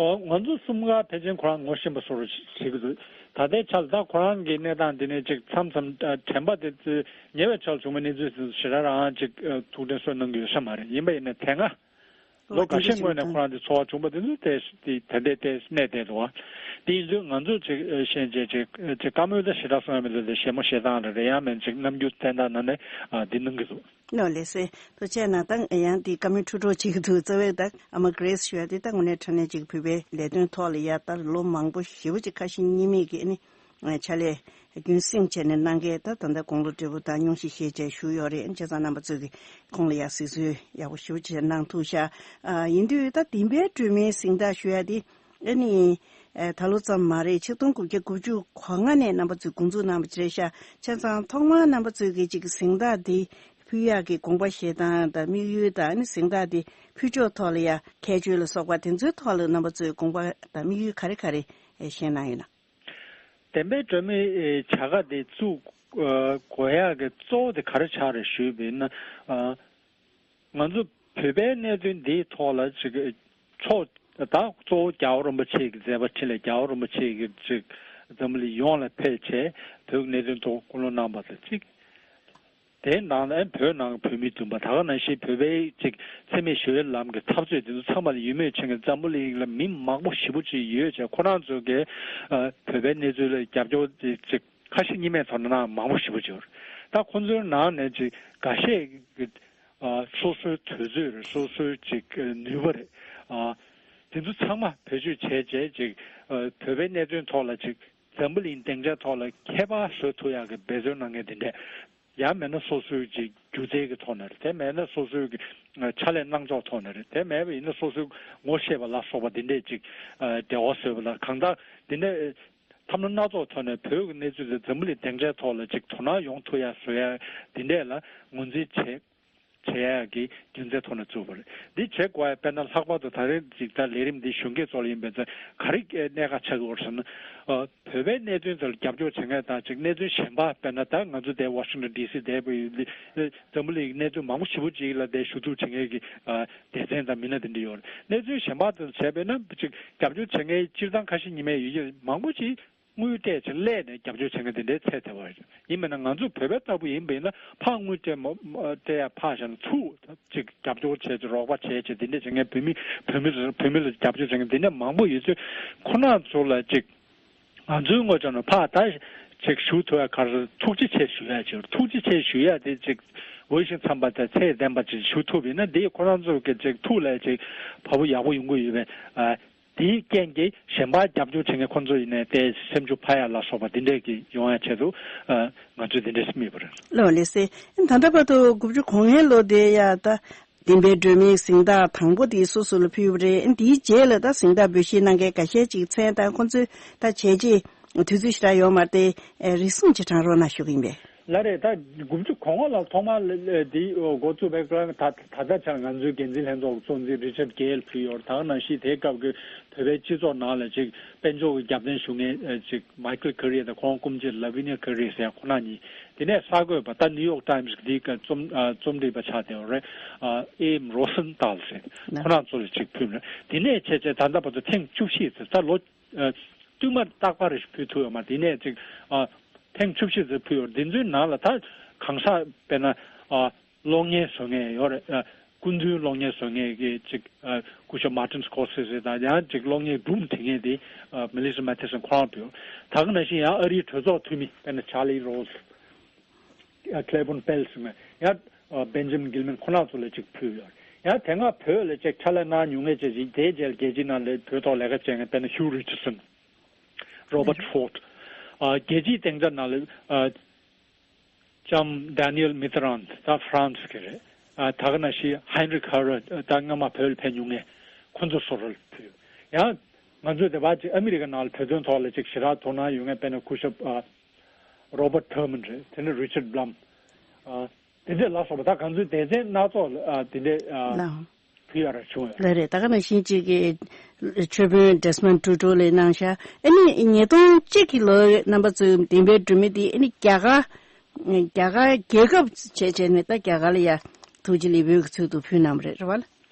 ཨོ་ང་ཚོ་གསུམ་ཀ་ཕལ་ཆེར་ཁོ་རང་ངོ་ཤེས་པ་བཟོ་འདྲ་བྱེད་ཀྱི་འདུག་ད་ལྟའི་ཆར་ད་ཁོ་རང་གི་གནས་སྟངས་འདི་ནས་ཅིག་མཚམས་མཚམས་དྲན་པ་དེ་ཚོ་ཉེ་བའི་ཆར་བྱུང་བའི་གནས་ཚུལ་དེ་ཚོ་ཞེ་དྲག་རང་ཅིག་ཐུགས་དྲན་གསོ་གནང་གི་ཡོད་ས་མ་རེད། ཡིན་པ་ཡིན་ན་དེ་སྔ་ལོ་འགའ་ཤས་སྔོན་ནས་ཁོ་རང་དེ་ཚོར་བ་བྱུང་བ་དེ་ཚོ་དེ་དེ་ལྟའི་ལྟས་གནས་བསྡད་འདུག་བ། དེ་ཡིན་དུས་ང་ཚོ་ཅིག་ཤེས་བྱས་ཅིག་ཅིག་བཀའ་མོལ་ད་ཞེ་དྲག་གསུང་ཡ་མི་འདུག་དེ་བཞད་མོ་བཞེས་སྟངས་རེ་རེ་ཡང་མིན་ཅིག་རྣམ་འགྱུར་བསྟན་སྟངས་ནང་ནས་འདི་གནང་གི་འདུག་ནོ་ལེ་སེ། ཐུགས་རྗེ་གནང་། ད་ཡང་འདི་བཀའ་མོལ་ཁྲུ་ཁྲོ་བྱེད་ཀྱི་འདུག་རྩ་བའི་ད་ཨ་མ་གྷི་རེས་ཞུ་ཡ་དེ་ད་དངོས་གནས་དྲང་གནས་ཅིག་བོད་པའི་ལས་དོན་ཐོག་ལ་ཡ་ད་ལོ་མང་པོ་ཞེ་པོ་ཅིག་ཁ་ཞེ་གཉིས་མེད་ཀྱི་ཨ་ནི་ཕྱག་ལས་རྒྱུན་བསྲིངས་བྱས་ནས་གནང་མཁན་ད་ད་ལྟ་དགུང་ལོ་བགྲེས་པོ་དང་སྙུང་གཞི་ཞེས་བྱས་བཞུགས་ཡོད་རེད། བྱས་ཙང་རྣམ་པ་ཚོས་ཀྱི་ཁོང་ལ་ཡ་གཟིགས་ཚུལ་ཡག་པོ་ཞེ་པོ་ཅིག་གནང་ཐུབ་ཤག་ཨ་ཡིན་དུས་ད་བདེན་པའི་སྒྲོན་མེའི་གཟེངས་རྟགས་ཞུ་ཡ་དེ་ཨ་ནི་ད་ལོ་ཙམ་མ་རེད། ཆིག་སྟོང་དགུ་བརྒྱ་དགུ་བཅུ་གོ་ལྔ་ནས་རྣམ་པ་ཚོས་འགོ་འཛུགས་གནང་བ་ཅིག་རེད་ཤག་བྱས་ཙང་ཐོག་མར་རྣམ་པ་ཚོས་ཀྱི་ཅིག་གཟེངས་རྟགས་འདི་ཕུལ་ཡག་གི་དགོངས་པ་བཞེས་སྟངས་དང་དམིགས་ཡུལ་དང་ཨ་ནི་གཟེངས་རྟགས་འདི་ཕུལ་ཕྱོགས་ཐོག་ལ་ཡ་ཁྱད་ཆོས་ལ་སོགས་པ་དེ་ཚོའི་ཐོག་ལ་རྣམ་པ་ཚོས་དགོངས་པ་དང་དམིགས་ཡུལ་ག་རེ་ག་རེ་བཞེས་གནང་ཡོད་ན། བདེན་པའི་སྒྲོན་མེ་བྱ་དགའ་དེ་བཙུགས་དགོས་ཡག་གི་གཙོ་བོ་དེ་ག་རེ་ཆགས་རེད་ཞུས་པ་ཡིན་ན། ང་ཚོ་བོད་པའི་གནད་དོན་འདིའི་ཐོག་ལ་ཅིག་ཕྱོགས་ད་གཙོ་བོ་རྒྱལ་བ་རིན་པོ་ཆེ་གི་མཛད་པ་འཕྲིན་ལས་རྒྱལ་བ་རིན་པོ་ཆེ་གི་ཅིག་འཛམ་བུ་གླིང་ཡོངས་ལ་ཕེབས་བྱས་བོད་ཀྱི་གནད་དོན་ཐོག་སྐུ་ལུང་གནང་བ་དང་གཅིག་དེའི་ནང་ལ་བོད་ནང་གི་བོད་མི་བདུན་པ་ད་ག་ནང་བཞིན་བོད་པའི་ཅིག་འཚེ་མེད་ཞི་བའི་ལམ་གྱི་འཐབ་རྩོད་དེ་ཚོ་ཚང་མ་ལ་ཡིད་མོས་བྱེད་མཁན་འཛམ་བུ་གླིང་ལ་མི་མང་པོ་ཞེ་པོ་ཅིག་ཡོད་ཅེས་ཁོ་རང་ཚོ་གིས་བོད་པའི་གནས་ཚུལ་ལ་རྒྱབ་སྐྱོར་དེ་ཅིག་ཁ་ཞེ་གཉིས་མེད་ཐོག་ནས་གནང་མང་པོ་ཞེ་པོ་ཅིག་ཡོད་རེད། ད་ཁོ་ཚོའི་ནང་ནས་ཅིག་འགའ་ཤས་ཀྱིས་སོ་སོའི་དུས་ཚོད་རེད། སོ་སོའི་ཅིག་ནུས་པ་རེད། དེ་ཚོ་ཚང་མ་བེད་སྤྱོད་བྱས་བྱས་ཅིག་བོད་པའི་གནད་དོན་ཐོག་ལ་ཅིག་འཛམ་བུ་གླིང་སྡིངས་ཆའི་ཐོག་ལ་ཁྱད་པར་བཟོ་ཐུབ་ཡག་གི་འབད་བརྩོན་གནང་མཁན་དེ་འདྲས། ཡང་མེད་ན་སོ་སོའི་ཅིག་སྒྱུ་རྩལ་གྱི་ཐོག་ནས་རེད། དེ་མེད་ན་སོ་སོའི་གི་ཕྱག་ལས་གནང་ཕྱོགས་ཐོག་ནས་རེད། དེ་མེད་པ་ཡིན་ན་སོ་སོའི་ངོ་ཤེས་པ་ལ་སོགས་པ་འདི་འདྲས་ཅིག་འབྲེལ་བ་བཟོས་པ་ལ་གང་ལྟར་འདི་འདྲས་ཐབས་ལམ་སྣ་ཚོགས་ཐོག་ནས་བོད་ཀྱི་གནས་ཚུལ་དེ་འཛམ་བུ་གླིང་སྡིངས་ཆའི་ཐོག་ལ་ཅིག་དོ་སྣང་ཡོང་ཐུབ་ཡ་བཟོ་ཡ་འདི་འདྲས་ལ་ངོས་འཛིན་བྱས། བྱེད་ཡག་གི་རྒྱུ་མཚན་ཐོག་ནས་བཙུགས་པ་རེད། འདི་བྱེད་དགོས་ཡ་དཔེར་ན་ལྷག་པར་དུ་ད་རེས་ཅིག་ད་ལས་རིམ་འདི་གཞོན་སྐྱེས་ཚོ་ལ་ཡིན་པའི་ཚེ་ག་རེ་གནད་འགག་ཆགས་ཀྱི་ཡོད་རེད་ཟེར་ན། ཨ། བོད་པའི་གནད་དོན་དེ་ལ་རྒྱབ་སྐྱོར་བྱེད་མཁན་དང་ཅིག་གནད་དོན་གཞན་པ་དཔེར་ན་ད་ང་ཚོ་དེ་ཝ་ཤིང་ཊོན་ཌི་སི་བསྡད་པའི་འཛམ་བུ་གླིང་གི་གནད་དོན་མང་པོ་ཞེ་པོ་ཅིག་ལ་དེ་ཞུ་གཏུག་བྱེད་མཁན་གྱི་ཨ་སྡེ་ཚན་དང་མི་སྣ་དེ་འདྲ་ཡོད་རེད། གནད་དོན་གཞན་པ་དེ་ཚོ་བྱས་པས་ན་ཅིག་རྒྱབ་སྐྱོར་བྱེད་མཁན་སྤྱིར་བཏང་ཁ་ཞེ་གཉིས་མེད་ཡོད་ཀྱི་རེད། མང་པོ་ཅིག་དངུལ་སྤྲད་ཅིག་སླེབས་ནས་རྒྱབ་སྐྱོར་བྱེད་མཁན་དེ་འདྲའི་ཚད་དེ་བ་རེད། ཡིན་མིན་ན་ང་ཚོ་བོད་པ་ལྟ་བུ་ཡིན་པ་ཡིན་ན་ཕར་དངུལ་སྤྲད་མ་སྤྲད་ཡ་ཕར་བཞག་ན་ཚུར་ཅིག་རྒྱབ་སྐྱོར་བྱས་ཅིག་རོགས་པ་བྱས་ཅིག་དེ་འདྲ་བྱེད་མཁན་བོད་མི་བོད་མི་བོད་མི་ལ་རྒྱབ་སྐྱོར་བྱེད་མཁན་དེ་འདྲ་མང་པོ་ཡོད་ཚུལ་ཁོ་ན་ཚོ་ལ་ཅིག་ང་ཚོའི་ངོས་ཕྱོགས་ནས་ཕར་ད་ཅིག་ཞུ་ཐུབ་ཡ་ག་རེ་ཐུགས་རྗེ་ཆེ་ཞུ་ཡ་ཅིག་ཐུགས་རྗེ་ཆེ་ཞུ་ཡ་དེ་ཅིག་འོས་ཤིང་འཚམས་པ་དང་ཚད་ལྡན་པ་ཅིག་ཞུ་ཐུབ་ཡིན་ན་དེ་ཁོ་རང་ཚོ་གི་ཅིག་ཐུགས་ལ་ཅིག་བབ་པོ་ཡག་པོ་ཡོང་གི་ཡོད་པས། དེའི་རྐྱེན་གྱིས་གཞན་པ་རྒྱབ་སྐྱོར་བྱེད་མཁན་ཁོང་ཚོ་ཡིན་ནའི་དེ་སེམས་ཤུགས་འཕར་ཡ་ལ་སོགས་པ་འདི་འདྲས་ཀྱི་ཡོང་ཡ་ཆེད་དུ་ཨ་ང་ཚོས་འདི་འདྲས་སྨྲས་པ་རེད། ལགས་ལགས་སེ། ད་ལྟ་བར་དུ་དགུ་བཅུ་གོ་ལྔའི་ལོ་དེ་ཡ་ད་བདེན་པའི་སྒྲོན་མེའི་གཟེངས་རྟགས་དང་པོ་དེ་སུ་སུ་ལ་ཕུལ་བ་རེད། དེའི་རྗེས་ལ་ད་གཟེངས་རྟགས་འབུལ་བཞེས་གནང་མཁན་འགའ་ཤས་ཅིག་མཚན་དང་ཁོང་ཚོའི་ད་བྱས་རྗེས་དུས་ཚོད་ཞེ་དྲག་ཡོད་མ་རེད་དེ་རེ་ཟུང་ཅིག་དྲང་རོགས་གནང་ཞུ་གི་ཡིན་པས། ལགས་རེད། ད་དགུ་བཅུ་གོ་ལྔ་ལ་ཐོག་མར་ལ་ལ་དེ་འགོ་བཙུགས་པའི་སྐབས་ད་ད་ལྟ་ཆར་ང་ཚོའི་འགན་འཛིན་ལྷན་ཚོགས་གཙོ་འཛིན་རི་ཆར་གེལ་ཕུལ་ཡོད། ད་ག་ནང་བཞིན་དེའི་སྐབས་ཀྱི་བོད་པའི་སྤྱི་ཚོགས་ནང་ལ་ཅིག་དཔལ་འབྱོར་གྱི་རྒྱབ་རྟེན་ཞུ་མཁན་ཅིག་མའི་ཁལ་ཁེ་རི་དང་ཁོང་སྐུ་མཆེད་ལ་ཝི་ནི་ཡ་ཁེ་རི་ཟེར་ཁོ་ན་གཉིས། དེ་ནས་གསར་འགོད་པ་ད་ནིའུ་ཡོག་ཊའིམ་སི་འདིའི་སྐབས་རྩོམ་རྩོམ་སྒྲིག་པ་ཆགས་བསྡད་ཡོད་རེད། ཨེམ་རོ་སན་ཏཱལ་ཟེར་ཁོ་ན་ཚོ་ལ་ཅིག་ཕུལ་རེད། དེ་ནས་བྱས་བྱས་ད་ལྟ་བར་དུ་ཐེངས་བཅུ་བཞི་ཙམ་ད་ལོ་ཨ་བསྟུད་མར་རྟག་པར་རེ་ཞིག་ཕུལ་ཐུབ་ཡོད་མ་རེད། དེ་ནས་ཅིག་ཨ་ཐེངས་བཅུ་བཞི་ཙམ་ཕུལ་ཡོད་རེད། འདི་ཚོའི་ནང་ལ་ད་གང་ཟག་དཔེར་ན་ཨ་གློག་བརྙན་བཟོ་མཁན་ཡོད་རེད། ཨ་སྐུ་མདུན་གློག་བརྙན་བཟོ་མཁན་གྱི་ཅིག་ཨ་སྐུ་ཞབས་མར་ཊིན་སི་ཀོར་སེ་སེ་དང་ཡང་ཅིག་གློག་བརྙན་སྒྲུང་བྲིས་མཁན་དེ་ཨ་མེ་ལི་ས་མེ་ཐི་སན་ཁོ་རང་ཕུལ་ཡོད། ད་ག་ནང་བཞིན་ཡང་ཨ་རིའི་གྲོས་ཚོགས་འཐུས་མི་དཔེར་ན་ཆར་ལི་རོ་སི། ཨ་ཀླེ་བོན་པེལ་ཟེར་མཁན་ཡང་ཨ་བེན་ཇི་མིན་གིལ་མན་ཁོ་རང་ཚོ་ལ་ཅིག་ཕུལ་ཡོད། ཡང་དེ་སྔ་བོད་ལ་ཅིག་ཕྱག་ལས་གནང་མྱོང་མཁན་ཅིག་ཅིག་དེའི་རྗེས་ལ་རྒྱལ་སྤྱིའི་ནང་ལ་བོད་ཐོག་ལས་ཀ་བྱེད་མཁན་དཔེར་ན་ཧིའུ་རི་ཆར་སན། རོ་བར་ཕོར་ཌི། ཨ་རྒྱལ་སྤྱིའི་སྡིངས་ཆ་ནང་ལ་ཨ་ལྕམ་ཌེ་ནི་ཨེལ་མི་ཏི་རན་ད་ཧྥ་རན་སི་གི་རེད། ཨ་ད་ག་ནང་བཞིན་ཧན་རི་ཁ་ར་ད་སྔ་མ་བོད་ལ་ཕེབས་མྱོང་མཁན་ཁོ་ཚོ་སོགས་ལ་ཕུལ། ཡང་ང་ཚོས་དེ་བར་ཅིག་ཨ་མི་རི་ཀ་ནང་ལ་བོད་དོན་ཐོག་ལ་ཅིག་ཞེ་དྲག་དོ་སྣང་ཡོད་མཁན་དཔེར་ན་སྐུ་ཞབས་ཨ་རོ་བར་ཐར་མན་རེད། དེ་ནས་རི་ཆར་བྷ་ལམ། ཨ་དེ་འདྲ་ལ་སོགས་པ་ད་གང་ཚོའི་སྡེ་ཚན་སྣ་ཚོགས་ལ་ཨ་དེ་འདྲའི་ཨ་ལའང་ཕུལ་ཡ་ར་བྱུང་ཡོད། ལགས་རེད། ད་ག་ནང་བཞིན་གཅིག་གི་ཆོས་དཔོན་ཌེ་སི་མོན་ཊུ་ཌོ་ལ་གནང་ཤག་ཨ་ནི་ཉིས་སྟོང་གཅིག་གི་ལོ་རྣམ་པ་ཚོའི་བདེན་པའི་སྒྲོན་མེ་འདི་ཨ་ནི་རྒྱ་གར་རྒྱ་གར་རྒྱལ་ཁབ་བྱས་བྱས་ནས་ད་རྒྱ་གར་ལ་ཡ་ཐུགས་རྗེ་ལེགས་འབུལ་གྱི་ཚུལ་དུ་ཕུལ་གནང་བ་རེད། རེད་བ།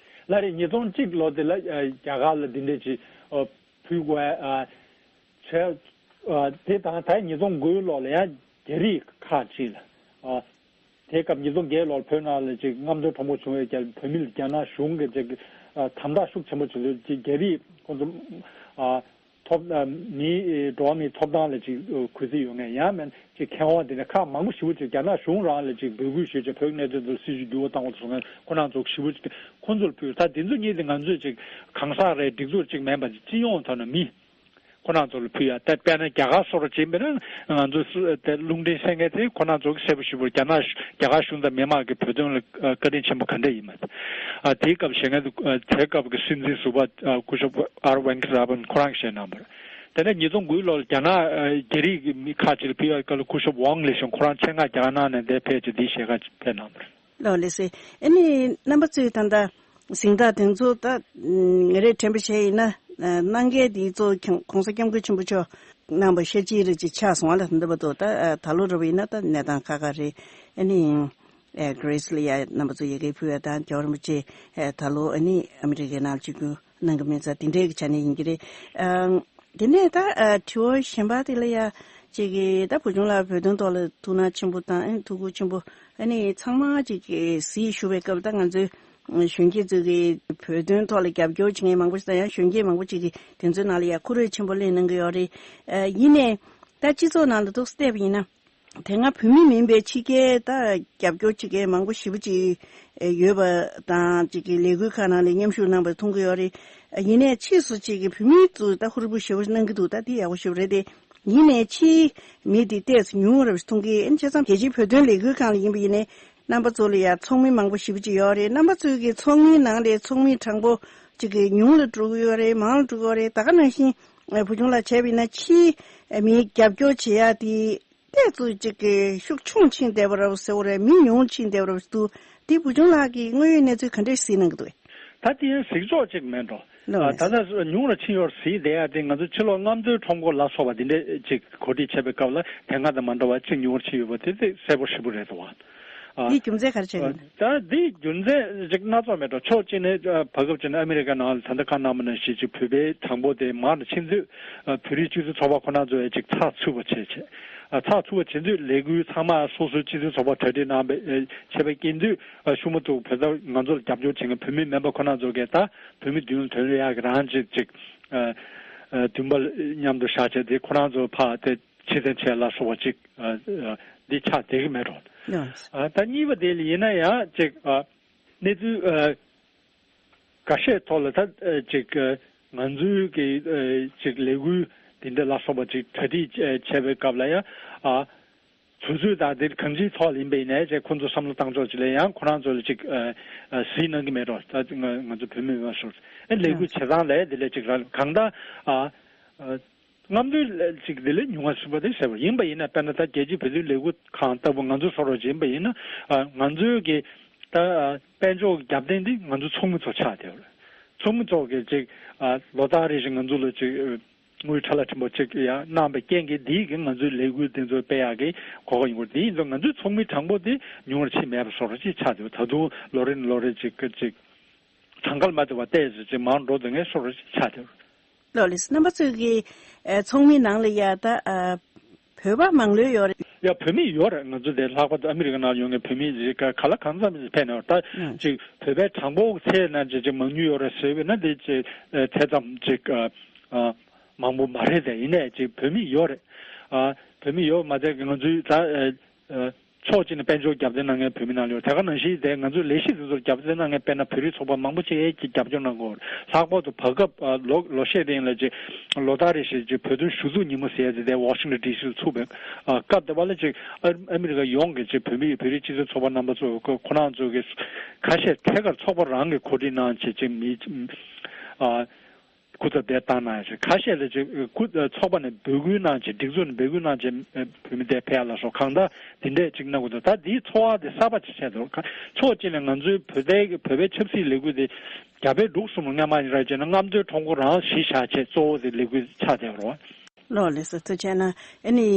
ལགས་རེད། ཉིས་སྟོང་གཅིག་ལོ་དེ་ལ་ཨ་རྒྱ་གར་ལ་འདི་འདྲ་ཅིག་ཨ་ཕུལ་དགོས་ཨ་བྱས། ཨ་དེ་དང་ད་ཉིས་སྟོང་དགུའི་ལོ་ལ་ཡང་རྒྱ་རིགས་ཁག་ཅིག་ལ་ཨ་དེའི་སྐབས་ཉིས་སྟོང་བརྒྱད་ལོར་བོད་ནང་ལ་ཅིག་རྔམ་སྟོན་མཐོན་པོ་བྱུང་བའི་རྐྱེན་བོད་མི་ལ་རྒྱ་ནག་གཞུང་གིས་ཅིག་ཨ་དམ་དྲག་ཤུགས་ཆེན་པོ་བྱེད་དུས་ཅིག་རྒྱ་རིགས་ཁོང་ཚོ་ཨ་ཐོབ་ཨ་མིའི་འགྲོ་བ་མིའི་ཐོབ་ཐང་ལ་ཅིག་གུས་བརྩི་ཡོད་མཁན་ཡང་མིན་ཅིག་མཁས་དབང་དེ་འདྲ་ཁག་མང་པོ་ཞེ་པོ་ཅིག་རྒྱ་ནག་གཞུང་རང་ལ་ཅིག་འབོད་སྐུལ་ཞུས་ཅིག་བོད་ཀྱི་གནད་དོན་དུ་སྲིད་ཇུས་འགྱུར་བ་བཏང་བ་སོགས་ཁོ་རང་ཚོ་ཞེ་པོ་ཅིག་ཁོང་ཚོར་ཕུལ། ད་དེ་ཚོ་གཉིས་དེ་ང་ཚོས་ཅིག་གང་ཟག་རེད་སྒྲིག་འཛུགས་ཅིག་མིན་པ་ཅིག་སྤྱི་ཡོངས་ཐོག་ནས་མི། ཁོ་རང་ཚོ་ལ་ཕུལ་ཡ། ད་དཔེར་ན་རྒྱ་གར་སོགས་ལ་བྱེད་པ་ན་ང་ཚོ་སུ་དེ་རླུང་འཕྲིན་གསན་མཁན་དེ་ཁོ་རང་ཚོ་གི་གསལ་པོ་ཞུ་བར་རྒྱ་ནག་རྒྱ་གར་གཞུང་དང་མི་མང་གི་བོད་དོན་ལ་བཀའ་དྲིན་ཆེན་པོ་ག་འདྲ་ཡིན་མ། ཨ་དེའི་སྐབས་བཤད་མཁན་དེ་དེའི་སྐབས་ཀྱི་སྲིད་འཛིན་ཟུར་པ་སྐུ་ཞབས་ཨར་ཝེང་ཀི་ར་པན་ཁོ་རང་བཤད་གནང་བར། དེ་ནས་ཉིས་སྟོང་དགུའི་ལོར་རྒྱ་ནག་རྒྱ་རིགས་ཀྱི་མི་ཁག་ཅིག་ལ་ཕུལ་ཡ་སྐབས་ལ་སྐུ་ཞབས་ཝང་ལེ་ཞང་ཁོ་རང་ཆེད་མངགས་རྒྱ་གར་ནང་ནས་འདིར་ཕེབས་ཀྱི་འདི་བཤད་ཁ་ཕེབས་གནང་བར། ལགས་ལགས་སེ། ཨ་ནི་རྣམ་པ་ཚོས་ད་ལྟ་གཟེངས་རྟགས་དེ་ཚོ་ད་ང་རས་དྲན་པ་བྱས་ཡིན་ན་གནང་མཁན་དེ་ཚོ་༸གོང་ས་༸སྐྱབས་མགོན་ཆེན་པོ་མཆོག་གནང་བ་ཤར་སྤྱིའི་རིགས་ཅིག་ཆགས་སོང་བ་ལ། འདི་བར་དུ་ད་ད་ལོ་རེ་བ་ཡིན་ན་ད་གནས་སྟངས་ཁག་ཁག་རེད། ཨ་ནི་ཨ་གྷི་རི་སི་ལ་ཡ་རྣམ་པ་ཚོ་ཡ་གི་ཕུལ་བ་དང་རྒྱལ་བ་རིན་པོ་ཆེ་ད་ལོ་ཨ་ནི་ཨ་མི་རི་ཀའི་ནང་ལ་བཅར་རྒྱུ་གནང་གི་མེད་ཙང་དེ་འདྲའི་གི་ཆ་ནས་ཡིན་གྱི་རེད། ཨ། དེ་ནས་ད་ཨ་དྲི་བ་གཞན་པ་དེ་ལ་ཡ་ཅིག་གིས་ད་བུ་ཆུང་ལགས་བོད་དོན་ཐོག་ལ་ཐུགས་སྣང་ཆེན་པོ་དང་ཨ་ཐུགས་ཁུར་ཆེན་པོ་ཨ་ནི་ཚང་མ་ཅིག་གིས་གཟིགས་ཞུ་བའི་སྐབས་ད་ང་ཚོའི་གཞོན་སྐྱེས་ཚོས་ཀྱི་བོད་དོན་ཐོག་ལ་རྒྱབ་སྐྱོར་བྱེད་མཁན་མང་པོ་ཞིག་དང་ཡང་གཞོན་སྐྱེས་མང་པོ་ཅིག་གིས་དེ་ཚོའི་ནང་ལ་ཡ་ཁོ་རེ་ཆེན་པོ་ལེན་གནང་གི་ཡོད་རེད། ཨ་ཡིན་ནའི་ད་སྤྱི་ཚོགས་ནང་ལ་འདུག་སེ་བལྟས་པ་ཡིན་ན། དེ་སྔ་བོད་མི་མིན་པའི་ཕྱི་རྒྱལ་ད་རྒྱབ་སྐྱོར་བྱེད་མཁན་མང་པོ་ཞེ་པོ་ཅིག་ཡོད་པ་དང་ཅིག་གི་ལས་འགུལ་ཁག་ནང་ལ་མཉམ་ཞུགས་གནང་བ་མཐོང་གི་ཡོད་རེད། ཡིན་ནའི་ཕྱིས་སུ་ཅིག་གི་བོད་མི་ཚོས་ད་ཧུར་པོ་ཞེ་པོ་གནང་གི་འདུག་ད་དེ་ཡག་པོ་ཞེ་པོ་རེད་དེ། ཡིན་ནའི་ཕྱིའི་མི་དེ་ཏོག་ཙམ་ཉུང་བ་རེད་མཐོང་གི་ཡིན། བྱས་ཙང་རྒྱལ་སྤྱིའི་བོད་དོན་ལས་འགུལ་ཁང་ལ་ཡིན་པ་ཡིན་ནའི་རྣམ་པ་ཚོ་ལ་ཡ་ཚོགས་མི་མང་པོ་ཞེ་པོ་ཅིག་ཡོད་རེད། རྣམ་པ་ཚོའི་གི་ཚོགས་མིའི་ནང་ལ་ཚོགས་མི་གྲངས་པོ་ཅིག་གི་ཉུང་ལ་འགྲོ་གི་ཡོད་རེད། མང་ལ་འགྲོ་གི་ཡོད་རེད། ད་ག་ནང་བཞིན་བུ་ཆུང་ལགས་བྱས་པ་ཡིན་ན་ཕྱིའི་མིའི་རྒྱབ་སྐྱོར་བྱེད་ཡ་དེ། ཏོག་ཙམ་ཅིག་གི་ཤུགས་ཆུང་ཕྱིན་བསྡད་པ་རེད་ཟེར་བ་རེད། མི་ཉུང་ཕྱིན་བསྡད་པ་རེད་འདུག་དེ་བུ་ཆུང་ལགས་ཀྱིས་དངོས་ཡོད་གནས་ཚུལ་ག་འདྲས་གཟིགས་གནང་གི་འདུག་ད་དེ་ཡང་གཟིགས་ཕྱོགས་གཅིག་མེད་འགྲོ། ལགས་ཨ། ད་ལྟ་ཉུང་རུ་ཕྱིན་ཡོད་གཟིགས་བསྡད་ཡ་དེ། ང་ཚོ་ཕྱི་ལོ་ལྔ་བདོའི་ཁྲོམ་སྐོར་ལ་སོགས་པ་དེ་འདྲས་ཅིག་གོ་སྒྲིག་བྱས་པའི་སྐབས་ལ་དེ་སྔ་དང་མ་འདྲ་བ་ཅིག་ཉུང་རུ་ཕྱིན་ཡོད་པ་དེ་དེ་གསལ་པོ་ཞེ་པོ་རེད་འདུག་བ། ཨ། དེའི་རྒྱུ་མཚན་ག་རེ་བྱས་ཡོད་ན། ད་དེའི་རྒྱུ་མཚན་ཅིག་སྣ་ཚོགས་མེད་འགྲོ། ཕྱོགས་གཅིག་ནས་ཨ་བར་སྐབས་ཅིག་ནས་ཨ་མི་རི་ཀ་ནང་ལ་ད་ལྟ་ཁ་ནང་མ་ནང་བཞིན་ཅིག་བོད་པའི་གྲངས་འབོར་དེ་མང་རུ་ཕྱིན་དུས། ཨ། བོད་རིགས་སྤྱི་མཐུན་ཚོགས་པ་ཁོ་ན་ཚོས་ཅིག་ཚགས་ཚུད་པོ་བྱས་བྱས། ཨ། ཚགས་ཚུད་པོ་བྱེད་དུས་ལས་འགུལ་ཚང་མ་སོ་སོའི་སྤྱི་མཐུན་ཚོགས་པ་གྲ་སྒྲིག་གནང་བའི་ཨ་བྱས་པའི་རྐྱེན་དུས། ཨ། ཤུགས་མ་ཐུག་བོད་ས་ང་ཚོ་ལ་རྒྱབ་སྐྱོར་བྱེད་མཁན་བོད་མི་མིན་པ་ཁོ་ན་ཚོ་གིས་ད་བོད་མི་མདུན་ལ་ཐོན་ཡག་གི་རང་ཅིག་ཅིག་ཨ་ཨ་འདུན་པ་མཉམ་དུ་བཞག་བྱས་དེ་ཁོ་རང་ཚོ་ཕར་དེ་ཕྱིར་འཐེན་བྱས་ལ་སོགས་པ་ཅིག་ཨ་ཨ་འདི་ཆགས་བསྡད་ཀྱི་མེད་འགྲོ། ཡོང་། ཨ། ད་གཉིས་པ་དེ་ལ་ཡིན་ན་ཡང་ཅིག་ཨ་གནས་ཚུལ་ཨ་འགའ་ཤས་ཐོག་ལ་ད་ཨ་ཅིག་ཨ་ང་ཚོའི་གི་ཨ་ཅིག་ལས་འགུལ་འདི་འདྲ་ལ་སོགས་པ་ཅིག་གྲ་སྒྲིག་བྱས་པའི་སྐབས་ལ་ཡང་ཨ་དུས་ཚོད་དང་དེ་གང་ཅིའི་ཐོག་ལ་ཡིན་པ་ཡིན་ནའི་ཅིག་ཁོང་ཚོ་བསམ་བློ་བཏང་ཕྱོགས་ཅིག་ལ་ཡང་ཁོ་རང་ཚོ་ལ་ཅིག་ཨ་ཨ་གཟིགས་གནང་གི་མེད་འགྲོ། ད་ང་ང་ཚོ་བོད་མི་མང་ཤོས་ཨ་ལས་འགུལ་བྱེད་སྟངས་ལ་དེ་ལས་ཅིག་ར་གང་ལྟར་ཨ་ཨ། རྔམ་སྟོན་ལ་ཅིག་དེ་ལས་ཉུང་བ་ཞིག་པ་དེ་ཟེར་བ་ཡིན་པ་ཡིན་ན། དཔེར་ན་ད་རྒྱལ་སྤྱིའི་བོད་དོན་ལས་འགུལ་ཁང་ལྟ་བུ་ང་ཚོ་སོ་རོགས་ཡིན་པ་ཡིན་ན། ཨ། ང་ཚོའི་གི་ད་ཨ་དཔལ་འབྱོར་རྒྱབ་རྟེན་འདི་ང་ཚོ་ཚོགས་མི་ཚོ་ཆགས་བསྡད་ཡོད་རེད། ཚོགས་མི་ཚོ་གི་ཅིག་ཨ་ལོ་ལྟར་རེ་བཞིན་ང་ཚོ་ལ་ཅིག་ཨ་དངུལ་ཁྲ་ལ་ཕྲན་བུ་ཅིག་ཡང་གནང་བའི་རྐྱེན་གྱིས་འདིས་གི་ང་ཚོའི་ལས་འགུལ་འདི་ཚོ་སྤེལ་ཡག་གི་གོ་སྐབས་ཡོང་གི་རེད། དེ་ཡིན་ཙང་ང་ཚོའི་ཚོགས་མི་གྲངས་འབོར་དེ་ཉུང་རུ་ཕྱིན་མེད་པ་སོ་རོགས་ཅིག་ཆགས་བསྡད་ཡོད། ད་དུང་ལོ་རེ་ནས་ལོ་རེ་ཅིག་གི་ཅིག་གྲངས་ཀ་ལ་མ་བལྟས་པ་ཏོག་ཙམ་ཅིག་མང་འགྲོ་སྡོད་མཁན་སོ་རོགས་ཅིག་ཆགས་བསྡད་ཡོད་རེད། ལགས་ལགས་སོ། རྣམ་པ་ཚོས་ཀྱི་ཨ་ཚོགས་མི་ནང་ལ་ཡ་ད་ཨ་བོད་པ་མང་ལོས་ཡོད་རེད། ཡ་བོད་མི་ཡོད་རེད། ང་ཚོ་དེ་ལྷག་པར་དུ་ཨ་མི་རི་ཀ་ནང་ཡོད་མཁན་བོད་མི་ཞིག་ག་ག་ལ་གང་འཚམ་ཞིག་ཕེབས་ནས་ཡོད་རེད། ད་ཨང་ཅིག་བོད་པའི་གྲངས་འབོར་ཚད་ན་ཅིག་ཅིག་མང་ཉུང་ཡོད་རེད་ཟེར་བས་ན་དེ་ཅིག་ཨ་དེ་ཙམ་ཅིག་ཨ་ཨ་མང་པོ་མ་རེད་དེ། ཡིན་ནའི་ཅིག་བོད་མི་ཡོད་རེད། ཨ་བོད་མི་ཡོད་མ་ཚད་ང་ཚོའི་ད་ཨ་ཨ་ཕྱོགས་གཅིག་ནས་དཔལ་འབྱོར་རྒྱབ་རྟེན་གནང་མཁན་བོད་མི་ནང་ལོགས། དེ་ག་ནང་བཞིན་དེ་ང་ཚོའི་ལས་གཞི་དེ་ཚོར་རྒྱབ་རྟེན་གནང་མཁན་དཔེར་ན་བོད་རིགས་ཚོགས་པ་མང་པོ་ཅིག་གིས་རྒྱབ་སྐྱོར་གནང་གི་ཡོད་རེད། ལྷག་པར་དུ་བར་སྐབས་ཨ་ལོ་ལོ་ཤས་རིང་ལ་ཅིག་ལོ་ལྟར་རེ་བཞིན་ཅིག་བོད་དོན་ཞུ་གཏུག་ཉིན་མོ་ཟེར་ཡ་དེ་དེ་ཝ་ཤིང་ཊོན་ཌི་སི་ལ་ཚུགས་པའི་ཨ་སྐབས་དེ་བ་ལ་ཅིག་ཨ་ཨ་མི་རི་ཀ་ཡོངས་ཀྱི་ཅིག་བོད་མི་བོད་རིགས་སྤྱི་མཐུན་ཚོགས་པ་རྣམ་པ་ཚོ་ཁོ་ཁོ་རང་ཚོ་གི་ཁ་ཤས་ཐད་ཀར་ཚོགས་པ་རང་གིས་གོ་སྒྲིག་གནང་བྱས་ཅིག་མི་ཨ། སྐུ་ཚབ་དེ་བཏང་གནང་ཡ་ཞིག་ཁ་ཤས་ལ་ཅིག་སྐུ་ཚོགས་པ་ནས་འབོད་སྐུལ་གནང་བྱས། སྒྲིག་འཛུགས་ནས་འབོད་སྐུལ་གནང་བྱས་བོད་མི་དེ་ཕེབས་ཡ་ལ་སོགས་གང་ལྟར་དེ་འདྲས་ཅིག་གནང་དགོས་འདུག་ད་འདིའི་ཚོར་བ་དེ་གསར་པ་ཅིག་ཆགས་འདུག་ཕྱོགས་གཅིག་ནས་ང་ཚོའི་བོད་པའི་བོད་པའི་ཆབ་སྲིད་ལས་འགུལ་དེ་རྒྱ་བལ་འབྲུག་གསུམ་ལ་སྔ་མ་ཡིན་ར་བྱས་ན་རྔམ་སྟོན་ཁྲོམ་སྐོར་རང་གཞི་བཞག་བྱས་གཙོ་བོ་དེ་ལས་འགུལ་ཆགས་བསྡད་པ་རེད་བ། ལགས་ལགས་སོ། ཐུགས་རྗེ་ཆེ་གནང་། ཨ་ནི་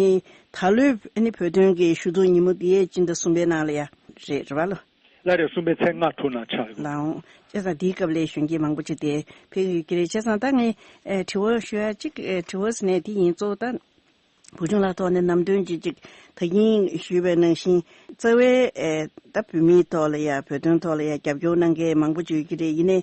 ད་ལོའི་ཨ་ནི་བོད་དོན་གྱི་ཞུ་གཏུག་ཉིན་མོ་འདི་ཡས་སྤྱི་ཟླ་གསུམ་པའི་ནང་ལ་ཡ་རེད་རེད་བ་ལོ། ལ་རེ་གསུམ་པའི་ཚེས་ལྔ་དྲུག་ནང་ཆགས་ཡོད། ལའང་། བྱས་ཙང་འདིའི་སྐབས་ལ་གཞོན་སྐྱེས་མང་པོ་ཅིག་དེ་ཕེབས་ཀྱི་ཡོད་ཀྱི་རེད། བྱས་ཙང་ད་ངས་ཨེ་དྲི་བ་ཞུ་ཡ་གཅིག་ཨེ་དྲི་བ་ཟེར་ནས་དེ་ཡིན། གཙོ་བོ་ད་བུ་ཆུང་ལགས་ཐོག་ནས་ནམ་རྒྱུན་གྱི་ཅིག་ད་གིན་ཞུས་པའི་ནང་བཞིན་རྩ་བའི་ཨེ་ད་བོད་མིའི་ཐོག་ལ་ཡ་བོད་དོན་ཐོག་ལ་ཡ་རྒྱབ་སྐྱོར་གནང་མཁན་མང་པོ་ཅིག་ཡོད་ཀྱི་རེད། ཡིན་ནའི་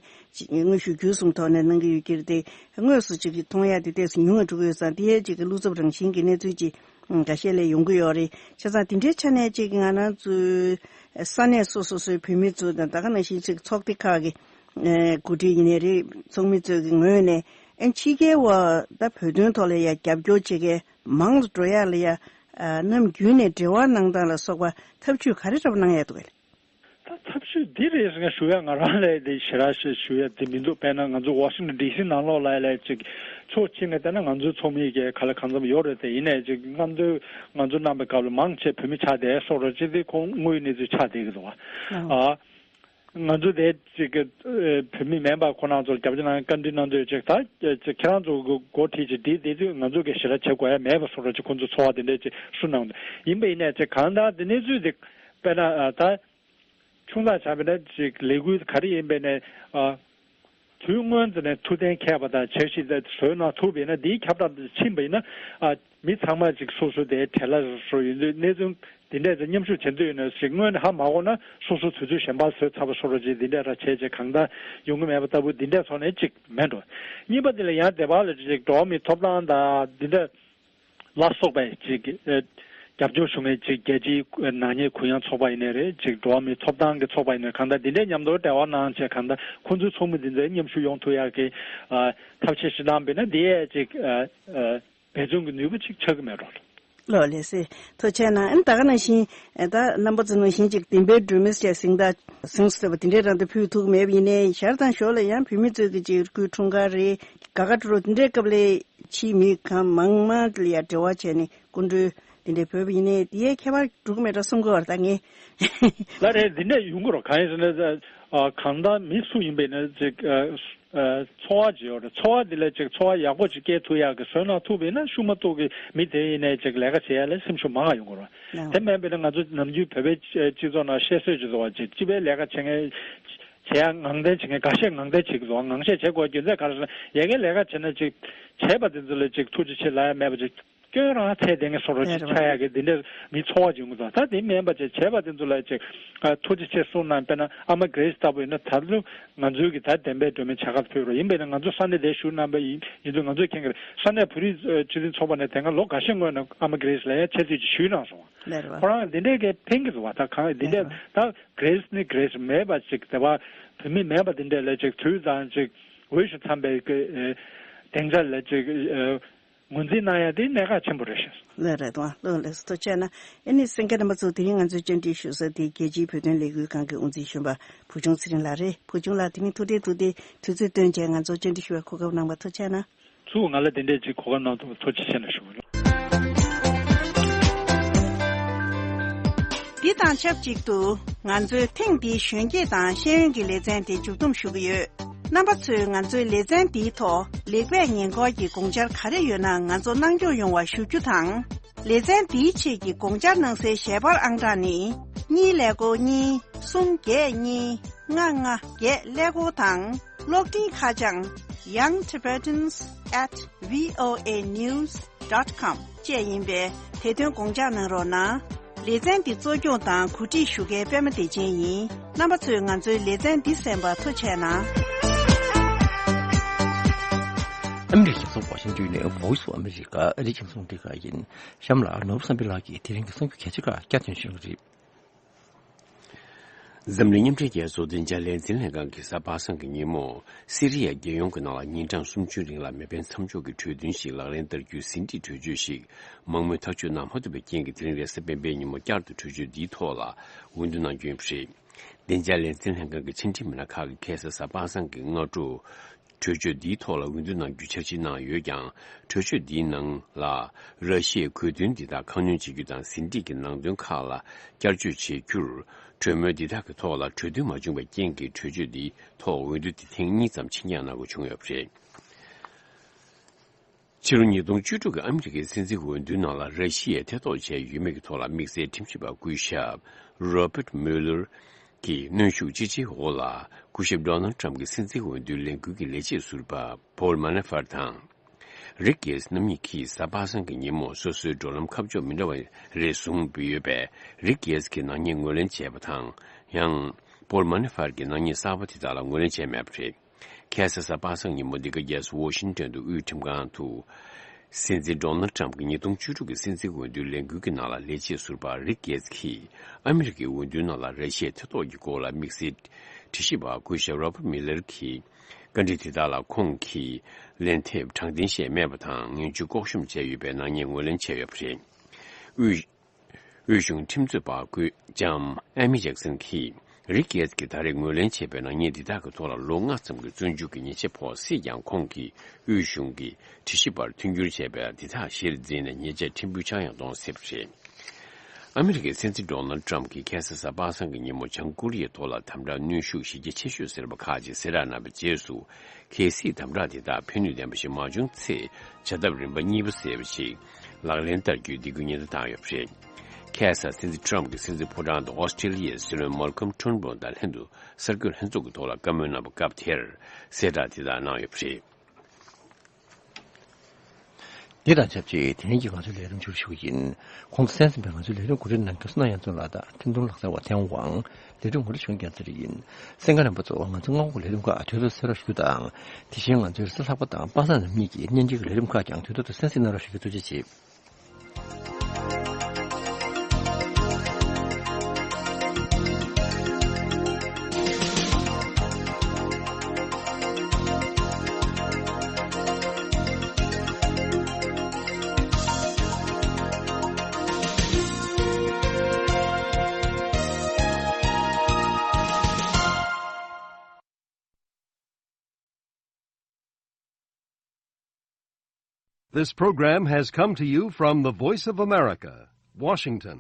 དངོས་ཤུགས་བརྒྱུད་གསུམ་ཐོག་ནས་གནང་གི་ཡོད་ཀྱི་རེད་དེ། དངོས་སུ་ཅིག་གི་མཐོང་ཡ་དེ་ཏོག་ཙམ་ཉུང་ང་འགྲོ་གི་ཡོད་ཙང་། དེ་ཡས་ཅིག་གི་བློ་འཚབ་རང་བཞིན་གྱི་གནས་ཚུལ་ཅིག་འགའ་ཤས་ལ་ཡོང་གི་ཡོད་རེད། བྱས་ཙང་དེ་འདྲའི་ཆ་ནས་ཅིག་ང་རང་ཚོའི་ས་གནས་སོ་སོ་སོའི་བོད་མི་ཚོ་དང་ད་ག་ནང་བཞིན་ཅིག་ཚོགས་སྡེ་ཁག་གི་འགོ་ཁྲིད་ཡིན་ནའི་རེད། ཚོགས་མི་ཚོའི་གི་ངོས་ནས་ཨ་ཕྱི་རྒྱལ་བ་ད་བོད་དོན་ཐོག་ལ་ཡ་རྒྱབ་སྐྱོར་བྱེད་མཁན་མང་དུ་འགྲོ་ཡ་ལ་ཡ་ནམ་རྒྱུན་ནས་འབྲེལ་བ་གནང་སྟངས་ལ་སོགས་པ་ཐབས་ཇུས་ག་རེ་འདྲ་པོ་གནང་ཡ་འདུག་གས། ད་ཐབས་ཇུས་འདི་རེད་ཟེར་ན་ཞུ་ཡ་ང་རང་ལ་དེ་ཞེ་དྲག་ཞིག་ཞུ་ཡ་དེ་མི་འདུག་དཔེར་ན་ང་ཚོ་ཝ་ཤིང་ཊོན་ཌི་སི་ནང་ལོགས་ལ་ལས་ཅིག་ཕྱོགས་གཅིག་ནས་བལྟས་ན་ང་ཚོའི་ཚོགས་མི་གི་ག་ལ་གང་འཚམ་ཡོད་རེད་དེ། ཡིན་ནའི་ཅིག་རྔམ་སྟོན་ང་ཚོ་གནང་པའི་སྐབས་ལ་མང་ཆེ་བོད་མི་ཆགས་བསྡད་སོགས་རེད། ཅིག་དེ་ཁོང་དངོས་ཡོད་གནས་ཚུལ་ཆགས་བསྡད་ཀྱི་འདུག་བ། ཨ། ང་ཚོ་དེ་ཅིག་གི་ཨ་བོད་མི་མིན་པ་ཁོ་རང་ཚོར་རྒྱབ་སྐྱོར་གནང་བཀའ་འདྲི་གནང་དུས་ཅིག་ད་ཅིག་ཁྱེད་རང་ཚོ་གི་འགོ་ཁྲིད་ཅིག་འདི་དེ་དུས་ང་ཚོ་གི་ཞེ་དྲག་བྱེད་དགོས་ཡ་མེད་པ་སོགས་རེད། ཅིག་ཁོང་ཚོ་ཚོར་བ་དེ་འདྲས་ཅིག་གསུངས་གནང་འདུག་ཡིན་པ་ཡིན་ནའི་ཅིག་གང་ལྟར་དེ་གནས་ཚུལ་དེ་དཔེར་ན་ཨ་ད། ཆུང་ཙག་ཆགས་པས་ན་ཅིག་ལས་འགུལ་ག་རེ་ཡིན་པས་ནས་ཨ། དུས་སྔོན་དུ་ནས་ཐུགས་གཏན་འཁེལ་བ་དང་འཆར་གཞི་དེ་བཟོས་གནང་ཐུབ་པས་ན། འདིའི་ཁྱབ་བསྒྲགས་དེ་ཕྱིན་པ་ཡིན་ན་ཨ། མི་ཚང་མ་ཅིག་སོ་སོ་དེའི་གྲལ་ལ་བཟོ་ཡོང་དུས་གནས་ཚུལ་འདི་འདྲས་ཚོ་མཉམ་ཞུགས་བྱེད་འདོད་ཡོད་ན་ཞིག་སྔོན་ནས་ཧ་མ་གོ་ན་སོ་སོ་དུས་ཚོད་གཞན་པ་བཟོས་ཚར་བ་སོགས་རོགས་ཅིག་འདི་འདྲས་ར་བྱས་བྱས་གང་ལྟར་ཡོང་གི་མེད་པ་ལྟ་བུ་འདི་འདྲས་ཚོ་ནས་ཅིག་མེད་འགྲོ། གཉིས་པ་དེ་ལ་ཡང་སྡེ་བ་ལ་ཅིག་འགྲོ་བ་མིའི་ཐོབ་ཐང་དང་འདི་འདྲས། ལ་སོགས་པའི་ཅིག་ཨ་རྒྱབ་སྐྱོར་ཞུ་མཁན་ཅིག་རྒྱལ་སྤྱིའི་ནག་ཉེས་གུ་ཡངས་ཚོགས་པ་ཡིན་ནའི་རེད། ཅིག་འགྲོ་བ་མིའི་ཐོབ་ཐང་གི་ཚོགས་པ་ཡིན་ནའི་གང་ལྟར་འདི་འདྲའི་མཉམ་དུ་འབྲེལ་བ་གནང་བྱས་གང་ལྟར་ཁོང་ཚོའི་ཚོགས་མི་འདི་ཚོའི་མཉམ་ཞུགས་ཡོང་ཐུབ་ཡག་གི་ཨ་ཐབས་ཤེས་ཤིག་གནང་བས་ན་འདི་ཡས་ཅིག་ཨ་ཨ་འབད་བརྩོན་གྱི་ནུས་པ་ཅིག་ཆགས་ཀྱི་མེད་འགྲོ། ལགས་ལགས་སེ། ཐུགས་རྗེ་གནང་། ཨ་ནི་ད་ག་ནང་བཞིན་ཨ་ད་རྣམ་པ་ཚོ་ནང་བཞིན་ཅིག་བདེན་པའི་སྒྲོན་མེ་ཞེས་གཟེངས་རྟགས་གཟེངས་སུ་ཐོན་པ་འདི་འདྲའི་རང་དུ་ཕུལ་ཐུབ་ཀྱི་མེད་པ་ཡིན་ནའི་ཞར་དང་ཞོར་ལ་ཡང་བོད་མི་ཚོའི་གི་ཅིག་སྐུའི་འཁྲུངས་སྐར་རེད། དགའ་དགའ་སྤྲོ་སྤྲོ་འདི་འདྲའི་སྐབས་ལ་ཕྱིའི་མི་གང་མང་མང་ལ་ཡང་འབྲེལ་བ་བྱས་ནས་སྐུ་མགྲོན་ འདི་འདྲའི་བོས་པ་ཡིན་ནའི་འདི་ཡའི་ཁྱད་པར་འགྲོ་གི་མེད་འགྲོ་གསུང་གི་བར་ད་ངས། ལ་རེད། འདི་འདྲས་ཡོང་གི་རོ། གང་ཡིན་ཟེར་ན། ཨ། གང་ལྟར་མི་སུ་ཡིན་པའི་ནི་ཅིག་ཨ། ཨ། ཚོར་བ་ཅིག་ཡོད་རེད། ཚོར་བ་འདི་ལ་ཅིག་ཚོར་བ་ཡག་པོ་ཅིག་སྐྱེ་ཐུབ་ཡག་གི་བཟོས་གནང་ཐུབ་པ་ཡིན་ན་ཤུགས་མ་ཐུག་གི་མི་དེ་ཡིན་ནའི་ཅིག་ལས་ཀ་བྱེད་ཡ་ལ་སེམས་ཤུགས་མང་བ་ཡོང་གི་རོ། ལགས། དེ་མིན་པ་ཡིན་ན་ང་ཚོ་ནམ་རྒྱུན་བོད་པའི་སྤྱི་ཚོགས་ནང་བཤད་སྲོལ་ཅིག་འདུག་བ། ཅིག་སྤྱི་པའི་ལས་ཀ་བྱེད་མཁན། བྱེད་ཡ་ངང་བསྟན་བྱེད་མཁན། འགའ་ཤས་ངང་བསྟན་བྱེད་ཀྱི་འདུག་ངང་བཤད་བྱེད་དགོས་རྒྱུ་མཚན་ག་རེ་ཟེར་ན། ཡ་གིའི་ལས་ཀ་བྱེད་ན་ཅིག་བྱས་པ་དེ་ཚོ་ལ་ཅིག་ཐུགས་རྗེ་ཆེ་ལབ་ཡ་མེད་པ་ཅིག་སྐྱོན་རང་ཚད་ལྡན་གྱི་བཟོ་འདྲ་ཅིག་ཆགས་ཡག་གི་འདི་འདྲའི་མི་ཚོར་བ་ཅིག་ཡོང་གི་འདུག་ད་དེ་མིན་པ་ཅིག་བྱས་པ་དེ་ཚོ་ལ་ཅིག་ཨ། ཐུགས་རྗེ་ཆེ་གསུངས་གནང་། དཔེར་ན་ཨ་མ་གྷི་རེ་སི་ལྟ་བུ་ཡིན་ན། ད་ལོ་ང་ཚོའི་གི་ད་བདེན་པའི་སྒྲོན་མེ་བྱ་དགའ་ཕུལ་རོགས། ཡིན་པས་ན་ང་ཚོ་ས་གནས་དེ་བཞུགས་གནང་པ་ཡིན་ཡིན་དུས། ང་ཚོས་མཁྱེན་གྱི་རེད། ས་གནས་བོད་རིགས་ཨ། སྤྱི་མཐུན་ཚོགས་པ་ནས་དེ་སྔ་ལོ་འགའ་ཤས་སྔོན་ནས་ཨ་མ་གྷི་རེ་སི་ལ་ཡང་ཆེ་བསྟོད་ཅིག་ཞུས་གནང་སོང་བ། ལགས་རེད་བ། ཁོ་རང་དེ་འདྲའི་གི་ཕན་གྱི་འདུག་བ། ད་གང་དེ་འདྲའི་ལགས་རེད་བ། ད་གྷི་རེ་སི་ནི་གྷི་རེ་སི་མེད་པ་ཅིག་དེ་བ་བོད་མི་མེད་པ་དེ་འདྲ་ལ་ཅིག་དུས་དང་ཅིག་འོས་ཤིང་འཚམས་པའི་གི་ཨ། སྡིངས་ཆ་ལ་ཅིག་ཨ། ངོས་འཛིན་གནང་ཡ་དེ་གནད་འགག་ཆེན་པོ་རེད་ཤག་ལགས་རེད་བ། ལགས་ལགས་སོ། ཐུགས་རྗེ་གནང་། ཨ་ནི་གསན་མཁན་རྣམ་པ་ཚོ། དེ་རིང་ང་ཚོའི་བཅར་འདྲི་ཞུ་ས་དེ་རྒྱལ་སྤྱིའི་བོད་དོན་ལས་འགུལ་ཁང་གི་དབུ་འཛིན་གཞོན་པ་བུ་ཆུང་ཚེ་རིང་ལགས་རེད། བུ་ཆུང་ལགས་དེ་རིང་ཐུགས་ཁྲལ་ཐུགས་ཏེ་དུས་ཚོད་བཏོན་བྱས་ང་ཚོར་བཅར་འདྲི་ཞུ་བའི་གོ་སྐབས་གནང་བར་ཐུགས་རྗེ་གནང་། ཚུར་ང་ལ་དེ་འདྲས་ཅིག་གོ་སྐབས་གནང་ཐུབ་པར་ཐུགས་རྗེ་ཆེ་ཞུ་གི་ཡོད། འདི་དང་ཆབས་ཅིག་ཏུ་ང་ཚོའི་ཐེངས་འདིའི་གཞོན་སྐྱེས་དང་ཤེས་ཡོན་གྱི་ལེ་ཚན་དེ་མཇུག་བསྡོམས་ཞུ་གི་ཡོད། རྣམ་པ་ཚོས་ང་ཚོའི་ལེ་ཚན་འདིའི་ཐོག་ལེགས་སྤེལ་ཉེས་འགོག་གི་དགོངས་འཆར་ག་རེ་ཡོད་ན་ང་ཚོ་གནང་སྐྱོང་ཡོང་བ་ཞུ་རྒྱུ་དང་། ལེ་ཚན་འདིའི་ཆེད་ཀྱི་དགོངས་འཆར་གནང་སའི་ཞལ་པར་ཨང་གྲངས་ནི། གཉིས་ཀླད་ཀོར་གཉིས། གསུམ་བརྒྱད་གཉིས། ལྔ་ལྔ་བརྒྱད་ཀླད་ཀོར་དང་། གློག་འཕྲིན་ཁ་བྱང་། young tibetans at voa news dot com བཅས་ཡིན་པས། དེ་དོན་དགོངས་འཇགས་གནང་རོགས་གནང་། ལེ་ཚན་འདི་གཙོ་སྐྱོང་དང་གོ་སྒྲིག་ཞུ་མཁན་པད་མ་བདེ་ཆེན་ཡིན། རྣམ་པ་ཚོས་ང་ཚོའི་ལེ་ཚན་འདི་གསན་པར་ཐུགས་རྗེ་གནང་། ཨ་མི་རི་ཀའི་རྒྱལ་ས་ཝ་ཤིང་ཏོན་ནས་Voice of America ཨ་རིའི་རྒྱང་སྲིང་རླུང་འཕྲིན་ཁང་ཡིན། གཤམ་ལ་ནོར་བུ་བསམ་འཕེལ་ལགས་ཀྱིས་དེ་རིང་གི་གསར་འགྱུར་གལ་ཆེ་ཁག་བསྐྱར་ཐོན་ཞུ་གི་རེད། འཛམ་གླིང་མཉམ་འབྲེལ་རྒྱལ་ཚོགས་བདེ་འཇགས་ལས་འཛིན་ལྷན་ཁང་གིས་གཟའ་པ་སངས་ཀྱི་ཉིན་མོ། སི་རི་ཡ་རྒྱལ་ཡོངས་ཀྱི་ནང་ལ་ཉིན་གྲངས་སུམ་ཅུའི་རིང་ལ་མེ་འཕེན་མཚམས་འཇོག་གི་གྲོས་མཐུན་ཞིག་ལག་ལེན་བསྟར་རྒྱུའི་ཟིན་བྲིས་གྲོས་ཆོད་ཞིག་མང་མོས་ཐག་གཅོད་གནང་མ་ཐུབ་པའི་རྐྱེན་གྱིས། དེ་རིང་རེས་གཟའ་སྤེན་པའི་ཉིན་མོ་བསྐྱར་དུ་གྲོས་ཆོད་འདིའི་ཐོག་ལ་འོས་བསྡུ་གནང་རྒྱུ་ཡིན་པ་རེད། བདེ་འཇགས་ལས་འཛིན་ལྷན་ཁང་གི་ཕྱི་འབྲེལ་མི་སྣ་ཁག་གིས་ཁ་སང་གཟའ་པ་སངས་ཀྱི་སྔ་དྲོ། གྲོས་ཆོད་འདིའི་ཐོག་ལ་འོས་བསྡུ་གནང་རྒྱུའི་འཆར་གཞི་གནང་ཡོད་ཀྱང་། གྲོས་ཆོད་འདིའི་ནང་ལ་ར་ཤི་ཡའི་དགོས་འདུན་འདི་དག་ཁ་སྣོན་བྱེད་རྒྱུ་དང་། ཟིན་བྲིས་ཀྱི་ནང་དོན་ཁག་ལ་བསྐྱར་བཅོས་བྱེད་རྒྱུར། གྲོས་མོལ་འདི་དག་གི་ཐོག་ལ་གྲོས་མཐུན་མ་བྱུང་བའི་རྐྱེན་གྱིས། གྲོས་ཆོད་འདིའི་ཐོག་འོས་བསྡུ་འདི་ཐེངས་གཉིས་ཙམ་ཕྱིར་འགྱངས་གནང་དགོས་བྱུང་ཡོད་པ་རེད། ཕྱི་ལོ་ཉིས་སྟོང་བཅུ་དྲུག་གི་ཨ་མི་རི་ཀའི་སྲིད་འཛིན་འོས་བསྡུའི་ནང་ལ་ར་ཤི་ཡས་ཐེ་གཏོགས་བྱས་ཡོད་མེད་ཀྱི་ཐོག་ལ་དམིགས་བསལ་ཁྲིམས་ཞིབ་པ་སྐུ་ཞབས་Robert Mueller གྱི་གནོན་ཤུགས་ཅི་ཆེའི་འོག་ལ། སྐུ་ཞབས་Donald Trump གྱི་སྲིད་འཛིན་འོས་བསྡུའི་ལས་འགུལ་གྱི་ལས་བྱེད་ཟུར་པ་Paul Manafort དང་། Rick Gates རྣམ་གཉིས་ཀྱིས་གཟའ་པ་སངས་ཀྱི་ཉིན་མོ་སོ་སོའི་འགྲོ་ལམ་ཁ་ཕྱོགས་མི་འདྲ་བ་རེ་བཟུང་འབུལ་ཡོད་པས། Rick Gates གྱིས་ནག་ཉེས་ངོས་ལེན་བྱས་པ་དང་། ཡང་། Paul Manafort གྱིས་ནག་ཉེས་གསར་པ་དེ་དག་ལ་ངོས་ལེན་བྱས་མེད་པ་རེད། ཁ་སང་གཟའ་པ་སངས་ཉིན་མོ་འདི་ག་རྒྱལ་ས་ཝོ་ཤིང་ཏོན་དུ་དབུས་ཁྲིམས་ཁང་དུ། སྲིད་འཛིན་Donald Trump གྱི་ཉིས་སྟོང་བཅུ་དྲུག་གི་སྲིད་འཛིན་འོས་བསྡུའི་ལས་འགུལ་གྱི་ནང་ལ་ལས་བྱེད་ཟུར་པ་Rick Gates གྱིས། ཨ་མི་རི་ཀའི་འོས་བསྡུའི་ནང་ལ་ར་ཤི་ཡའི་ཐེ་གཏོགས་ཀྱི་སྐོར་ལ་དམིགས་བསལ་དྲི་ཞིབ་པ་སྐུ་ཞབས་Robert Mueller གྱིས། བཀའ་འདྲི་དེ་དག་ལ་ཁོང་གིས་ལན་འདེབས་དྲང་བདེན་བཤད་མེད་པ་དང་། ངན་ཇུས་ལྐོག་ཤོམ་བྱས་ཡོད་པའི་ནག་ཉེས་ངོས་ལེན་བྱས་ཡོད་པ་རེད། དབུས། དབུས་གཞུང་ཁྲིམས་རྩོད་པ་སྐུ་ལྕམ་Amy Jackson གྱིས། Rick Gates གྱིས་ད་རེས་ངོས་ལེན་བྱས་པའི་ནག་ཉེས་འདི་དག་གི་ཐོག་ལ་ལོ་ལྔ་ཙམ་གྱི་བཙོན་འཇུག་གི་ཉེས་ཆད་ཕོག་སྲིད་ཀྱང་། ཁོང་གིས་དབུས་གཞུང་གི་དྲི་ཞིབ་པར་མཐུན་འགྱུར་བྱས་པ་འདི་དག་གཞིར་འཛིན་ནས་ཉེས་ཆད་ཕྲན་བུ་ཆག་ཡང་གཏོང་སྲིད་པ་རེད། ཨ་མི་རི་ཀའི་སྲིད་འཛིན་Donald Trump གྱིས་ཁ་སང་གཟའ་པ་སངས་ཀྱི་ཉིན་མོ་བྱང་ཀོ་རི་ཡའི་ཐོག་ལ་དམ་དྲག་གནོན་ཤུགས་གཞི་རྒྱ་ཆེ་ཤོས་ཟེར་བ་ཁག་ཅིག་གསལ་བསྒྲགས་གནང་བའི་རྗེས་སུ། གལ་སྲིད་དམ་དྲག་དེ་དག་ཕན་ནུས་ལྡན་པ་ཞིག་མ་བྱུང་ཚེ། བྱ་ཐབས་རིམ་པ་གཉིས་པ་ཟེར་བ་ཞིག་ལག་ལེན་བསྟར་རྒྱུའི་འདེད་སྐུལ་ཉེན་བརྡ་བཏང་ཡོད་པ་རེད། ཁ་སང་སྲིད་འཛིན་Trump གྱིས་སྲིད་འཛིན་ཕོ་བྲང་དུ་ཨོ་སི་ཀྲི་ལི་ཡའི་སྲིད་བློན་Malcolm Turnbull དང་ལྷན་དུ་གསར་འགོད་ལྷན་ཚོགས་ཀྱི་ཐོག་ལ་བཀའ་མོལ་གནང་བའི་སྐབས་དེར་གསལ་བསྒྲགས་དེ་དག་གནང་ཡོད་པ་རེད། འདི་དང་ཆབས་ཅིག་དེ་རིང་གི་ང་ཚོའི་ལས་རིམ་མཇུག་ཞུ་གི་ཡིན། གོང་དུ་གསན་ཟིན་པའི་ང་ཚོའི་ལས་རིམ་གོ་སྒྲིག་གནང་མཁན་བསོད་ནམས་དབྱངས་འཛོམས་ལགས་དང་འཕྲིན་གཏོང་ལག་རྩལ་བ་ཐེའུ་ཝང་། ལས་རིམ་ངོ་སྤྲོད་ཞུ་མཁན་རྒྱལ་ཚེ་རིང་ཡིན། གསན་མཁན་རྣམ་པ་ཚོ་ང་ཚོའི་སྔ་དགོང་གི་ལས་རིམ་ཁག་དུས་ཐོག་གསན་རོགས་ཞུ་རྒྱུ་དང་། དེ་བཞིན་ང་ཚོའི་རེས་གཟའ་ལྷག་པ་དང་པ་སངས་ནམ་གཉིས་ཀྱི་སྙན་སྒྲོན་གྱི་ལས་རིམ་ཁག་ཀྱང་དུས་ཐོག་ཏུ་གསན་གཟིགས་གནང་རོགས་ཞུ་རྒྱུ་ཐུགས་རྗེ་ཆེ། This program has come to you from the Voice of America, Washington.